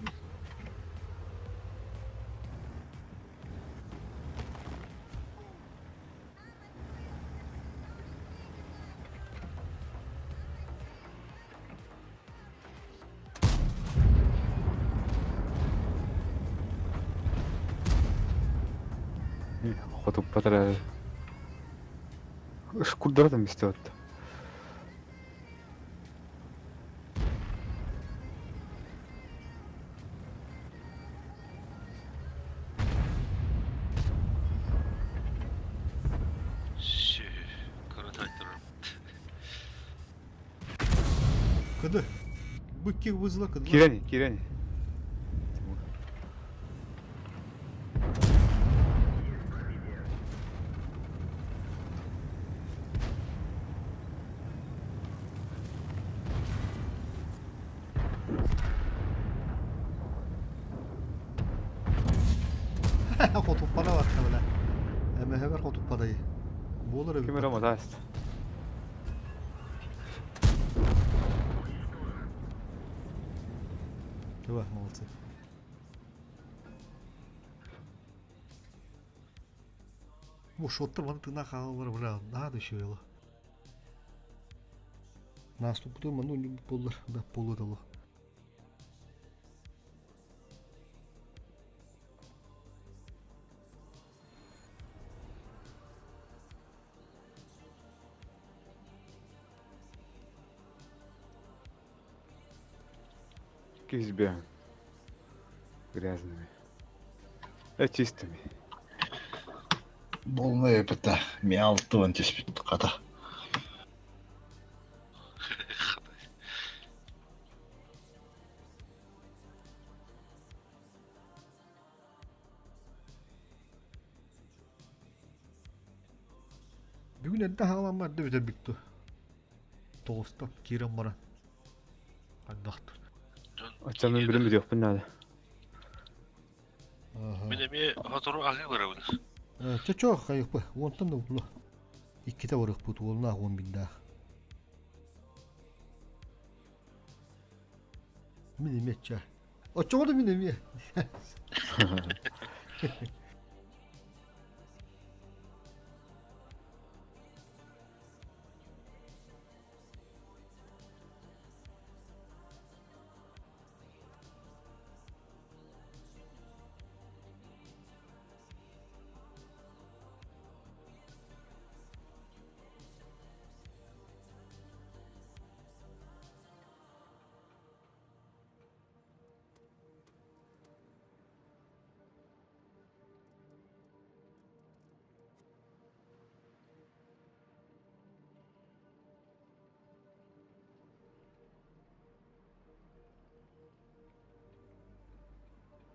Хотуппатара. Шкурдара там истебат. Сүү, көрөн турар. Кыды. Быкки вызла кыды. Кирени, кирени. Хотуппара бар бля. Эме хебер хотуппадайы. Болор эбит. Ким эрэ матааст. Давай, молодцы. Бу шоттар маны тына хаалар бля, надо еще было. Наступты ману не болар, да полу дало. Кизбе. Грязными. Э, чистыми. Болмай эпита. Миалтуан теспит ката. Бүгүн эрдэ хаалан барда бүтэр бүттү. Тоҕустан киирэн баран. Хайдахтыр. Оччону билим бүтүөхпүн наада. Мин эмиэ хотору аһыы барабын. Чэ чо хайыкпы. Онтон да булла. Иккитэ барыахпыт уолунаах уон биндаах. Мин эмиэ ча. Оччоҕо да мин эмиэ.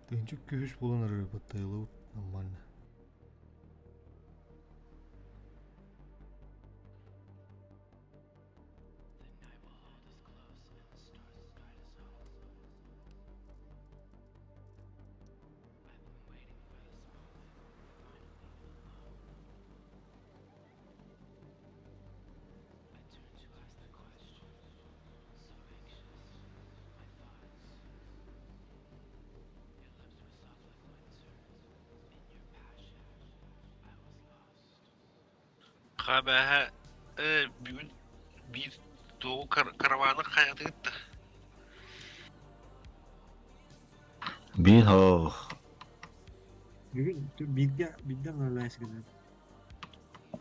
Тыһыынча күһүс буолан эрэр баттайылыбыт нормально. Хабэһэ бүгүн биир туоҕу караваны хайатыгыт да? Биир ох. Бүгүн бииргэ биирдэ налаасыгынан.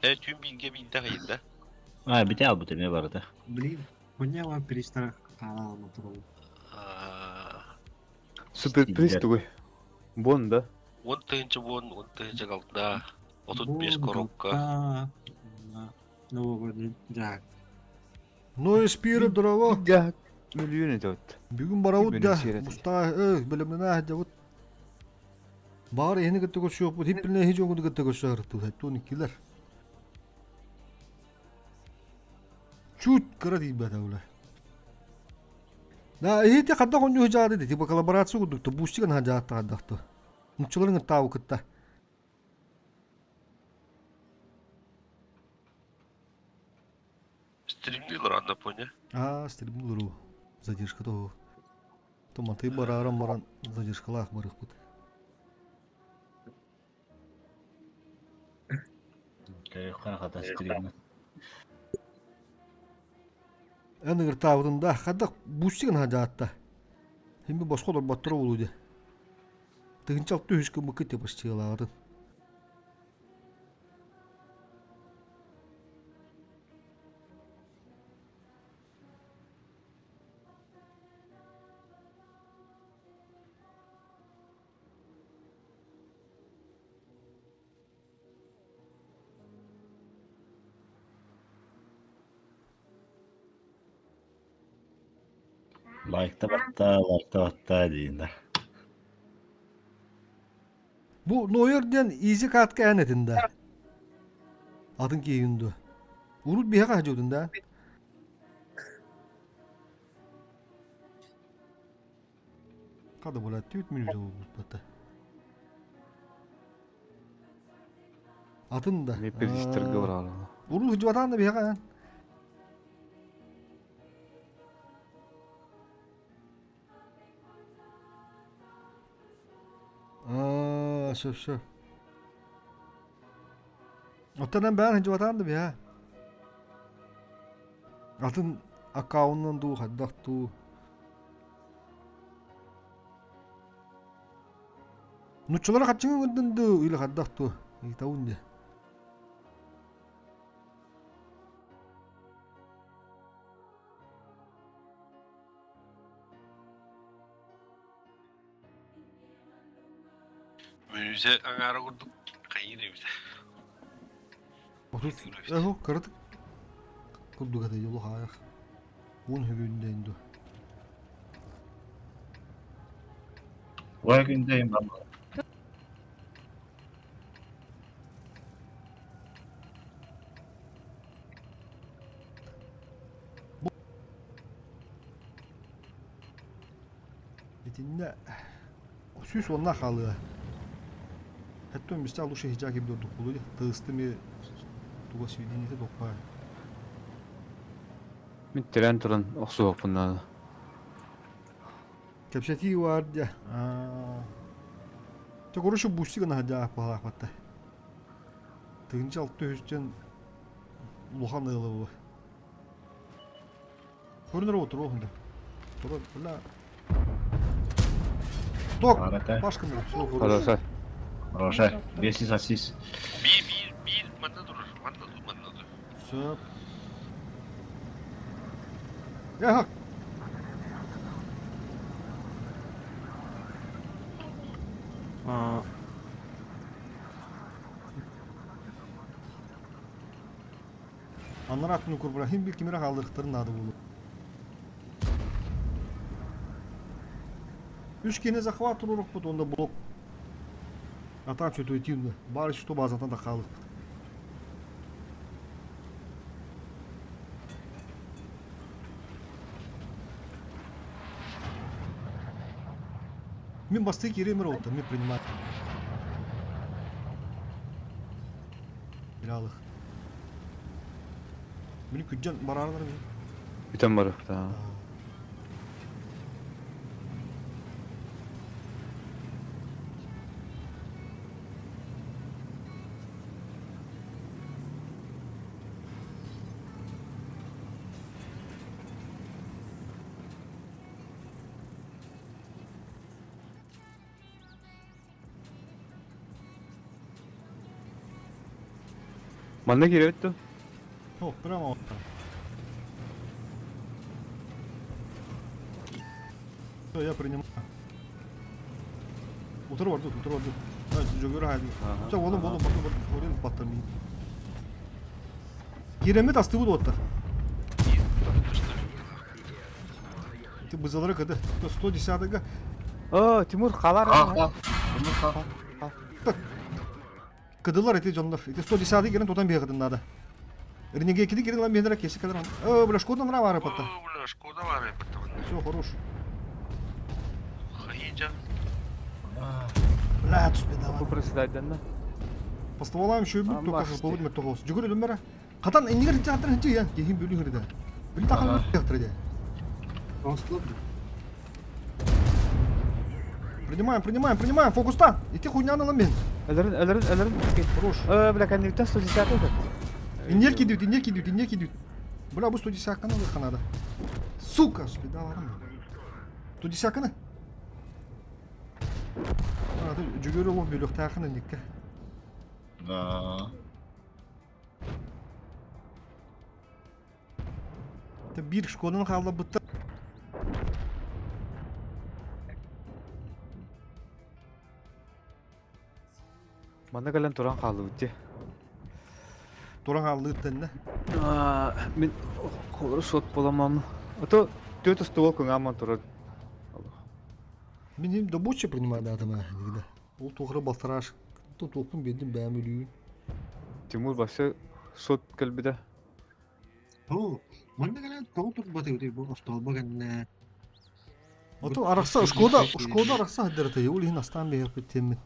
Э түүн бииргэ биирдэ хайда. А, бите албыт эмиэ барыта. Блин, поняла перестара хаалаалма туралы. Суперприз тугуй? Бон да? Уон тыһыынча буон, уон тыһыынча галда, отут биэс коробка. Новогодний дьаак. Ну, Спира, здорово. Дьаак, миллион идет. Бүгүн барабыт да, мустаа, бэлэмнэнэ сылдьабыт. Баҕар эһини кытта көрсүөхпүт, хип билинэ эһи дьоҥҥуту кытта көрсө туон иккилэр. Чуть кыра тиийбэтэ бile. Да, эһити хадда хонньу жаады типа коллаборация курдук бустик наһаа жааттаҕардахты. Нуччаларын кытта кытта. Стримнилар анна поня. А, стримнилар задержка того. Томаты барарам баран задержкалаах барыхпыт. Хата стримна. Эн ыгыртаабытын да хадах бустигын хадаатта. Химби босхо олорботторо улуу де. Тыгынча алты үһүс кыммыкы те башчыалаабытын. Лайкта батта, лайкта батта диин да. Бу Нойер диэн изи катка эн этин да. Атын киһигин дуо? Урут биһиэхэ сылдьыбытын да? Хада була түөрт мүнүүтэ буолбут Атын да. Ми пердистерге бараҕын. Урут сылдьыбатаҕын да биһиэхэ эн. Аа, сөп сөп. Оттон эн бэйэҥ сылдьыбатаҕын да биһиэхэ. Атын аккаунунан дуу, хайдах дуу. Нуччалары хаччыҥы гындын дуу, или хайдах дуу? Ыйытабын дии. Мүнүүсэ аҥаара курдук хайыыр эбит. Отут эһу кыратык курдук этэ дьолу хаайах. Уон хүгүндэйин дуо. Ой күндэйин бар. Итиннэ сүүс уонна хаалыа. Хэттэн бистэ лучше хижа ким дурдук булуй. Тыыстыми Туга сведениете тохпа. Мин тирэн туран охсуохпун наада. Кэпсэтии бар дьэ. Чэ, короче, бусти гына сылдьаах баһаахпатта. Тыһыынча алта үһүстэн улахан ыалы бу. Көрүнэр отуруох да. Тура, бля. Ток! Пашка все, Хорошо. Хорошо. Бесис ассист. Bir bir bir manna durur. Manna dur manna dur. Все. Эх, Аннара атын курбура хим бир кимире хаалларыктарын наада буолуо. Үс киһини захват туруорукпут уонна блок атаан сүтүөтүүн баар что базатан да хаалыкпыт. Мин бастыы киириэмэр уоттан мин принимать Илалых. Били күддьэн бараарылар эбит. Бүтэн барыахтаа. Манна киирэбит дуо? О, прямо Все, я принимаю. Утары бардыт, утары бардыт. Жөгөрө хайды. Все, болом, болом, болом, болом, баттам. Киремет астыбыт уоттар. Ты бызалары кыды. 110-га. О, Тимур халар. Хал, Тимур хал. Кыдылар эти дьоннор. Ити 110-ы кирен тутан биэхитин наада. Ренегейкиди кирен лан биэхитин кеси кэлэр. Э, бля, Шкода нра бары патта. Бля, Шкода бары патта. Все, хорош. Хаиджа. Бля, түспеді. Бу председатель Поставалаем еще бүт только шырпылып мөттө хоос. Жүгөр өлүмөрө. Катан иннигер театр хинчи я. Кехин бөлү хырда. Били тахал театры Принимаем, принимаем, принимаем. Фокуста. Ити хуйняны ламен. Өлөрүн, өлөрүн, өлөрүн. Хорош. Э, бля, кэнниттэн 110 это. Иннер кидют, иннер кидют, иннер кидют. Бля, бу 110 каны канада. Сука, спидаларым. 110 каны. А, ты жүгөрү олох бөлөхтаахын инникке. Да. Ты бир шкодан хаалла бытта. Манна кэлэн туран хааллыбыт дии. Туран хааллыыттанна. Мин холору суот буоламам. Ото түөрт остуол кыҥааман турар. Мин им добыча принимать надо никогда. Ол туохра балтараш. Туохпун биэрдим бэйэм үлүүн. Тимур вообще суот кэлбитэ. Оо, манна кэлэн тоҕо турбатый бу остуолба кэннэ. Ото арахса Шкода, Шкода арахса хаддырата. Ол иһин астаан биһиэхпит тиэммин.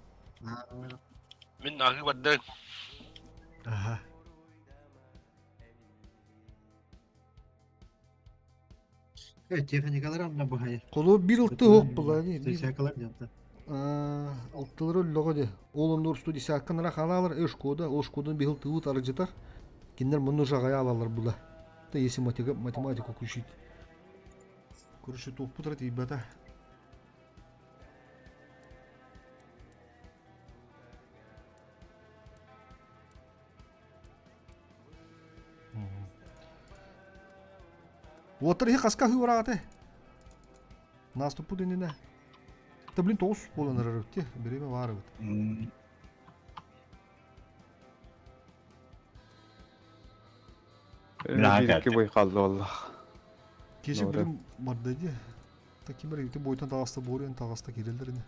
Мин аһыы барды. Аха. Э, техникалар анна баһайы. Колу бир ылты хоқ була. Всякалар дьанта. Алтылары өллөҕө де. Ол оннур 110-кынара хаалалар, э Шкода, ол Шкодан бихил тыбыт арыжытар. Киндер мунну жағая алалар була. Да если математику включить. Короче, туох путра тиийбэтэ. Уоттар иһи хаска хыырааты. Наступпут иннинэ. Та блин тоҕус буолан эрэр эбит Бириэмэ баар эбит. Биир бой хаалла буолла. Кеше билим барда дии. Та ким эрэ ити бойтан таҕыста буоруйан таҕыста киирэллэр ини.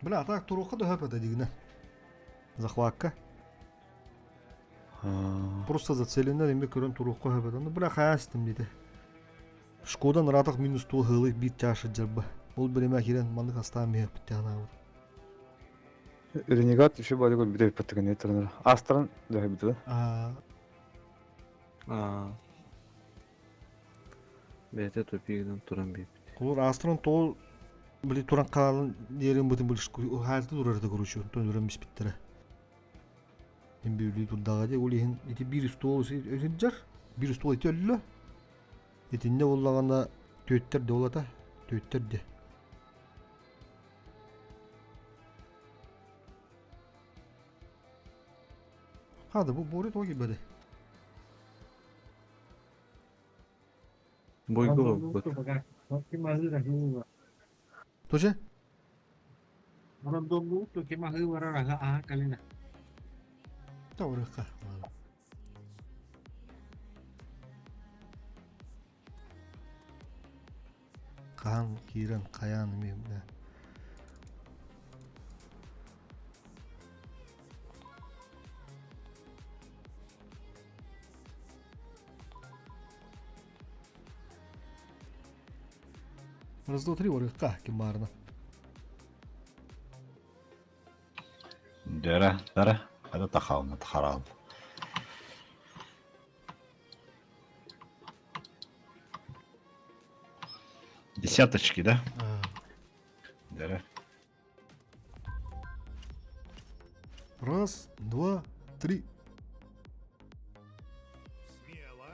Бля, а так туруохха да хөп этэ дигинэ. Захватка. Просто зацеленнер эми көрөн туруохха хөп этэ. Ну, бля, хайа истим диэтэ. Шкода ыраатах минус туо хылы биир чаша дьарба. Ол биремэ кирен маннык астаан биһэппит танаабыт. Ренегат еще бары көрбүтэ паттыгын эттернер. Астаран дөһөбүтэ. Аа. Аа. Бэйэтэ тупигынан туран биэрбит. Кулур Астрон тоол били туран хаалан диэрин бытын били хаалты турар да короче онтон үрэн биспиттэрэ. Мин бүлүү турдаҕа дии ол иһин ити биир устуол сылдьар биир устуол ити өллө. Итиннэ буоллаҕына түөттэр да олата түөттэр де. Хада бу буори тоги бэде. Бойго бут. Тоже? Таврыха. Хаан киирэн хайаан эмиэ Раз, два, три, барыахха ким баарына. Дөрө, дөрө, это тахална тахарал. Десяточки, да? Дөрө. Раз, два, три. Смело.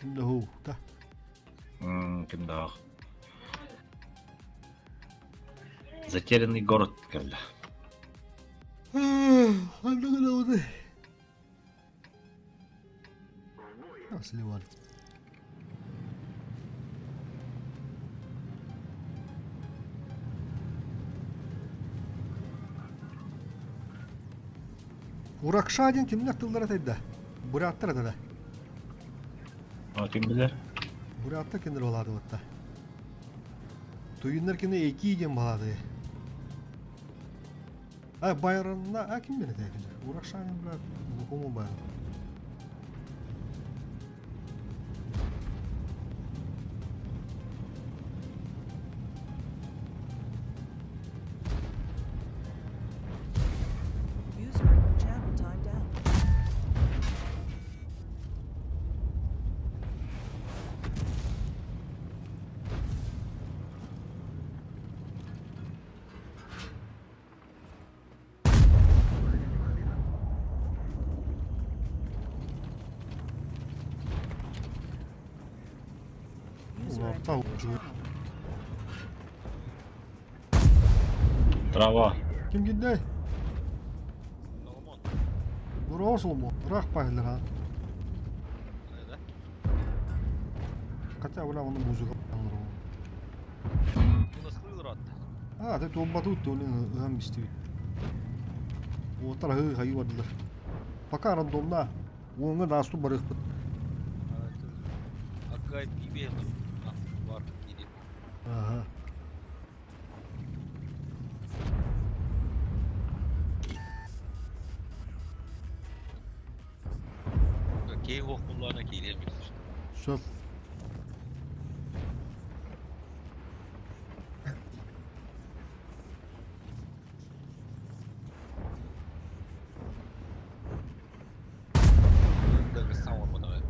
Ким да хуу, да. Ким да Затерянный город кэллэ. Ханна гынабыты? Сливан. Уракша диэн кимнэр тыллара тайда? Буряттар этэ да. А ким билэр? Буряттар кинилэр балаадыбытта. Туйуннар кини эки диэн балаады. А Байронна, а ким билэр этэ Уракша диэн брат, знакомый Байрон. User in your channel timed out. User entered your channel. Трава. Ким киндей? Дороос Соломон. Ыраах пахилар ha. Хотя бля, оны музыка А, ты туомбатут туолин ыһан бистибит. Уоттар аһыы хайыы бардылар. Пока рандомна. Уоҥҥа наасту барыахпыт. Акай пибе бар кири. Ага. Кей хохмулларына кииребит. Сөп. Дагыстан ормадаҕа.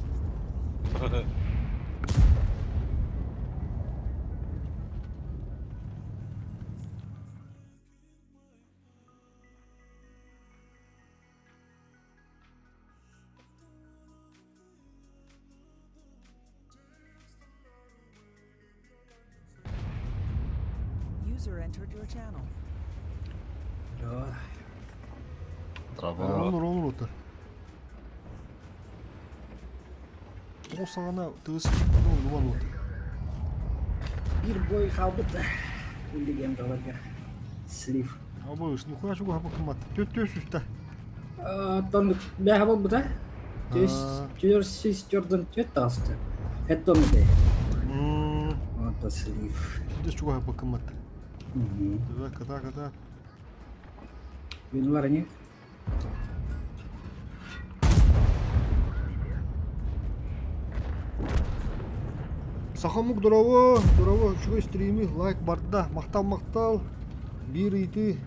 User entered your channel. Olur olur otur. Ол саҕана тыыс улуан отыр. Биир бой хаалбыт үллигэн даларга. Слив. Абыш, нихуя чугу хапыкымат. Төт төс үстэ. Тон бэһэ болбута. Төс түөр сис төрдөн төт таасты. Хеттон де. Ото слив. Төс чугу хапыкымат. Төбә ката ката. Винулар не? Сахамук дорово, дорово, үчүгэй стримы, лайк барда, махтал махтал, биир ыйытыы.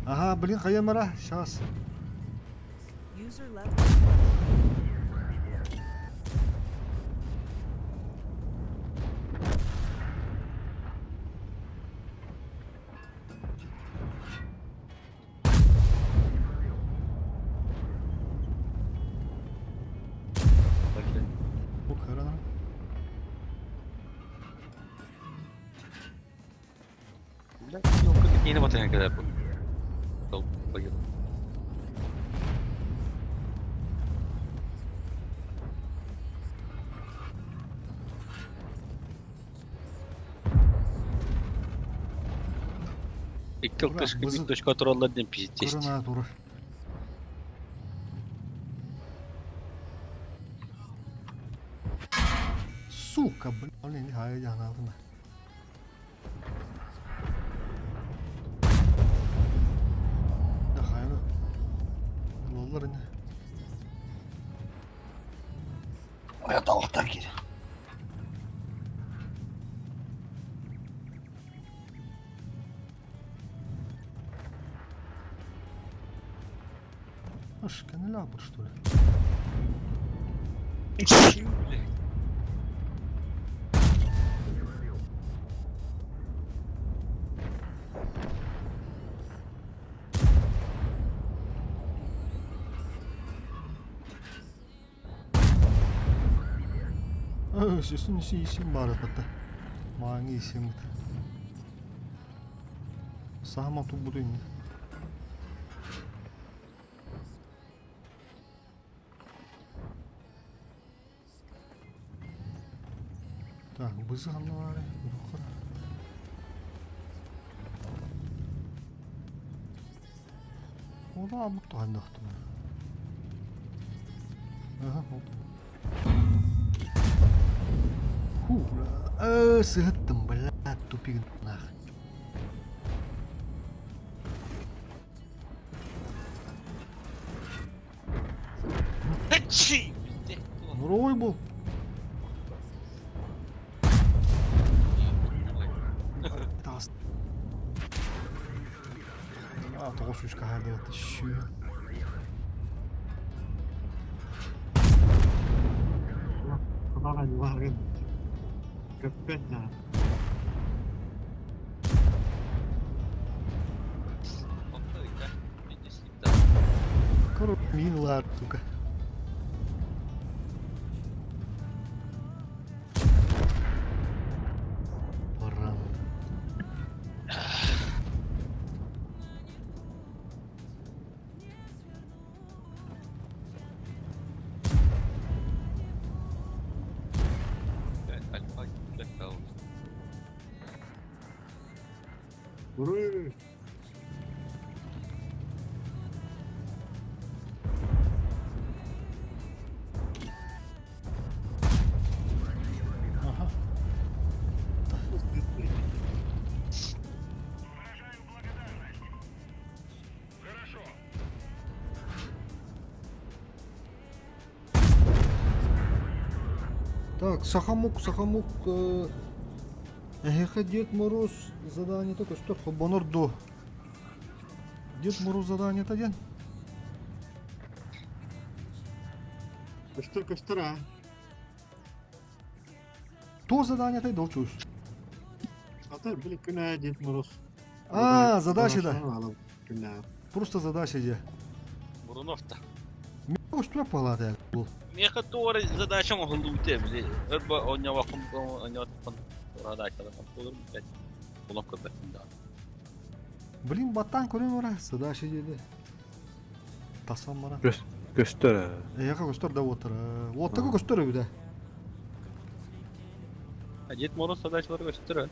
Ага, блин, хайа мара, сейчас. User left. Бу кырана. Блядь, yeni bataya kadar bu. Bayıl. Икки алтышка бит точка тураллар диэн пиздец. Кырана турар. Сука, блин, хайа янаадына. Да хайа. Лоллар ини. Ой, киир. Аж канделябр, что ли? Сүсүн исин бары бата. Маңы исин. Сахама тубу ини. Так, бызы ханнары, рухара. Ода амык туһандахтым. Ага, вот. Фу, бля. Сыһыттым, бля, тупик нах. Нурой был. Тас. А, тоғыз үш кахарды шү. Құдаған лағын. Көппен да. Короче, минлар, сука. Баран. Альфа киирбэт Ура! Ага. Так, Сахамук, Сахамук, Эхе, Дед Мороз задание такое, что Хобонор до. Дед Мороз задание один. Көстөр көстөр а. То задание ты долчуш. Ата били күнә Дед Мороз. А, задача да. Күнә. Просто задача де. Бурунов-то. Мен что палата был. Меха туора задача оһуллубут били. Өрбө онньообоккун онньоотуппун задачалар болur блядь. Булан көрбөттүм да. Блин, батан көрем ора, задача деди. Тасан баран. Көстөр. Эйэхэ көстөр да уоттар. Уоттага көстөр эбит. А Дед Мороз задачалары көстөр.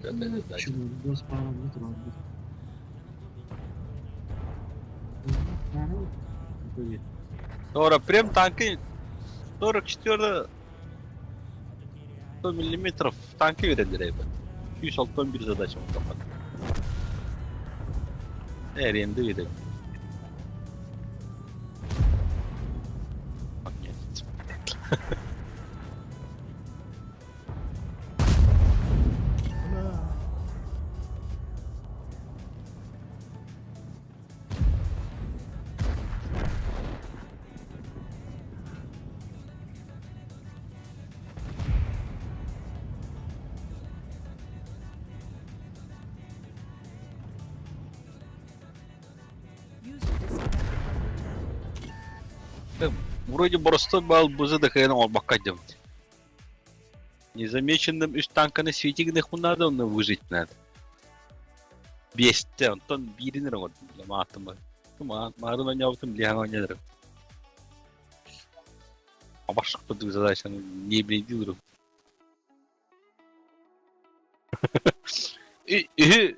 25-я задача. Тора, прям танки 44 100 миллиметров танки берелер эбит. 261 задача мутапат. Эренди берет. Нет. User disconnected from your channel. Вроде просто был бузы да олбакка делать. Незамеченным үс танканы светигных надо, он выжить надо. Бесте, онтон биирин эрэ оҥордум, мааттым бар. Маарын оонньообутум, билиһэн оонньоодорум. Абашык курдук задачаны не билдилирим. Үһү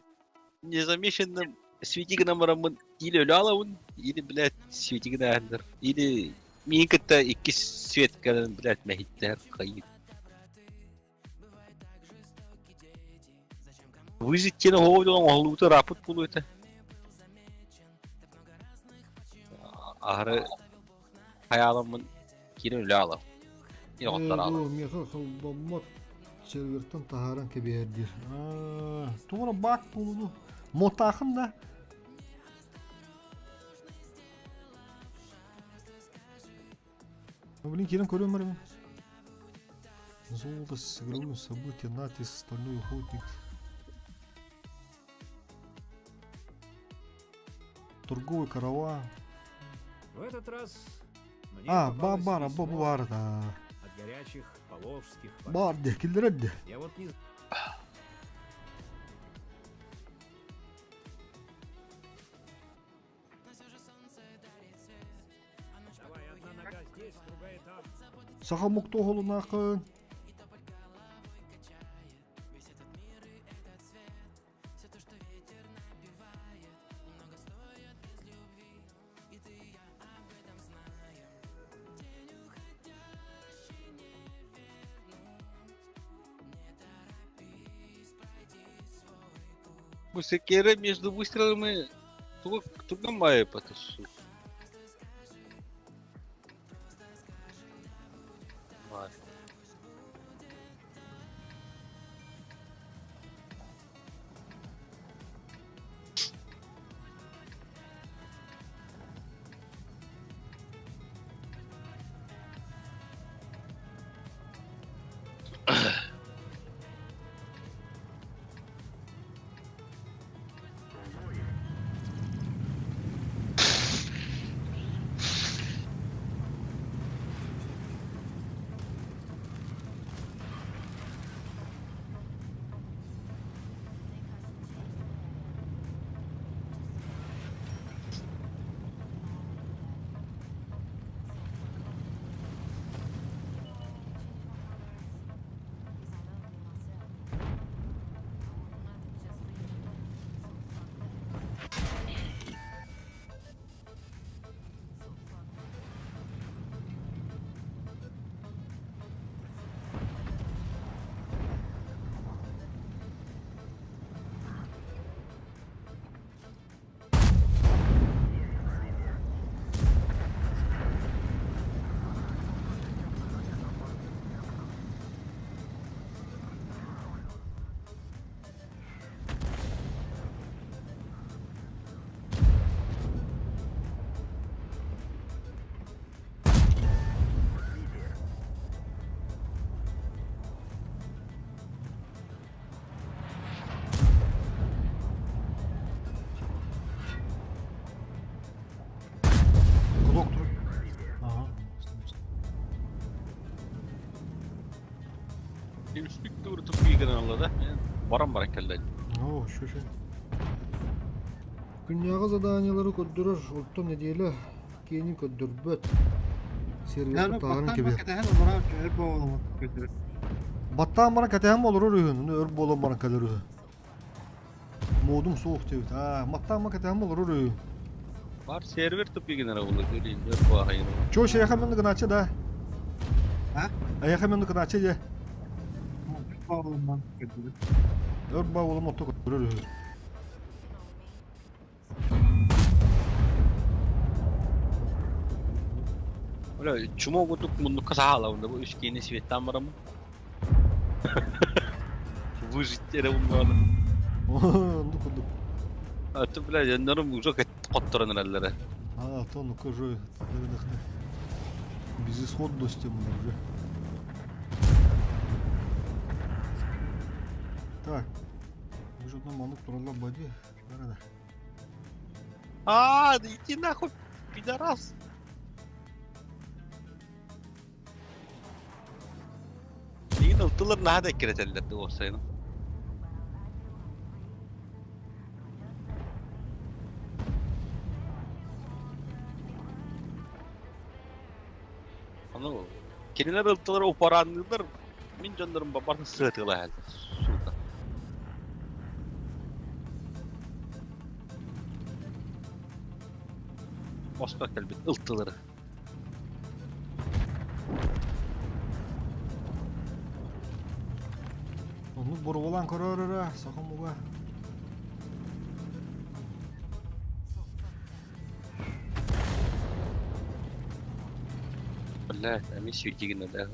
незамеченным светигынан бараммын или өлө алабын, или, блядь, светигин ааһыннар, или миин кытта иккис свет кэлэн, блядь, мэһиттэр хайыы. Выжить диэн оһоҕу оҥоһуллубута ырааппыт буолуо этэ. Аһары хайааламмын киирэн үлэ аалам. Бу миэхэ холбоммот сервертан таһааран кэбиһэр диир. Туора бак буолуну. Мотаахын да. Блин, киирэн көрүөм эрэ. Золото с игровым событием, натиск, стальной охотник. Торговый караван. В этот раз мне А, попалось бабара, письмо бабара, да. от горячих поволжских Бар, де, киллерер Я вот не Давай, одна нога здесь, другая там. Саха муктоһолунаахын. Бу секеры между выстрелами туга мае потасу. Үстүк тууру туппуй гынан алла да. Баран баран кэллэ. Оо, şu şu. Күннээҕи заданиелары көрдөрөр, оттон нэдиэлэ киэнин көрдөрбөт. Сервергэ таһарын кэбиһэр. Кэтэһэн олорор өр буолан көрдөрөр. Баттаан баран кэтэһэн олорор үһүн, ону өр буолан баран кэлэр үһү. Модум суох диэбит. Аа, маттаан кэтэһэн олорор үһү. Бар сервер туппуй гынан алла көрейін, өр буағайын. Чё, шаяха мен гыначы да? А? Аяха мен гыначы де. Буолан көрдөрөр. Өр ба олом отто көрөр үһү. Бля, чума курдук муннукка саалабын да бу үс киини светтан барамын. Выжить эрэ булмаҕына. Оннук курдук. А то, бля, дьоннорум уже хотторон эрэллэрэ. А, то ну уже безысходности мы уже. Так. Уже одна манук туралла бади. Бара А, да иди нахуй, пидорас. Игин ылтылар наһаа да эккирэтэллэр да уопсайынан. Ону кинилэр ылтылар упараанныыллар, мин дьоннорум бабарын сыатыла иһэллэр, сука. Боско кэлбит ылтылары. Оннук боруобалаан көрөөр эрэ, саха омуга. Блядь, а миссию дигина да.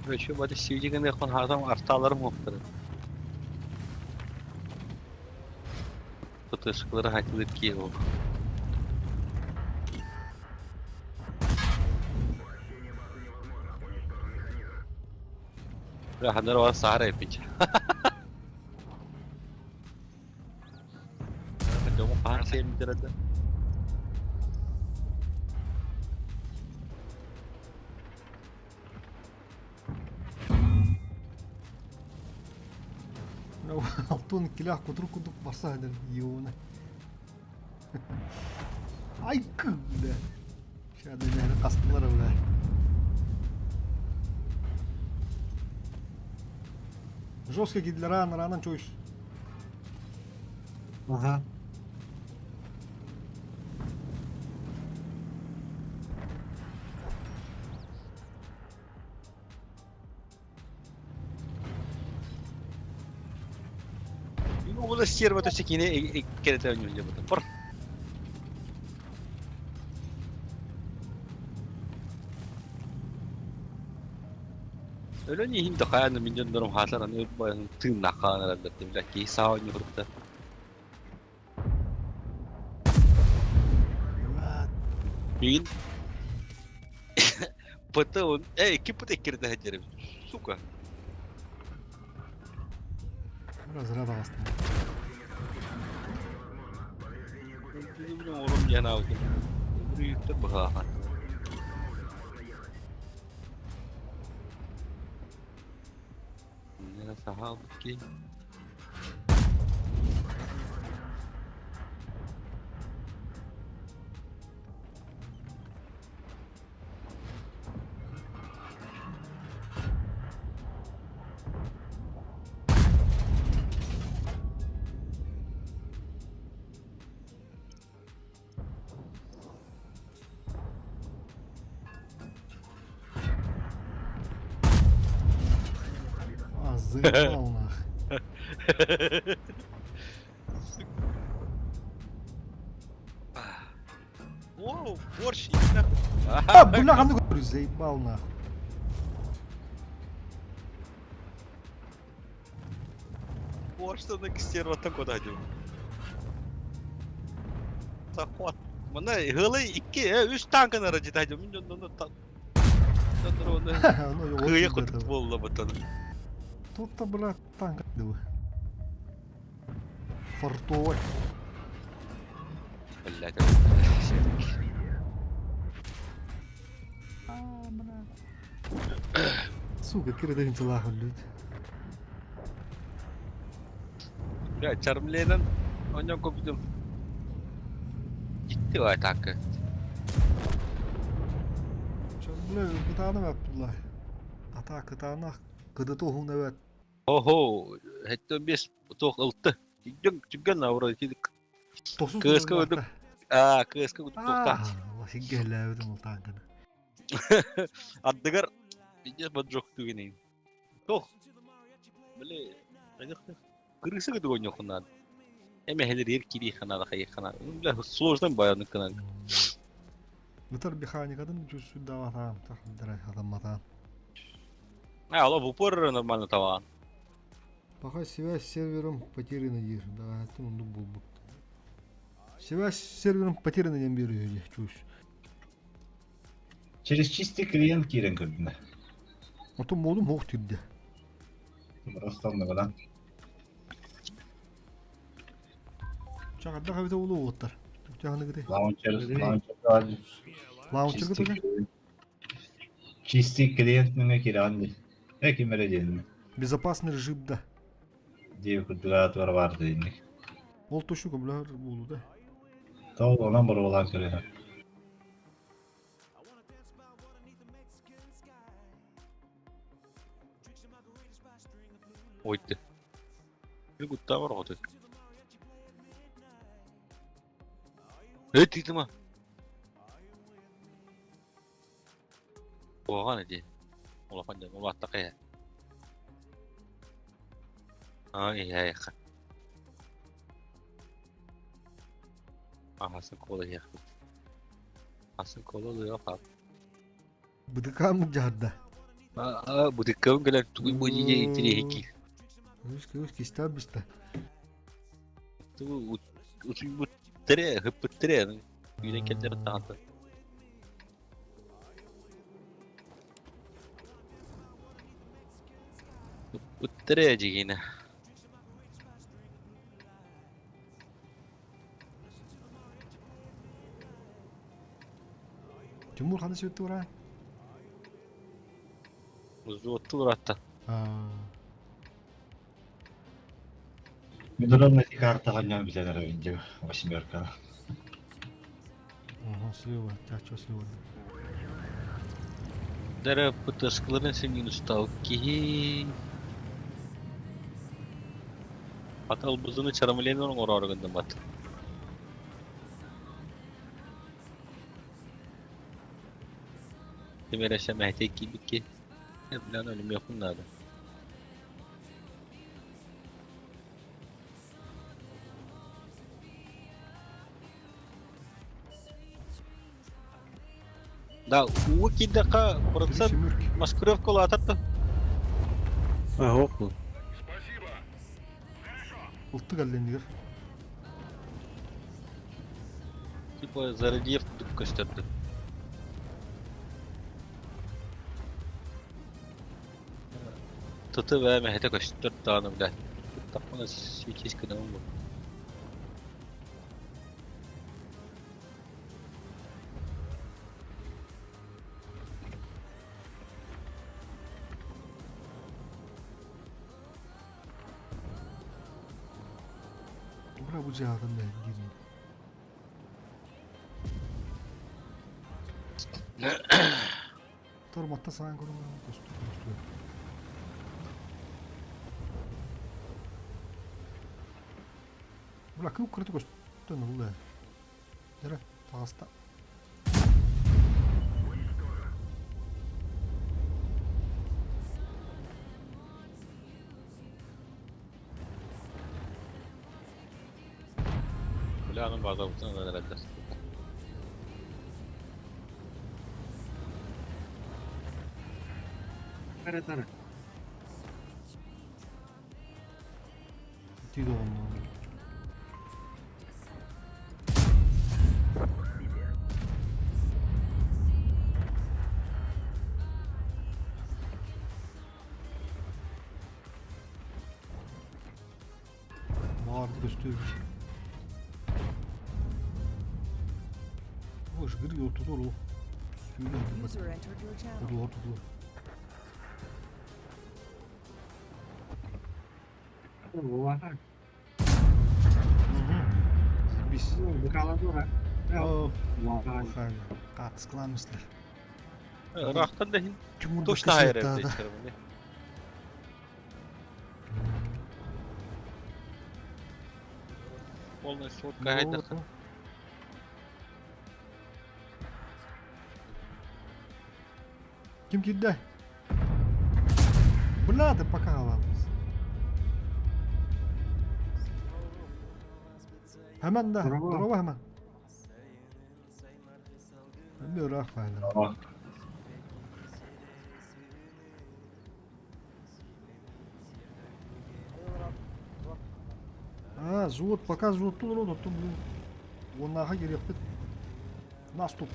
Еще бады сидигин якын хатам арталарым хоптары. Фотошкалары хатылыр ки ол. Бля, хандар var сахара эпич. Дому пахан семдереді. Алтын килях кутурук курдук барса ден иона. Ай бля. Сейчас наверное кастылар бля. Жестко кидлер ранан чойс. Ага. Ол стерва төсө кини керете ойнуур дебит. Бар. Өлөн иһин да хааны мин дьоннорум хаалар аны баян тыыннаах хаалан эрэллэр бля киһи саа ойнуурда. Мин ПТ он э икки ПТ кирде хәдерим. Сука. Разряд астым. Орум яна Бүрүктөр быһаахан. Нера саха ки. А, заебал нах. Воу, борщ, иди нахуй. А, бля, ну говорю, заебал нах. Борщ на стерваттан куда идем. Захват. Мана хылы икки, үс танкын ара житайды. Мин жоннон та. Ну, Кыя кутук болла батан. Тут-то, бля, танк. Фартовый. Блядь, все-таки. Сука, кирден тылаах өллүт. Бля, Чармленен онньон көбүтүм. Gitti o атака. Чармле кытаанах Абдулла. Ата кытаанах кыдыты уһун эбэт. Охо, хэтте бес туох ылты. Түгэн түгэн авра Тосус Кыска өдүк. Аа, кыска өдүк туохтаах. Сиггэлээбитим ол таанканы. Ардыгар пиздец поджог түгэнин. Туох. Били, Крыса кыды ойнохунан. Эме хелер кири ханада хайы ханада. Бля, сложно баяны кынан. Мытар механикатын жүзсүн даватаан, тахындара адамматаан. А, ала в упор нормально таван. Пока связь с сервером потеряна диир. Да, это оннук буолбут. Связь с сервером потеряна диэн биэрүү дии чуус. Через чистый клиент киирэн көрдүнэ. Отон модум хоох тирдэ. Ростовныгынан. Чаҕардах эбитэ буолуо уолаттар. Түктээхыныгыты. Лаунчер, лаунчер Лаунчерга тоже? Чистый клиент мөҥө кирэҕин дии. Э ким эрэ диэннэ. Безопасный режим да. Диэби курдуга туора баар диэнник. Ол тошу көмөлөһөр буолуу да. Тоҕо онон боруолаан көрүһэр. Ойды. Bir куттаа бар оҕото. Эй, тыытыма. Куһаҕан ити. Улахан дьон улааттаха иһэ. Аа, иһээйэххэ. Аһасын кола иһиэхпит. Асын кола ылыаҕа хаал. Быдыкаан мылдьаһарда. Аа, бытыккабын кэлэн тугуй бу дии интириэһикки. Үс кыыс кистээн бистэ. Тугу утуйбуттэрэ, ыһыппыттэрэ, үүнэн кэллэр таҕанта. Ыппыттэрэ дьигинэ. Тимур ханна сүттү ураа? Взводту уратта. Медорон эти картаҕа ньон билэн эрэбин дии восьмерканы. Ага, слева, чачо слева. Дара ПТС-кыларын минустал киһи. Атал бузуну чарамыленер оҥороору гыннымат. Ким эрэ сэмэһитэ киирбит киһи. Билэн өлүмүөхпүн наада. Да, уу киирдэххэ процент маскировка улаатар да. Аһок бу. Улту кэллиннигэр. Типа за рельеф курдук көстөрдө. Тыты бээ мэһэтэ көстөр даҕаны бля. Тахпына сиикис гынабын бу. Бра бу дьаатын да диирин. Торматта саан көрүҥ көстүү көстүү. Бля кыл кырты көстөн улла. Дere таҕыста. Бля, аны базабытын ылан эрэллэр. Тара тара. Тиде онно. Баарды көстүү. Кыргы ортотугар олох сүүрэ сылдьыбат. User entered your channel. Ходуһа ортотугар. Улахан. Заебись. Быкаладура. О, Улахан. Катскламыслар. Рахтан да хин. Тимур Точно хайыр да. эбит. Полная сводка хайдах. Ким кирдэ? Бля, ты пока аламыз. Hemen да, Здорово. здорово hemen. Мен ыраах файлар. А, зуот, пока зуоттун рот, оттон бу уоннааха кириэхпит. Наступ.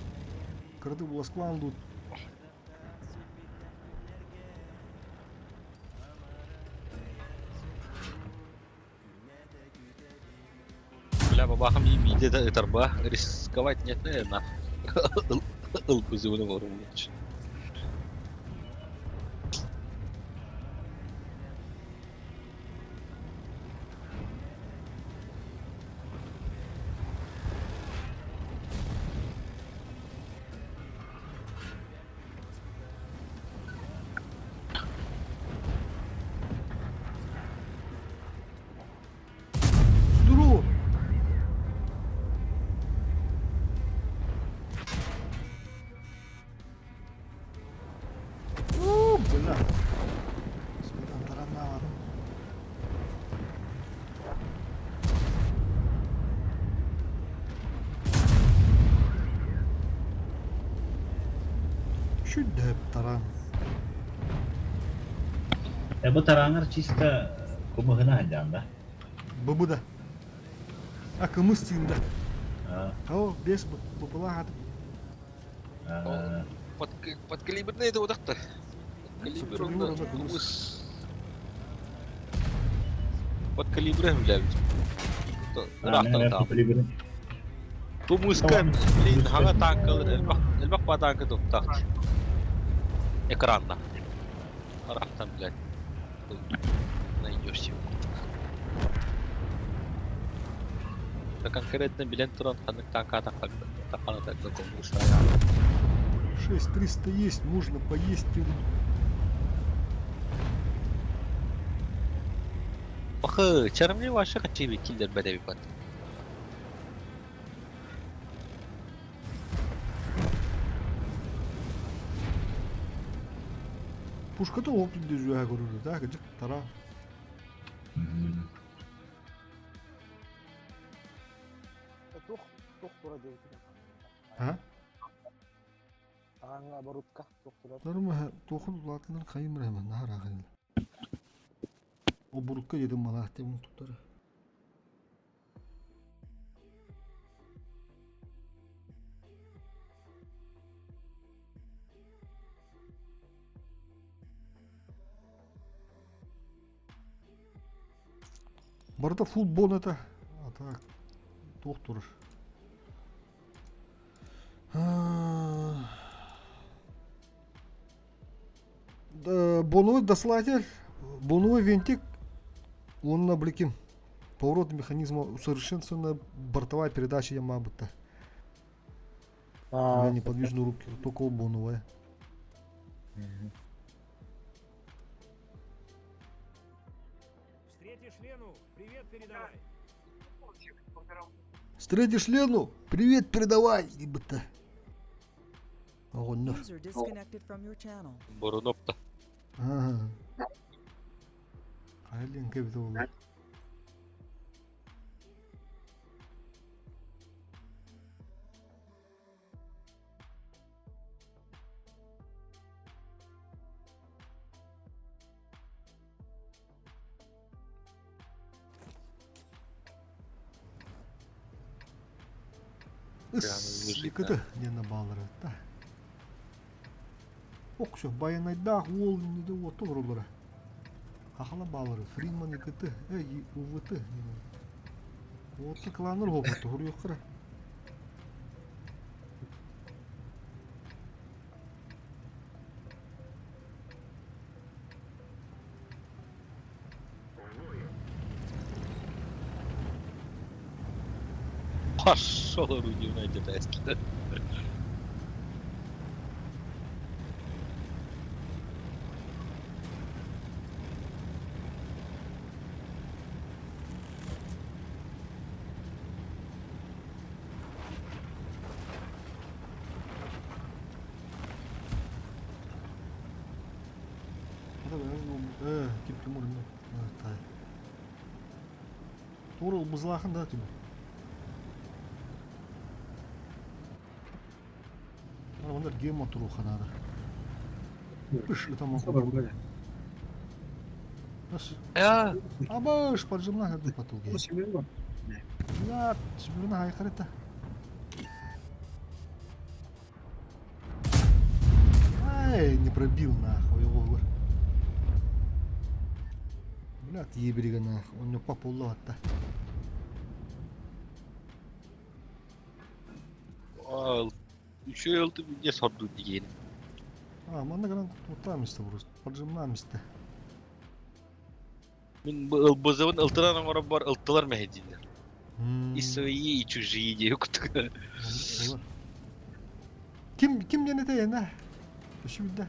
Кырды буласклаан лут. Бля, бабахам и миде да тарба. Рисковать нет, наверное. Ылбызывны ворумлыч. Здорово! О, бля. Сметан тараннаабатым. Шүдәп таран. Бу тараңар чисто кумыгына хайдаан да. Быбы да. А кымыс тиында. О, бес быбыла хатым. Подкалиберный это удахта. Подкалибер Подкалибер онда онда кымыс. кымыс. Подкалибер бля. Рахтан там. Тумуска, блин, хага танкалар, элбах, элбах ба танка туттахт. Экранда. Рахтан, блядь. Найдешь его. Да конкретно билен туран ханнык танка таққаны так комуса. 6300 есть, можно поесть. Бахы, чарымли ваша хачиби киллер бәдәби бат. Пушката оп дүзүә көрүлү да, кыжык тара. Тух, тух тура диэбитин. А? Тааңа оборудка тух тура. Норма тохул улаатылар кайым рахман нахар ахын. Оборудка дедим малаах деп туттар. Барыта футбол это, а так туох турар. Да, боновый дослатель, боновый винтик, он на бликим. Поворот механизма усовершенствованная бортовая передача Ямабута. А, Для неподвижной рубки, только у боновая. Встретишь Лену, привет передавай. Встретишь Лену, привет передавай, ибо-то. Огонь. User disconnected from your channel. Бурунопта. Ага. Айлен кебит ол. Ыс, диэн баалара та. Окшо баянайдаах уол инниде уотто олороллора. Хахала баалары Фриман икыты, эй УВТ. Уотты кланыр хопоту хуруйоххара. Пошел орудие китайский. Ким ким урын тай. Тура бузлахын да тиби. Ондар гем туру ханада. Пыш, это могу. Я. Абаш, поджимна хаду потулги. Я, сүбүрүнэ хайкарыта. Ай, не пробил нахуй его. Блядь, еберига нахуй. Он не папа уллатта. Еще ылты не сорду деген. А, манна гран туттамысты просто. Поджимнамысты. Мин ылбызыбын ылтыран оҥорор бар ылтылар мэһэдииллэр. И свои, и чужие диye кутук. Ким ким диэн этэй ена? Өссө билдэ.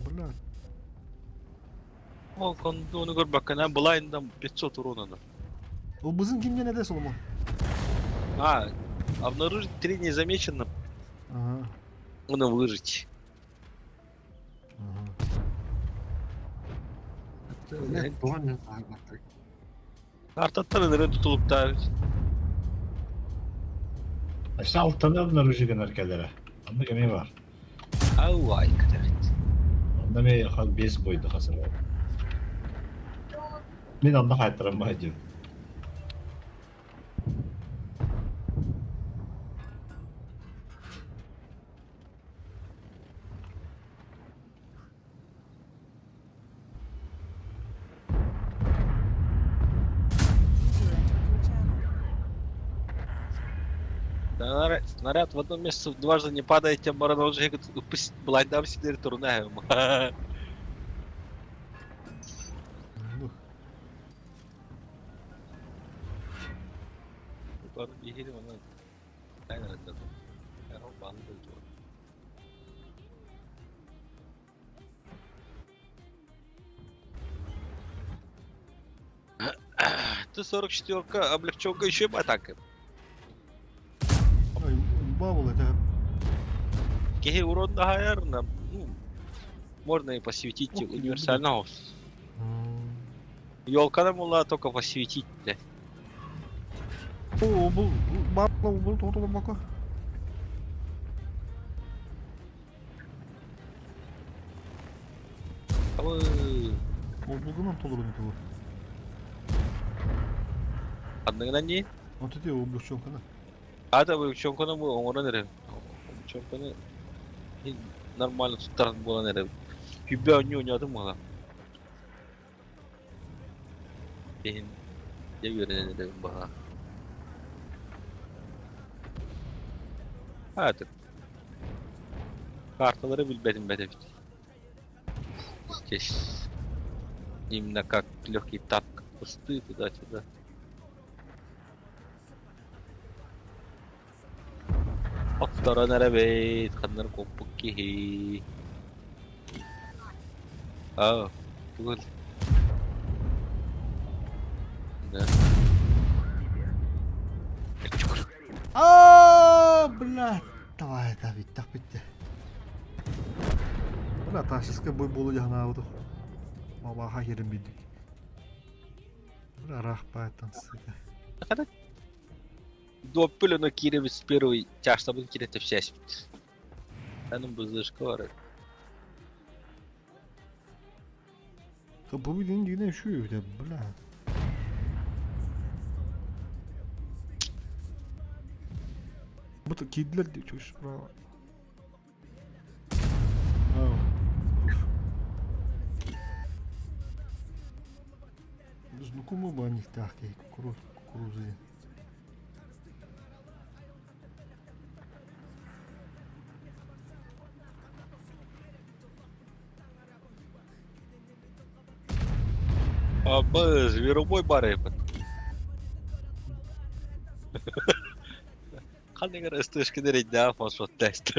Бля. Ол кондуну көрбөккө былайындан 500 урона. Ылбызын ким диэн этэй Соломон? А, обнаружить три незамеченным. Ага. Оны выжить. Артаттан ынырын тутулуктар. Өссө алтаны обнаружи гынар кэлэрэ. Онно кэмэ бар. Ауай кытарит. Онно эмиэ хас биэс бойду хасыра. Мин онно хаайтаран баайдым. User entered your channel. Снаряд в одном месте дважды не падает, тем баран уже блайндам сидер турнаем. Т-44 облегченка еще атака. Ай, бабул это. Кеһи урон да ну, можно и посветить универсального. Елка була только посветить, блядь. О, бұл бабла бұл тоқтолы бака. Ол бұлғынан толырын еді. Адныгынан не? Вот это облегченканы. А, да, облегченканы бу оңорон эре. Облегченканы нормально туттаран болан эре. Хүбе ойну ойнадым мала. Ehин де үйренен эре баха. Hadi. Карталары билбедим бедебит. Здесь именно как легкий тапка кусты туда-сюда. Оттаран эребит, ханнар коппук киһи. А, тугул. Да. А, блядь. Давай, это бит, битте. Бля, ташыска бой болу жана буду. Бабаха херин бидик. Бля, рахпайтан, сука. Доппелено киребис первый тяжтабын кирете всясипит. Анын бызышка бар. Бу видеоны дигән şu бля. Бу киделер дип чуш бра. Біз нукуму ба нихтах кукуруз кукурузы. Абы, зверобой бар эбит. Ханнык эрэ СТшкин эрэйдээх фосфат тест.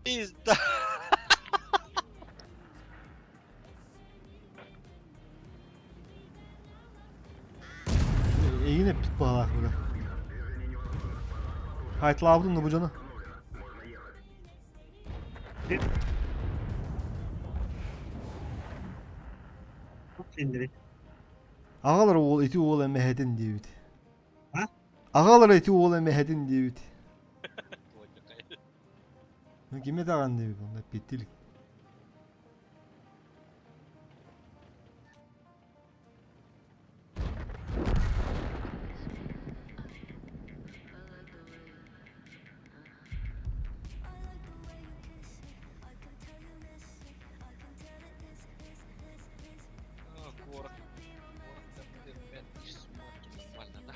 Пизда. Эйигин эппит баҕалаах быра. Хайтлаабытын да бу дьону. Аҕалар уол ити уол эмэһэтин диэбит. Аҕалар ити уол эмэһэтин диэбит. Кими даҕаны диэбит онно эппиттилик. Город. Город нормально, да?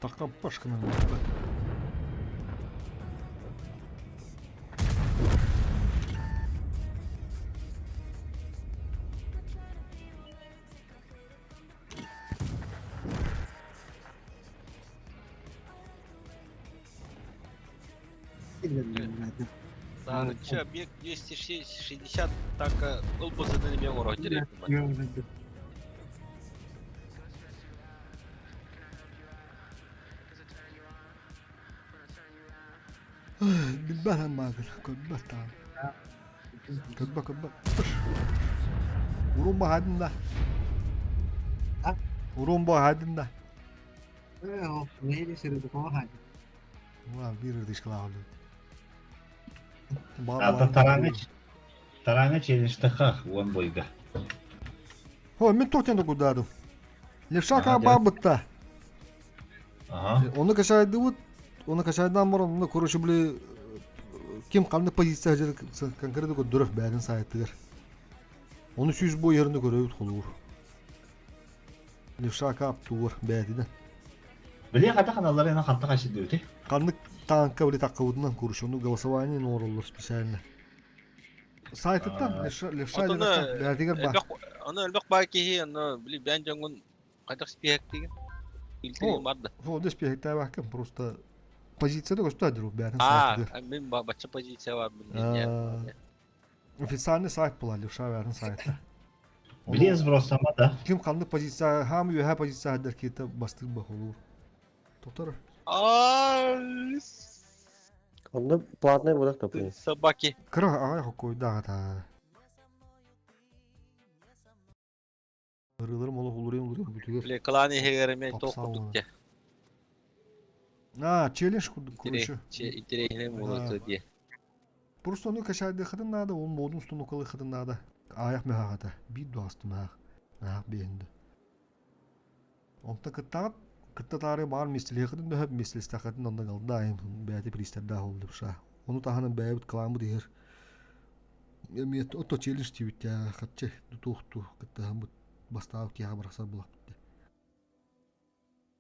Такка башкынан. Сарыча объект 260 так ылбысыны неме оҥорон директор. Билбэт маатыр, көрбөт таҕын. Көрбө, көрбө. Урун баһадын да. Урун баһадын да. Биир ырдышкалаах Ата тараҥа тараҥа челленджтаха уон бойга. Хо, мен тохтен докудадым. Левша бабытта. Оны качайдыбыт, оны качайдан баран, оны короче, били ким ханнык позиция конкретно көрдөрөх бэйэтин сайтыгар. Оны сүүс бу yerinde көрөбүт холуур. Левша кап тугур бэйэтинэн. Били хата ханаллары ena ханта хасидыбыты. Ханнык танка били таккабытынан короче, ону голосование оҥороллор специально. Сайтыттан левша левша бэйэтигэр бар. Оны элбэх баа киһи, аны били бэйэн дьоҥҥун хайдах спиһэктиигин? Илтириҥ бар да. Ол да спиһэктээбэккин, просто позицияда көстө друг бэйэтин Аа, сайтыгар. мин бачча позиция бар билин. Официальный сайт була левша бэйэтин сайта. Били сбросама да. Ким ханнык позиция, хаам үөһэ позиция хаддар киһитэ бастыыр бахолуур. Тотор. Онно платный будах топуй. Собаки. Кыра аҕай хоккойдаах ата. Ырыыларым олох уларыйан уларыйан бүтүгэр. Били клан иһигэр эмиэ туох курдук дьэ. А, челлендж курдук, короче. Интересный буолуо дии. Просто ону качайдыаххытын наада, ол модун установкалыаххытын наада. Аайах мөһаҕата, биир дуһасты мөһаах, мөһаах биэһинде. Онто кыттаҕыт, кытта таары баар миэстэлиэххитин дөһөп, миэстэлэстэххитин онно галда айым бэйэтэ приистэрдээх ол левша. Ону таһынан бэйэбит клааммыт иһэр. Эмиэ ото челлендж диэбит хаччы туохту кыттыһаммыт бастаабыт киһиэхэ барахсар булахпыт.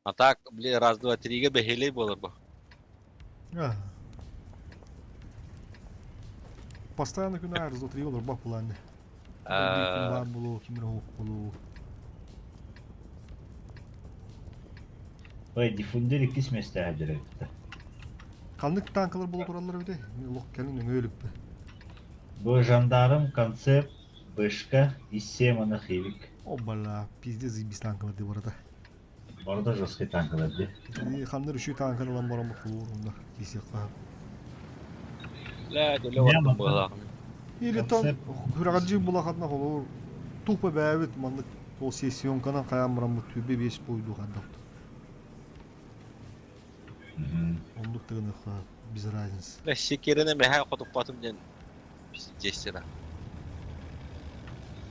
А так, били, раз, два, тригэ бэһиэлэй буолар бу. Постоянно күн аайы раз, два, три олорбох булаанны. Биир баар буолуо, ким эрэ суох буолуо. Ой, диффундер иккис миэстэҕэ дьарыйбыта. Ханнык танкалар буола тураллар эбитий? Олох кэлин өҥө өлүкпэ. Бу жандарм, концепт, бышка, и семана хивик. О, бля, пиздец, заебись танкалар дии барыта. Барыта жесткий танкалар дии. И ханныр үчүй танканы ылан баран бу киисиэххэ. Лээ, дэлэ бардым быһалаах. Или тон күрэҕэрдьии булахатына холобур тупо бэйэбит маннык ол сессионканан хайаан бараммыт түүбэ биэс буойдуу хайдах Оннук тыгыныахха без разницы. Секерine мэһэ хотуппатым диэн пиздец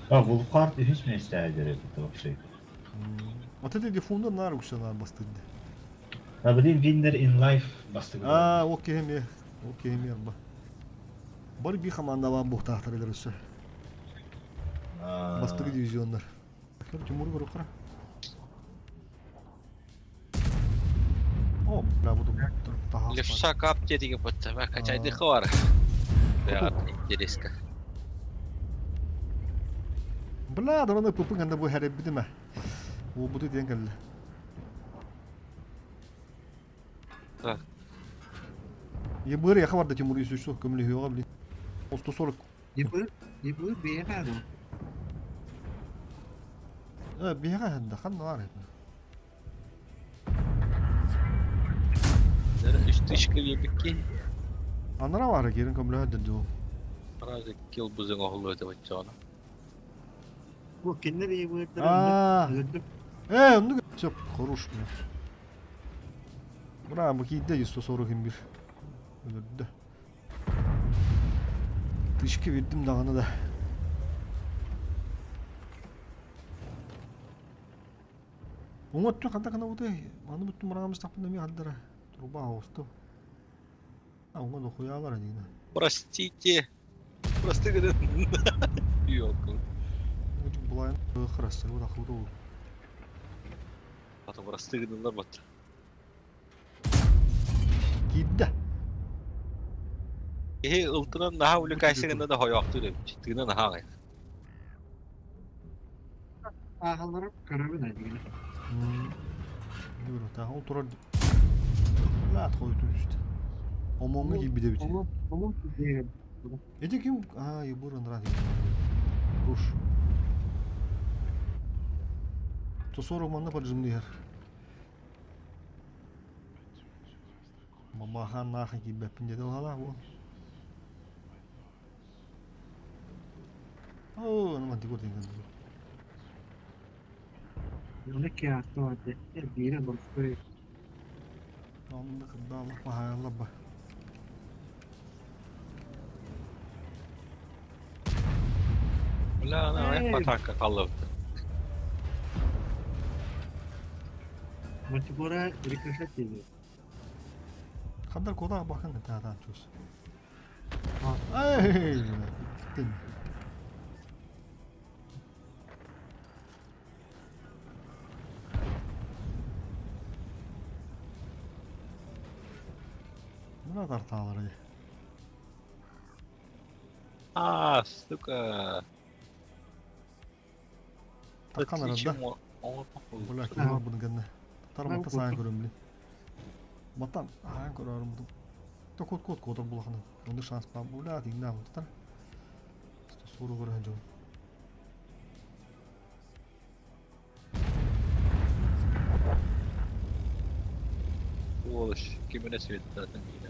А, Вулкарт үһүс миэстэҕэ дьарыйбыт вообще. Вот это дефунда наар үксэ наар бастырды. А блин, Winner in Life бастыгы. А, ол киһи ол киһи арба. Бар би командалаан буһтаахтар элер өссө. Бастыгы дивизионнар. Тимур көрүккара. О, бля, буду Левша кап диэтиги бытта, качайдыха бар. Интереска. Бля, дороны пупын ганда бу хәреббитиме. О, буту диэн кэллэ. Так. Ебыр яха барда Тимур 103 көмөлөһүөҕэ блин. 140. Ебыр, ебыр бэйэҕэ дуо? Э, биһиэхэ ханда ханна бар это? Үс тысячка биэрбикки. Анара баара киирэн көмөлөһө дуу. Аразы кил бузың оһулу өтө баччоона. Бу кинилэр ебырдары Аа. Э, оннук все, хорош бля. Бра, бу киирдэ 141. Өлөрдө. Тышка биэрдим даҕаны да. Уҥа өттүн ханна гынабытый? Маны бүттүм мыраҕамыстахпына эмиэ хардара. Труба оҕустум. А, уҥа дохуйаалар диина. Простите. Прости гынан. Ёлка. Булайын хырастыр бу тахыбыт ол. Ата просты гыналар бат. Киирдэ. Киһи ылтынан наһаа увлекайся гына да хойоохтуур эбит. Тыына наһаа аҕай. Ааҕаллара көрөбүн айдыгына. Нүрү ол турар. Лаат хойутун үстэ. Омоҥҥо киирбит эбит. Омон Эти ким? Аа, ебур ыныран. Руш. 140 манна поджимныйар. Мамахан нахын киирбэппин диэтэ ылалаах буол. Оо, аны мантикор диэн кэллэ. Оны киартуады. Эрбиирэ борской. Онно кырдаалла паһаалла ба. Бля, ана аяк атака қалып. Мантикора рикошет диye. Хандар кода бахан таатаан чус. Эй, киттин. Мына тартаалары. А, сука. Таккан арада. Бля, ким бар бұның кәнне. Тар мата саан көрөм блин. Матан аан көрөрүм бу. То кот кот котор булаханы. Онда шанс бар. Бля, тиңнә бу. 140 көрөн жол. Сволочь, киміне светтатын дейді.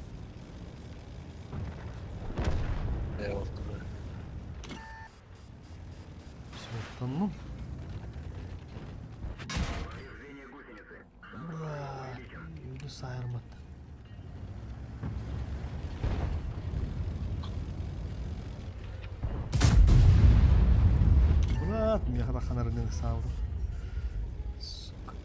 Светтанну. Бля, үйді сайырмат. Брат, меха ханарынын саалды. Сука.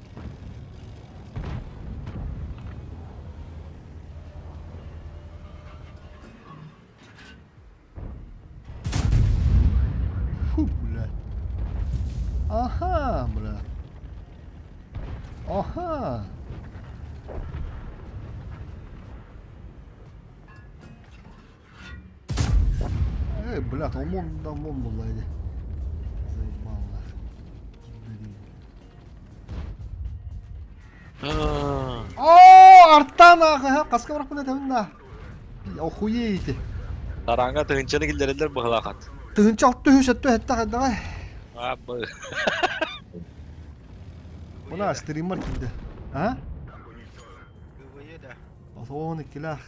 Фу, блядь. Ага, бля. Ага. Эй, блядь, ОМОН да ОМОН была или. Заебал нахуй. Блин. О, артан ага, каска барак бына да. Охуеете. Таранга тыгынчаны киллерелер быһылаахат. Тыгынча алты үс өттө хетте хаддага. А, б. Мына стриммар киирдэ. А? ГВЕ да. Отуон иккилээх.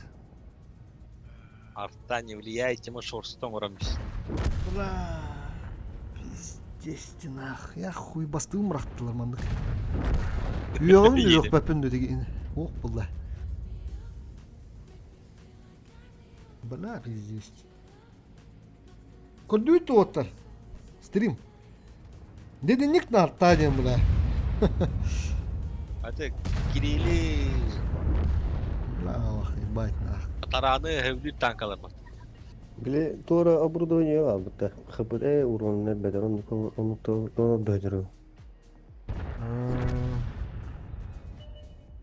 Арта не влияете, мы шорстом оромис. Бля, пиздец нах. Я хуй бастыгым бырахтылар маннык. Үөҕүм үөхпэппин дэтигин. Ох булла. Бля, пиздец. Көрдүүт уоттар. Стрим. Дединник нартаа диэн бля. Аты Кирилли Бля, алах, ебать нах. Тараны хөблүүр танкалар бар. Били туора оборудование аалбыта. ХПД уроннар бэдэр оннук бөдөрү.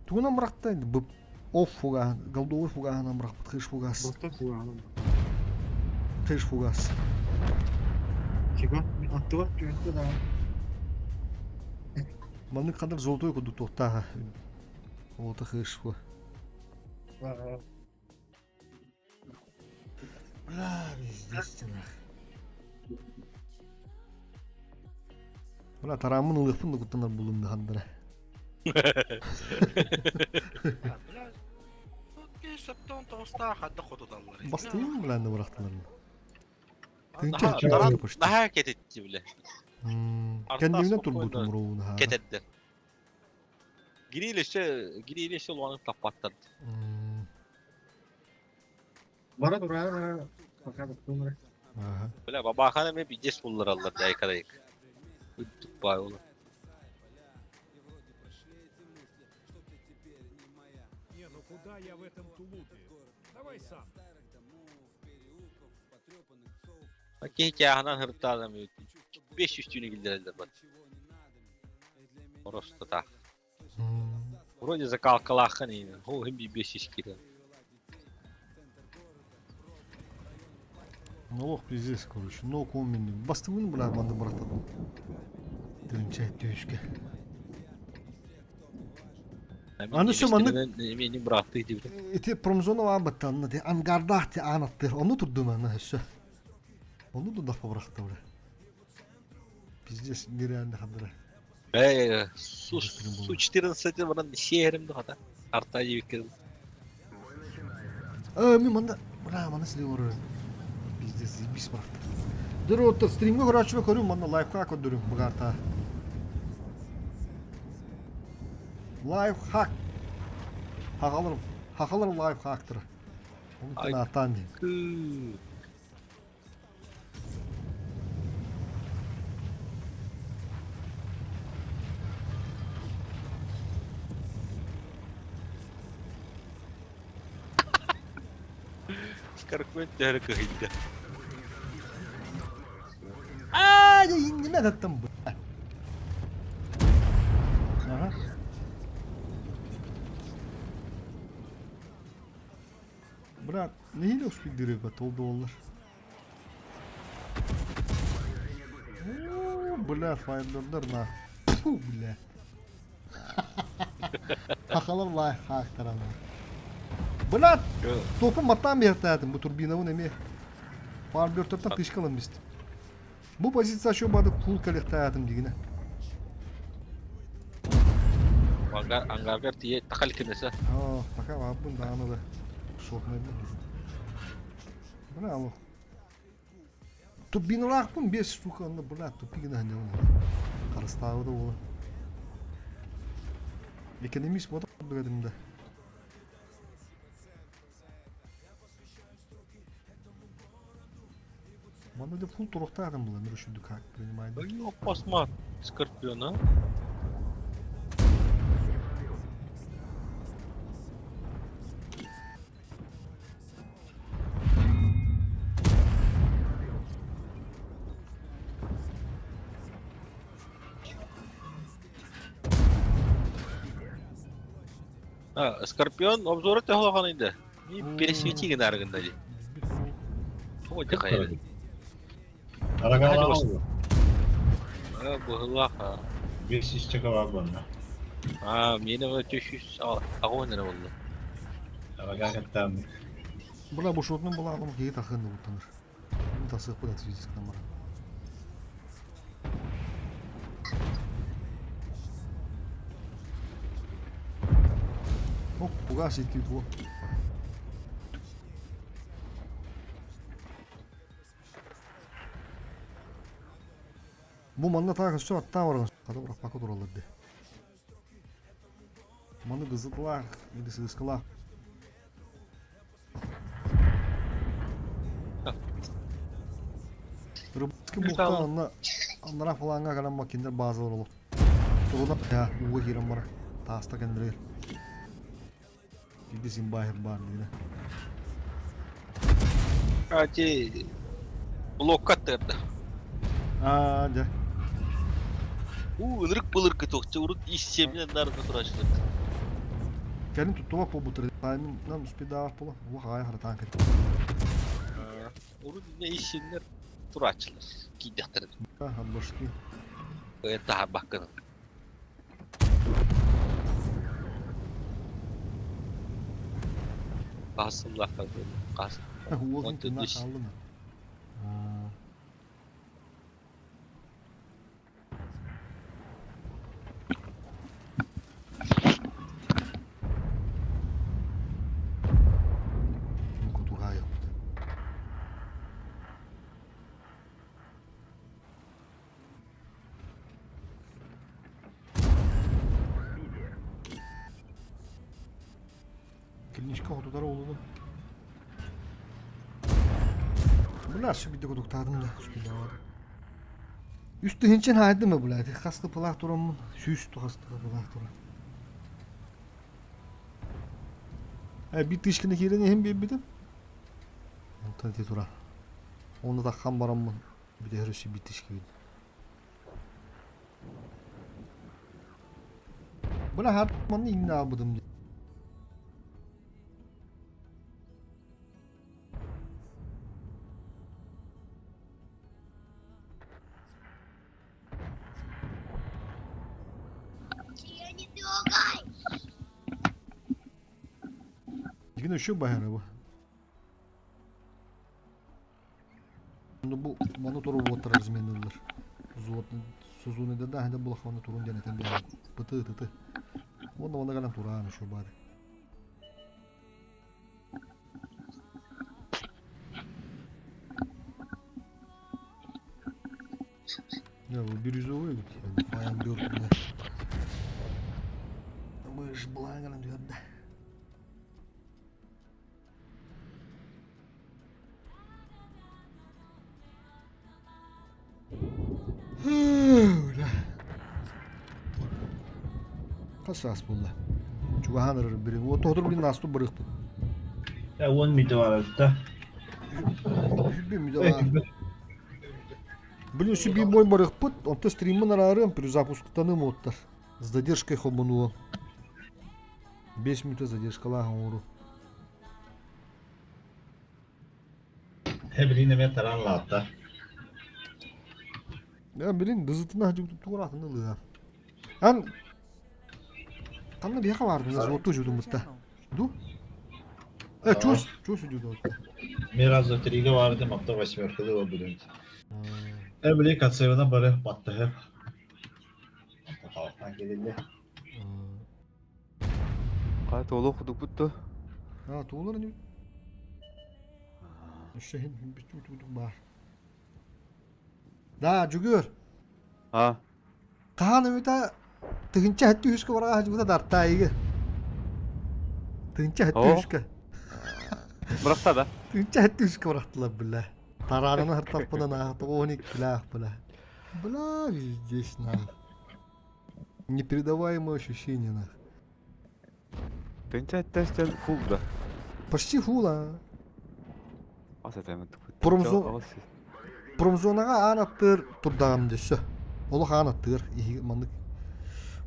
Тугунан бырахта бып оф фугаһын, голдовой фугаһынан бырахпыт хыш фугас. Просто фугаһынан. Хыш фугас. Чего? Аттыга түһүттэ да. Маннык хандар золотой курдук туохтааха. Олото хыш фу. Бля, пиздец нах. Бля, тарааммын ылыахпын да куттанар буллум да хандара. Бля, сөптөн тоҕустаах хадда хотуталлар. Бастыйын бля, бырахтылар. Наһаа кэтитти бile. Кэннибинэн турбутум уруун Кететти. Гирилеше, гирилеше улаанып таппаттар. Бара турар, пока туктумар. Бля, бабахана ме пиздец буллараллар дайкарайык. Үттүк бай олар. Не, ну куда я в этом тулупе? Давай сам. Киһи чааһынан һыртаадам 500 түүнү киллэрэллэр бар. Просто так. Вроде закалкалааххын иин, ол иһин 500 киирэн. Ну ох, пиздец, короче. No comment. Бастыгын бля, манды быратадым. Тыынча түйүскэ. Аны все маннык Мени бырааттыы дибит. Ити промзона баттанна де ангардаах те аанаттыр. Ону турдум аны өссө. Ону да бырахта бля. Пиздец нереально хандыра. Э, су су 14 баран сиэрим да хата. Арта дибиккер. Э, мен манда, бля, мана силе оры. Пиздец, заебись бырахта. Дөрө оттор стримге көрөөчүбө көрүм, манна лайфхак көрдүрүм бугарта. Лайфхак. Хахалар, хахалар лайфхактыр. Оны аттан дии. Скорпион төһөрө кыһыйда. Аа, иннеме таттым бу. Ага. Брат, нэһиилэ успейдире ба толду оллар. Оо, бля, файндердер на. Фу, бля. Хахалар лайфхактар ана. Брат, топун баттаан биэртээтим бу турбинабын эмиэ. Фарбертортан тышка ылан бистим. Бу позиция еще бады кул кэлиэхтэээтим дигинэ. Ангар ангаргар тие тахал кинесе. Оо, пока баабын даҕаны да шотнайбын. Бля, алло. Турбиналаахпын биэс штука онно бля тупи гына сылдьабын. Харыстаабыта буолан. Экономист буолан курдук этим да. Манна да фул туруктаах була мир үрдүк как принимает. Опасма Скорпиона. А, Скорпион обзоры төһөлөҕөн инде. Пересвети гынарыгында ди. О, дихайры. Арагалаах А, быһылаах. Бес исчеке бар буолла. А, мени төшүс агон эрэ болла. Арага каттаан. Бля, бу шотнун була киһи тахын буттаныр. Тасык бу физик намара. Оп, пугас икки бу. Бу манна таах өссө аттаа баран хата бырахпакка тураллар дии. Маны гызытылаах или сыыскалаах. Рыбацкий бухта онно аннара фланга кэлэн макиннер базалар олох. Тугуна я ууга киирэн барар. Тааста кэннилэр. Биирдэ син баахыр баар диинэ. А ти блокка аттырда. Аа, дьэ. У ынырык былыргы туохча урут ис сиэмнэн нарына турааччылар. Кэлин туттубат буолбуттар. Таймынан успедаах буола. Уох аҕай харатаан кэлин. Урут иннэ ис сиэмнэр турааччылар киирдэхтэрин. Башки. Таһаарбаккын. Хас сыллаахха хас Уолун тыына хааллым. Кутугаайыппыт. Клиничка хотутара олуну. Бля, сүбидде кутуктаадым да, сүбидде Үс тыһынчан хаайдым бля, хас кыпылаах тураммын, сүүс хас кыпылаах туран. Э, bir тышканы киирэн иһин биэрбитим. Онтон ити тура. Оны таххан бараммын. Бүтэһэр өссө биир тышка киирдим. Бына хат манны иҥнэ албытым дии. Дигин өссө баһара бу. Бу маны туру уоттар разменылар. Сузуны да да булах оны турун диэн этэн биэрэн. Пыты тыты. Уонна онно кэлэн тураан еще баар. Ya bu бирюзовый эбит. Фаям бер Мыш былаан кэлэн түһэрдэ. Хас саас буолла? Чугаһаан эрэр билин. Уот тоһутур билин асту барыахпыт. Э, уон мүтэ бар да. Үһүбү мүтэ бар. Блин, үсү биир бой барыахпыт, онто стриммын араарыам, перезапусктаным уоттар. С задержкой хомунуо. 5 минут задержкалаах оҥору. Э, билин эмиэ таран лаатта. Я билин дызытына хажыбытым тугураатын ылыа. Ан Ханна биһиэхэ баардын золотой жудуммутта. Ду? Э, чуос, чуос удьудуутта. Мен раз триге бардым, апта восьмеркалы бар билин. Э, били консервына бары баттыһы. Талахтан келилде. Хай туолуох курдукпут дуо? А, туолар ини. Өссө иһин бүт баар. Да, Дьүгүөр. А. Хаһан эмитэ тыһыынча сэттэ үһүскэ бараҕа сылдьыбыта Дартаайыга. Тыһыынча сэттэ үһүскэ. Бырахта да? Тыһыынча сэттэ үһүскэ бырахтылар бля. Тараананы хартаппынан аах, тоҕуһун иккилээх бля. Бля, везде нах. Непередаваемое ощущение нах. Тынча эттестен фул да. Почти фул а. Ас этэмин Промзон Промзонаҕа аан аттыыр турдаҕым дөссө. Олох аан аттыыр иһи маннык.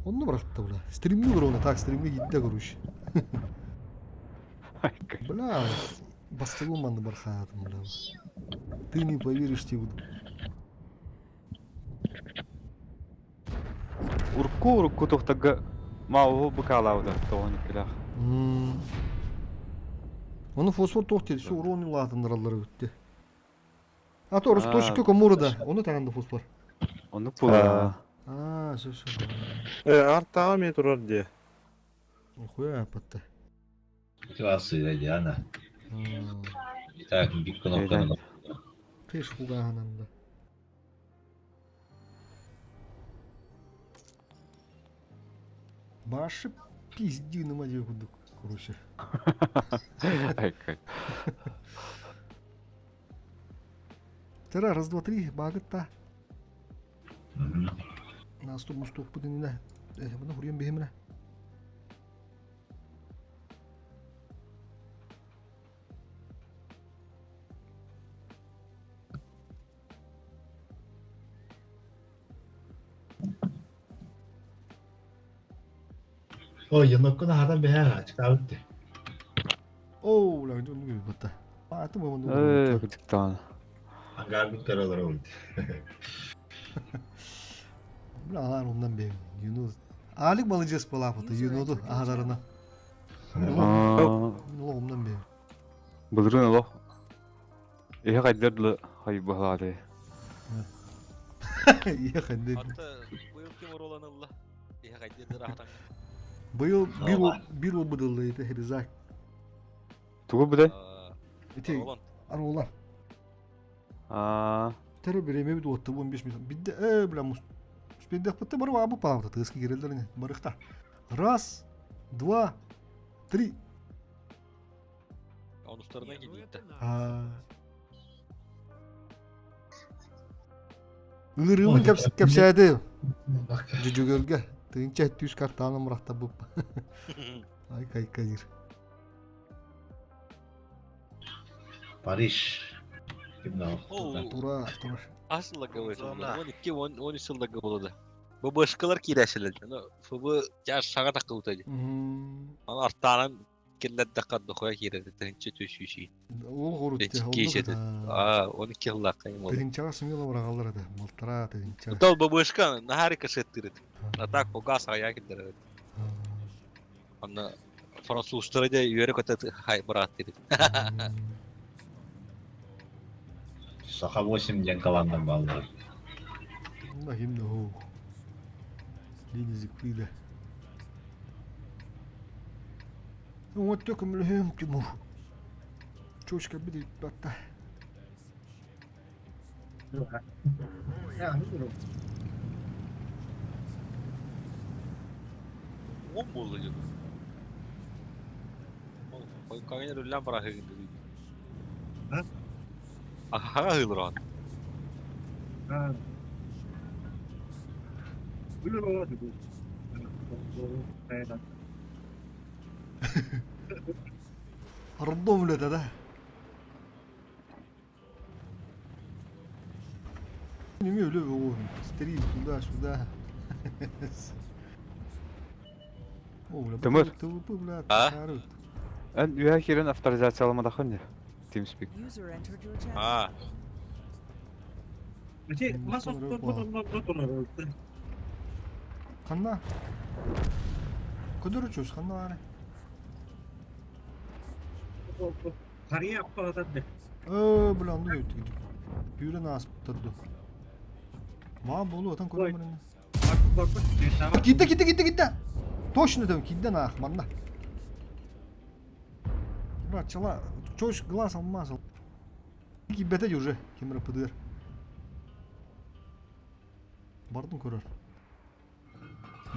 Онно бырахта бля. Стримни көрөҕүнэ так стримҥэ киирдэ короче. Бля, бастыгым манны бархаатым бля. Ты не поверишь тебе. Урукку урукку туохтарга маауһу быкаалаабыта тоҕон иккилээх. Ону фосфор туох диэн суоруон улаатыннараллар эбит А то росточка комура да, ону таҥан да фосфор. Оннук буолар. Аа, все все. Э, артаҕа эмиэ турар дии. Нихуя апатта. Мотивация Диана. Итак, бик кнопканы Кыш хугаһананда. Башы пиздиныма диye курдук, короче. Айкай. Тара, раз, два, три, багытта. Наступ мустук бутынына. Бұны хурьем бихиміне. Ой, еноккун аһатан бэһэ ачыкаабыт Оо, бля, ну бата. А, ты маман. Э, кытыктаан. Ангарбыт көрөлөр олд. Бля, алар ондан бэм. Юну. Алик балыжас балапыты, юноду ахарарына. Ондан бэм. Былырын олох. Иһэ хайдыр дылы хай баһалааты. Иһэ хайдыр. Hatta быйыл ким ороланылла? Иһэ хайдыр рахатан. Быйыл бир бир обыдыллы ити Хризак. Тугу буде? Ити Аролан. Аа. Тәрі биреме бит отты 15 минут. Бидде э бля мус. Спендек бітті барып абы палапта тыски керелдер барықта. Раз, два, три. Онустарына кидиитте. Ырыыбын кэпсээти. Дьүдьүгөргө тыынча түс картаны мурахта буп. Ай кай кайыр. Париж. Тура, тура. Асыллага 12 13 сыллага болады. ББшкалар киирээсилэр. ФБ жаш саҥа такылыта дии. Аны артаанан киллэрдэххэ дохуя киирэр тыһынча түс сүүсүй. Ол хорутте. Киисети. Аа, 12 сыллаахха юм ол. Тыһынчаҕа смело быраҕаллар этэ. Балтараа тыһынча. Тол ББшка наһаа касеттыр этэ. А так фугас аҕыйаа киллэрэр этэ. Онно французтары дьэ үөрэ-көтө хай бырааттыыр этэ. Саха 8 диэн командан бааллар. Да ким да хоо. Линизик да. Вот только млэхэм Тимур. Чочка биди батта. Он буолла дьон. Хойкаҥын үрүллээн бараһыгын дии. Аха ыһыылыраҕын. Роддом үлэтэ да. Неме өлө оҕо. Стрим туда-сюда. О, бля, Тымыр. ТВП, бля, А? тахарыт. Эн үһэ киирэн авторизацияламатаххын дии. TeamSpeak. User entered your channel. Аа. Ити мас Ханна? Көдөр үчүс, ханна бары? Хария аппаратан де. Э, бля, онду өттүк. Бүүрен ааспыттар Маа болу отан көрөм мөрүн. Кидде, кидде, кидде, кидде. Точно там кидде нах, манна. Брат, чала, чош глаз алмаз. Кибете уже, кемре пыдыр. Бардын көрөр.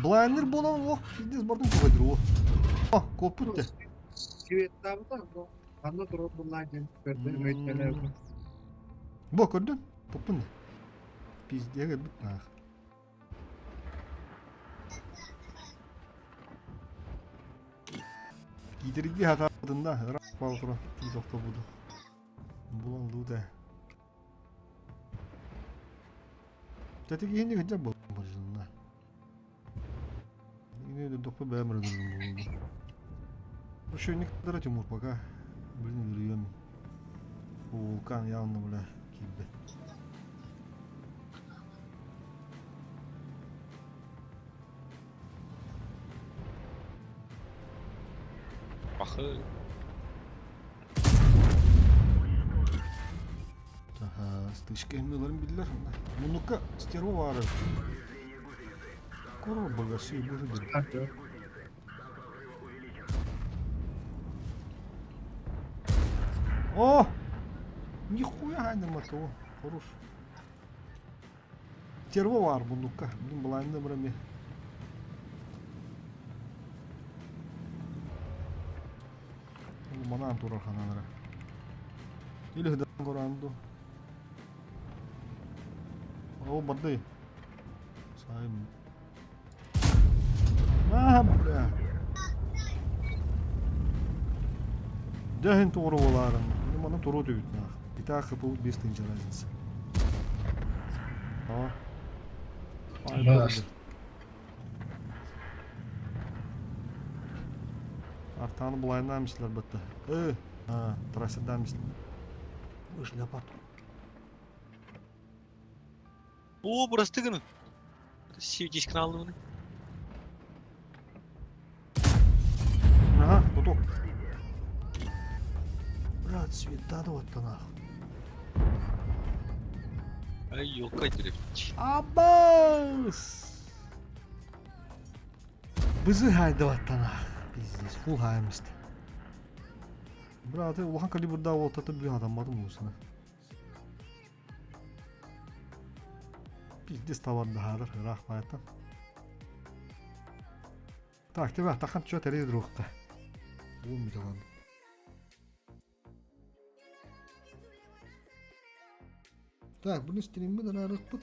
Блайнер болан ох, пиздец бардын көрөдүр о. О, копутте. Светтабыта, ханна турар буллаа диэн көрдө өйттелер. Бо көрдүн? Поппун. Пиздеге бит нах. Китерги хатадында ыраак бал тура тиз октобуду. Булан луда. Тетиги хинди хыджа бол божунна. Ине доппу бәмір булду. Еще некоторые Тимур пока, блин, үрүйем. Вулкан явно, бля, кибе. Бахы. Ага, стычка эмнелерин билдилер. Мунука стерва бары. Корова багасы быһы. О! Нихуя хайдама того. Хорош. Терво var муннукка. Блин, былайында бір Манаан турар ханалара. Или хыдан коранду. О, барды. Сайым. А, бля. Дәһин тугры боларын. Маны туру түгүт нах. Итак хпу 5 тысяч разница. А. Ай, Раз. Артаны булайынан мислер бітті. Э, а, трассадан мислер. Вышли апарт. О, burası гына. Севдис каналını. Ага, туток. Брат, цвета вот нахуй. Ай, ёлка дерев. Абас! Бызы хайдаватта нах. Пиздец, фул хаймысты. Брат, улахан калибрда олтаты блин адаммадым усына. Пиздец табанды хадыр, рах баяттан. Так, тебе тахан чё терез другка. Бу миталан. Так, бұны стримді арық бұт.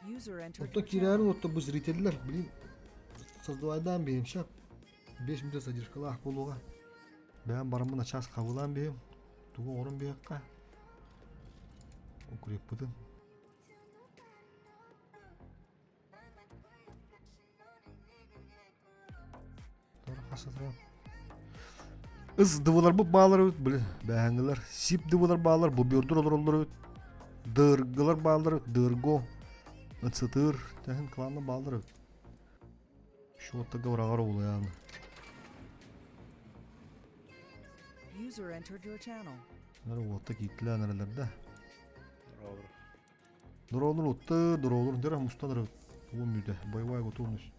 User entered Отто your channel. кирәрі отто бұл зрительлер, блин, создавайдан бейім шап. 5 минут задержкалах болуға. Бәм барамын час қабылан бейім. Тугу орын бейікқа. Укреп бұдым. Из дывылар бу баалар өт, блин, бәһәңгилер. Сип дывылар баалар, бу бюрдур олар олар өт. Дыргылар баалар өт, дырго. Ыцытыр, тәһин кланны баалар өт. Şu оттага урагар олу яны. User entered your channel. Нары отта китле нерелерде. Дроулер утты, дроулер дера мустаныр. Бу мүдө, боевая готовность.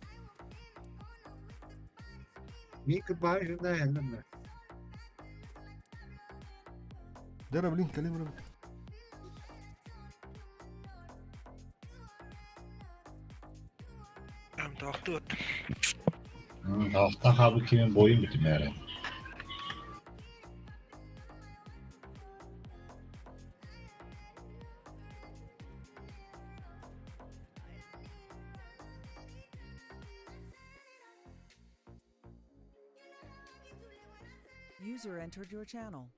Мик баар да эллем. Дера, блин, калибр. Там тоқту. Tahta abi kimin boyun bitim yani. User entered your channel.